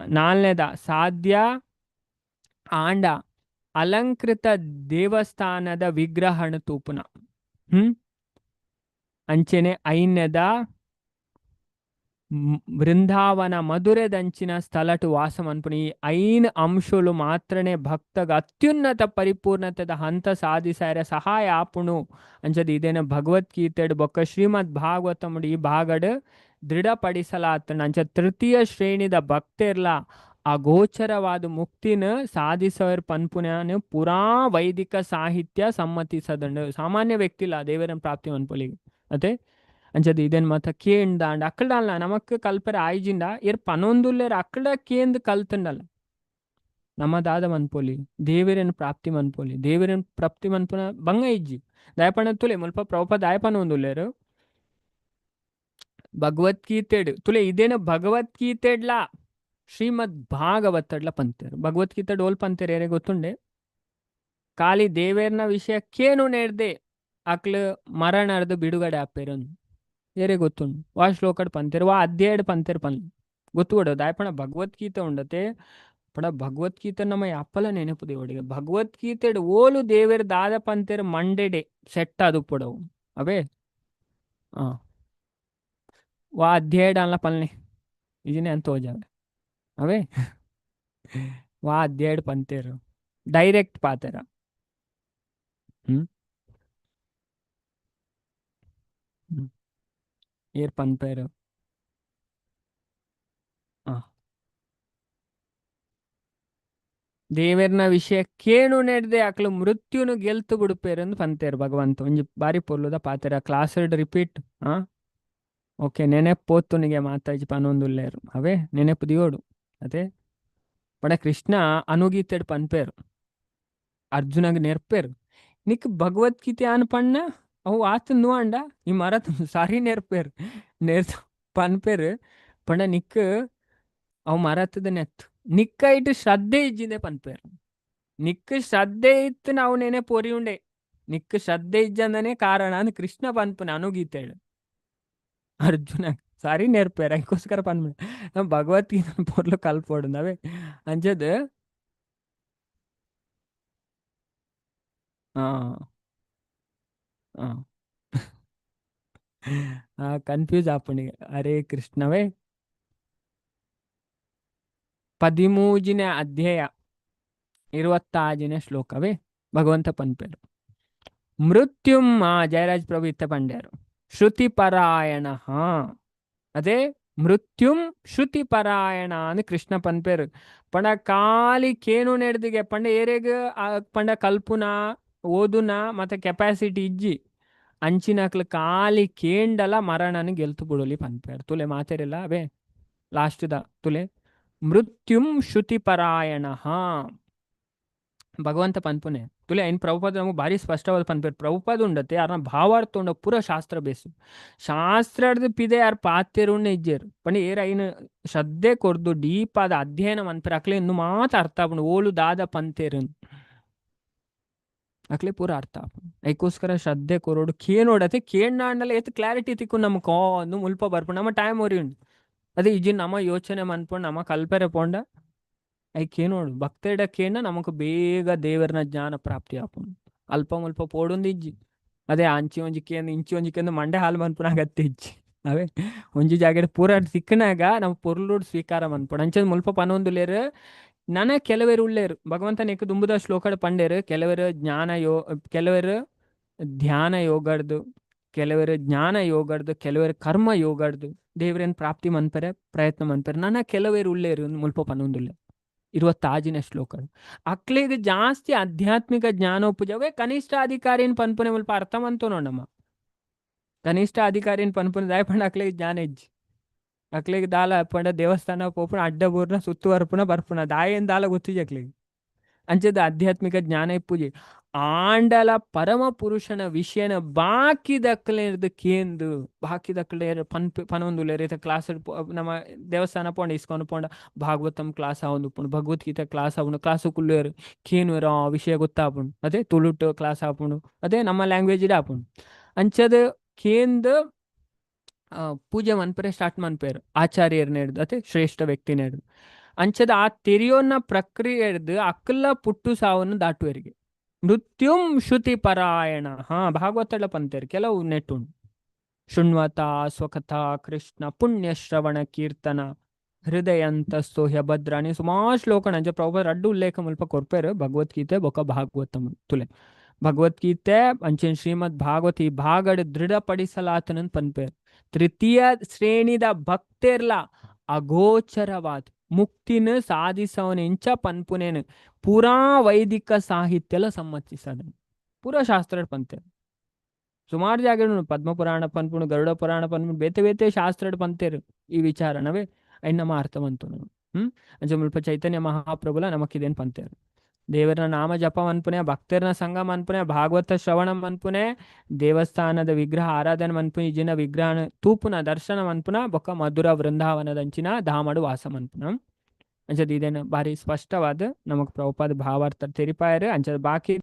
Speaker 1: ನಾಲ್ನೇದ ಸಾಧ್ಯ ಆಂಡ ಅಲಂಕೃತ ದೇವಸ್ಥಾನದ ವಿಗ್ರಹಣ ತೂಪುನ ಅಂಚೆನೆ ಐನ್ಯದ ವೃಂದಾವನ ಮಧುರೆದಂಚಿನ ಸ್ಥಳಟು ವಾಸ ಮನ್ಪುನ. ಈ ಐನ್ ಅಂಶಲು ಮಾತ್ರನೇ ಭಕ್ತಗ ಅತ್ಯುನ್ನತ ಪರಿಪೂರ್ಣತೆದ ಹಂತ ಸಾಧಿಸಾರ ಸಹಾಯ ಆಪುಣು. ಅಂಚದ ಇದೇನ ಭಗವದ್ಗೀತೆಡ್ ಬೊಕ್ಕ ಶ್ರೀಮದ್ ಭಾಗವತముడు ಈ ಭಾಗಡ್ ದೃಢಪಡಿಸಲಾತನ. ಅಂಚ ತೃತೀಯ ಶ್ರೇಣಿದ ಭಕ್ತೆರ್ಲ ಅಗೋಚರವಾದ ಮುಕ್ತಿನ ಸಾಧಿಸವರ್ ಪನ್ಪುನಾನು ಪುರಾ ವೈದಿಕ ಸಾಹಿತ್ಯ ಸಮ್ಮತಿಸದಂಡು. ಸಾಮಾನ್ಯ ವ್ಯಕ್ತಿಲ್ಲ ದೇವರನ್ ಪ್ರಾಪ್ತಿ ಮನ್ಪೊಲಿಗೆ ಅದೇ ಅಂಚದ ಇದೇನ್ ಮಾತ ಕೇಂದಾಂಡ ಅಕ್ಕಡಲ್ಲ ನಮಕ್ ಕಲ್ಪರೆ ಆಯ್ಜಿಂಡ ಏರ್ ಪನೊಂದುಲ್ಲೇರ್ ಅಕ್ಕಡ ಕೇಂದ್ ಕಲ್ತಂಡಲ್ಲ ನಮ್ಮ ದಾದ ಮನ್ಪೊಲಿ ದೇವರನ್ ಪ್ರಾಪ್ತಿ ಮನ್ಪೊಲಿ ದೇವರನ್ ಪ್ರಾಪ್ತಿ ಮನ್ಪುನ ಬಂಗ ಇಜ್ಜಿ ದಯಪಣ ತುಲೆ ಮುಲ್ಪ ಪ್ರಭುಪ ದಾಯಪನ ಒಂದುಲ್ಲೇರು ಭಗವದ್ಗೀತೆಡ್ ತುಲೆ ಇದೇನ ಭಗವದ್ಗೀತೆಡ್ಲಾ ಶ್ರೀಮದ್ ಭಾಗವತಡ್ಲ ಪಂತೇರು ಭಗವದ್ಗೀತೆ ಡೋಲ್ ಪಂತೇರು ಏರೆ ಗೊತ್ತುಂಡೆ ಖಾಲಿ ದೇವೇರ್ನ ವಿಷಯಕ್ಕೇನು ನೇರ್ದೆ ಅಕ್ಲು ಮರಣರ್ದು ಬಿಡುಗಡೆ ಆಪೇರು ಏರೆ ಗೊತ್ತುಂಡು ವಾ ಶ್ಲೋಕಡ್ ಪಂತೇರು ವಾ ಅಧ್ಯಾಯಡ್ ಪಂತೇರು ಪನ್ ಗೊತ್ತು ಕೊಡು ದಾಯಪಣ ಭಗವದ್ಗೀತೆ ಉಂಡತೆ ಪಡ ಭಗವದ್ಗೀತೆ ನಮ್ಮ ಅಪ್ಪಲ ನೆನಪು ದೇವಡಿಗೆ ಭಗವದ್ಗೀತೆ ಓಲು ದೇವೇರ್ ದಾದ ಪಂತೇರು ಮಂಡೆಡೆ ಸೆಟ್ ಅದು ಪೊಡವು ಅವೇ ಆ ವಾ ಅಧ್ಯಾಯಡ್ ಅಲ್ಲ ಪಲ್ನೆ ಇದನ್ನೇ ಅಂತ ಹೋಜಾವೆ ಅವೇ ವಾ ಅಧ್ಯಾಯಡ್ ಪಂತೇರು ಡೈರೆಕ್ಟ್ ಪಾತೆರ ಹ್ಮ್ ಹ್ಮ್. ಏರ್ ಪನ್ಪೇರು ಆ ದೇವೆರ್ನ ವಿಷಯ ಕೇಣು ನೆಡ್ದೆ ಅಕ್ಲು ಮೃತ್ಯುನು ಗೆಲ್ತು ಬಿಡುಪೇರು ಅಂದ್ ಪಂತೇರು ಭಗವಂತ ಒಂಜಿ ಬಾರಿ ಪೊರ್ಲುದ ಪಾತೆರ ಕ್ಲಾಸ್ ರಿಪೀಟ್ ಆ ಓಕೆ ನೆನೆಪು ಪೋತುನಿಗೆ ಮಾತಾಜಿ ಪನೊಂದುಲ್ಲೇರು ಅವೇ ನೆನೆಪು ದಿಯೋಡು ಅದೇ ಪಡ ಕೃಷ್ಣ ಅನುಗೀತೆಡ್ ಪನ್ಪೇರು ಅರ್ಜುನಗ್ ನೆರ್ಪೇರು ನಿಕ್ ಭಗವದ್ಗೀತೆ ಆನ್ ಪಣ್ಣ ಅವು ಆತ ನುವಾಂಡ ಈ ಮರತ್ ಸಾರಿ ನೆರ್ಪೇರು ನೇರ್ ಪನ್ಪೇರು ಪಂಡ ನಿಕ್ ಅವು ಮರತದ ನೆತ್ತು ನಿಕ್ಕ ಇಟ್ಟು ಶ್ರದ್ಧೆ ಇಜ್ಜಿಂದೆ ಪನ್ಪೇರು ನಿಕ್ ಶ್ರದ್ಧೆ ಇತ್ತು ನಾವು ನೆನೆ ಪೊರಿ ಉಂಡೆ ನಿಕ್ ಶ್ರದ್ಧೆ ಇಜ್ಜಂದನೆ ಕಾರಣ ಅಂದ್ ಕೃಷ್ಣ ಪನ್ಪುನ ಅನುಗೀತೆಡು ಅರ್ಜುನ ಸಾರಿ ನೆರ್ಪೇರು ಅದಕ್ಕೋಸ್ಕರ ಪನ್ಪುನ ನಮ್ಮ ಭಗವದ್ಗೀತೆ ಪೊರ್ಲು ಕಲ್ಪೋಡು ಅವೇ ಅಂಚದ್ ಆ ಆ ಕನ್ಫ್ಯೂಸ್ ಆಪುಂಡು ಹರೇ ಕೃಷ್ಣವೇ ಪದಿಮೂಜಿನ ಅಧ್ಯಾಯ ಇರುವತ್ತಾಜಿನ ಶ್ಲೋಕವೇ ಭಗವಂತ ಪನ್ಪೇರು ಮೃತ್ಯುಂ ಆ ಜಯರಾಜ್ ಪ್ರಭು ಇತ್ತ ಪಂಡ್ಯಾರು ಶ್ರುತಿ ಪರಾಯಣ ಅದೇ ಮೃತ್ಯುಂ ಶ್ರುತಿ ಪರಾಯಣ ಅಂದ್ ಕೃಷ್ಣ ಪನ್ಪೆರ್. ಪಂಡ ಖಾಲಿ ಕೇನು ನೆಡ್ದಿಗೆ ಪಂಡ ಏರೆಗ್ ಪಂಡ ಕಲ್ಪುನ ಓದುನ ಮತ್ತೆ ಕೆಪಾಸಿಟಿ ಇಜ್ಜಿ ಅಂಚಿನಕ್ಲು ಖಾಲಿ ಕೇಂಡಲ ಮರಣನ್ ಗೆಲ್ತು ಬುಡೊಲಿ ಪನ್ಪೆರ್. ತುಲೆ ಮಾತೆರೆಲ್ಲ ಅವೇ ಲಾಸ್ಟ್ ದ ತುಲೆ ಮೃತ್ಯುಂ ಶ್ರುತಿ ಪರಾಯಣ ಭಗವಂತ ಪನ್ಪುನೆ. ತುಲೆ ಐನ್ ಪ್ರಭುಪಾದ ನಮಗೆ ಭಾರಿ ಸ್ಪಷ್ಟವಾದ ಪನ್ಪೆರ್. ಪ್ರಭುಪಾದ ಉಂಡತೆ ಯಾರನ ಭಾವಾರ್ಥ ಉಂಡ ಪೂರ ಶಾಸ್ತ್ರ ಬೇಸು ಶಾಸ್ತ್ರದ ಪಿದೆ ಯಾರು ಪಾತೆರುಣ್ಣೆ ಇಜ್ಜೆರ್. ಪಂಡ ಏರ್ ಐನ್ ಶ್ರದ್ಧೆ ಕೊರ್ದು ಡೀಪ್ ಆದ ಅಧ್ಯಯನ ಮನ್ಪೆರ್ ಅಕ್ಲೆ ಇನ್ನು ಮಾತ ಅರ್ಥ ಆಪುಂಡು ಓಲು ದಾದ ಪಂತೇರು ಅಕ್ಲೆ ಪೂರ ಅರ್ಥ ಆಪುಂಡು. ಐಕೋಸ್ಕರ ಶ್ರದ್ಧೆ ಕೊರೋಡು ಕೇನೋಡತೆ ಕೇಂಡಾಂಡಲ ಏತ್ ಕ್ಲಾರಿಟಿ ತಿಕ್ಕು ನಮಕ್ ಅಂದು ಮುಲ್ಪ ಬರ್ಪುಂಡು ನಮ್ಮ ಟೈಮ್ ಒರಿ ಉಂಡು. ಅದೇ ಇಜ್ಜಿ ನಮ್ಮ ಯೋಚನೆ ಮನ್ಪುಂಡು ನಮ್ಮ ಕಲ್ಪೆರೆ ಪೋಂಡ I ಕೇನೋಡು ಭಕ್ತೆಡ ಕೇಂಡ ನಮಕ್ ಬೇಗ ದೇವರನ ಜ್ಞಾನ ಪ್ರಾಪ್ತಿ ಆಪುಂಡು. ಅಲ್ಪ ಮುಲ್ಪ ಪೋಡುಂದು ಇಜ್ಜಿ ಅದೇ ಅಂಚಿ ಒಂಜಿ ಕೇಂದ್ ಇಂಚಿ ಒಂಜಿ ಕೇಂದ್ ಮಂಡೆ ಹಾಲು ಮನ್ಪುನ ಅಗತ್ಯ ಇಜ್ಜಿ. ಅವೇ ಒಂಜಿ ಜಾಗೆಡ್ ಪೂರ ತಿಕ್ಕನಾಗ ನಮ್ಮ ಪೊರ್ಲುಡ್ ಸ್ವೀಕಾರ ಮನ್ಪೊಡು. ಅಂಚ ಮುಲ್ಪ ಪನೊಂದುಲ್ಲೆರ್ ನನ ಕೆಲವೆರ್ ಉಲ್ಲೆರ್ ಭಗವಂತನ ಎಕ್ ದುಂಬುದ ಶ್ಲೋಕಡ್ ಪಂಡೆರ್. ಕೆಲವೆರ್ ಜ್ಞಾನ ಯೋ ಕೆಲವೆರ್ ಧ್ಯಾನ ಯೋಗಡ್ದು ಕೆಲವೆರ್ ಜ್ಞಾನ ಯೋಗಡ್ದು ಕೆಲವೆರ್ ಕರ್ಮ ಯೋಗಡ್ದು ದೇವರನ್ ಪ್ರಾಪ್ತಿ ಮನ್ಪೆರೆ ಪ್ರಯತ್ನ ಮನ್ಪೆರೆ ನನ ಕೆಲವೆರ್ ಉಲ್ಲೆರ್ ಮುಲ್ಪ ಪನೊಂದುಲ್ಲೆರ್. 26ನೇ ಶ್ಲೋಕ ಅಕ್ಲೆಗ್ ಜಾಸ್ತಿ ಆಧ್ಯಾತ್ಮಿಕ ಜ್ಞಾನೋಪಜವೇ ಕನಿಷ್ಠ ಅಧಿಕಾರಿನ್ ಪನ್ಪುನೆ ಮುಲ್ಪ ಅರ್ಥ ಮಂತೊನೋ ನಮ್ಮ ಕನಿಷ್ಠ ಅಧಿಕಾರಿನ್ ಪನ್ಪುನೆ ದಾಯ ಪಂಡ ಅಕ್ಲೆಗ್ ಜ್ಞಾನ ಇಜ್ಜಿ. ಅಕ್ಲೆಗ್ ದಾಲ ಪಂಡ ದೇವಸ್ಥಾನ ಪೋಪುನ ಅಡ್ಡ ಬೂರ್ನ ಸುತ್ತು ಬರ್ಪುನ ಬರ್ಪುನ ದಾಯೇನ್ ದಾಲ ಗೊತ್ತಿಜಿ ಅಕ್ಲೆಗ್. ಅಂಚದ ಆಧ್ಯಾತ್ಮಿಕ ಜ್ಞಾನ ಇಪ್ಪುಜಿ. ಆಂಡಲ ಪರಮ ಪುರುಷನ ವಿಷಯನ ಬಾಕಿದಕ್ಲೆರ್ದ್ ಕೇಂದು ಬಾಕಿದಕ್ಲೆರ್ ಪನ್ಪೆ ಪನೊಂದುಲ್ಲೆರ್. ಇತ್ತೆ ಕ್ಲಾಸ್ ನಮ್ಮ ದೇವಸ್ಥಾನ ಪೋಂಡ ಇಸ್ಕಾನ್ ಪೋಂಡ ಭಾಗವತಂ ಕ್ಲಾಸ್ ಆವೊಂದುಪ್ಪುಂಡು ಭಗವದ್ಗೀತೆ ಕ್ಲಾಸ್ ಆಪುಂಡು ಕ್ಲಾಸ್ ಕುಲ್ಲುವೆರ್ ಕೇನುವೆರ್ ಆ ವಿಷಯ ಗೊತ್ತಾಪುಂಡು ಅದೇ ತುಳುಟ್ ಕ್ಲಾಸ್ ಆಪುಂಡು ಅದೇ ನಮ್ಮ ಲ್ಯಾಂಗ್ವೇಜ್ ಆಪುಂಡು. ಅಂಚದ ಕೇಂದ್ ಪೂಜೆ ಮನ್ಪೆರೆ ಸ್ಟಾರ್ಟ್ ಮನ್ಪೆರ್ ಆಚಾರ್ಯರ್ನೆಡ್ದ್ ಅತೆ ಶ್ರೇಷ್ಠ ವ್ಯಕ್ತಿನೆಡ್ದ್. ಅಂಚದ ಆ ತೆರಿಯೋನ್ನ ಪ್ರಕ್ರಿಯೆಡ್ದ್ ಅಕ್ಲ ಪುಟ್ಟು ಸಾವನ್ನು ದಾಟುವೆರಿಗೆ ಮೃತ್ಯುಂ ಶ್ರುತಿ ಪರಾಯಣ. ಹಾ ಭಾಗವತಳ ಪಂತೇರ್ ಕೆಲವು ನೆಟ್ಟುಂಡು. ಶೃಣ್ವತ ಸ್ವಕಥಾ ಕೃಷ್ಣ ಪುಣ್ಯ ಶ್ರವಣ ಕೀರ್ತನ ಹೃದಯಂತಸ್ಥೋ ಹ್ಯಭದ್ರಾಣಿ ಸುಮಾರು ಶ್ಲೋಕಣ ಅಂಚ ಪ್ರಭುಪಾದ ರಡ್ಡು ಉಲ್ಲೇಖ ಮುಲ್ಪ ಕೊರ್ಪೆರ್ ಭಗವದ್ಗೀತೆ ಬೊಕ ಭಾಗವತಂ. ತುಲೆ ಭಗವದ್ಗೀತೆ ಅಂಚಿನ ಶ್ರೀಮದ್ ಭಾಗವತ ಈ ಭಾಗಡ್ ದೃಢಪಡಿಸಲಾತನನ್ ಪನ್ಪೆರ್. ತೃತೀಯ ಶ್ರೇಣಿದ ಭಕ್ತೆರ್ಲ ಅಗೋಚರವಾದ ಮುಕ್ತಿನ ಸಾಧಿಸವನ ಇಂಚ ಪನ್ಪುನೇನು ಪೂರಾ ವೈದಿಕ ಸಾಹಿತ್ಯಲ ಸಮ್ಮತಿಸದ ಪೂರಾ ಶಾಸ್ತ್ರ ಪಂತೇರ್. ಸುಮಾರು ಜಾಗ ಪದ್ಮ ಪುರಾಣ ಪನ್ಪುಣು ಗರುಡ ಪುರಾಣ ಪನ್ಪುಣು ಬೇತೆ ಬೇತೆ ಶಾಸ್ತ್ರ ಪಂತೇರು ಈ ವಿಚಾರನವೇ ಐನ್ ನಮ್ಮ ಅರ್ಥವಂತು. ಅಂಚ ಮುಲ್ಪ ಚೈತನ್ಯ ಮಹಾಪ್ರಭುಲ ನಮಕಿದೇನ್ ಪಂತೇರು. ದೇವರ ನಾಮ ಜಪ ಮನ್ಪುನೆ ಭಕ್ತರನ ಸಂಘ ಮನ್ಪುನೆ ಭಾಗವತ ಶ್ರವಣ ಮನ್ಪುನೆ ದೇವಸ್ಥಾನದ ವಿಗ್ರಹ ಆರಾಧನೆ ಮನ್ಪುನೆ ಇಜಿನ ವಿಗ್ರಹ ತೂಪುನ ದರ್ಶನ ಮನ್ಪುನ ಬೊಕ್ಕ ಮಧುರ ವೃಂದಾವನದಂಚಿನ ಧಾಮಡು ವಾಸ ಮನ್ಪುನ. ಅಂಚದ ಇದೇನು ಭಾರಿ ಸ್ಪಷ್ಟವಾದ ನಮಕ್ ಪ್ರಭುಪಾದ ಭಾವಾರ್ಥ ತೆರಿಪಾಯರು. ಅಂಚದ ಬಾಕಿ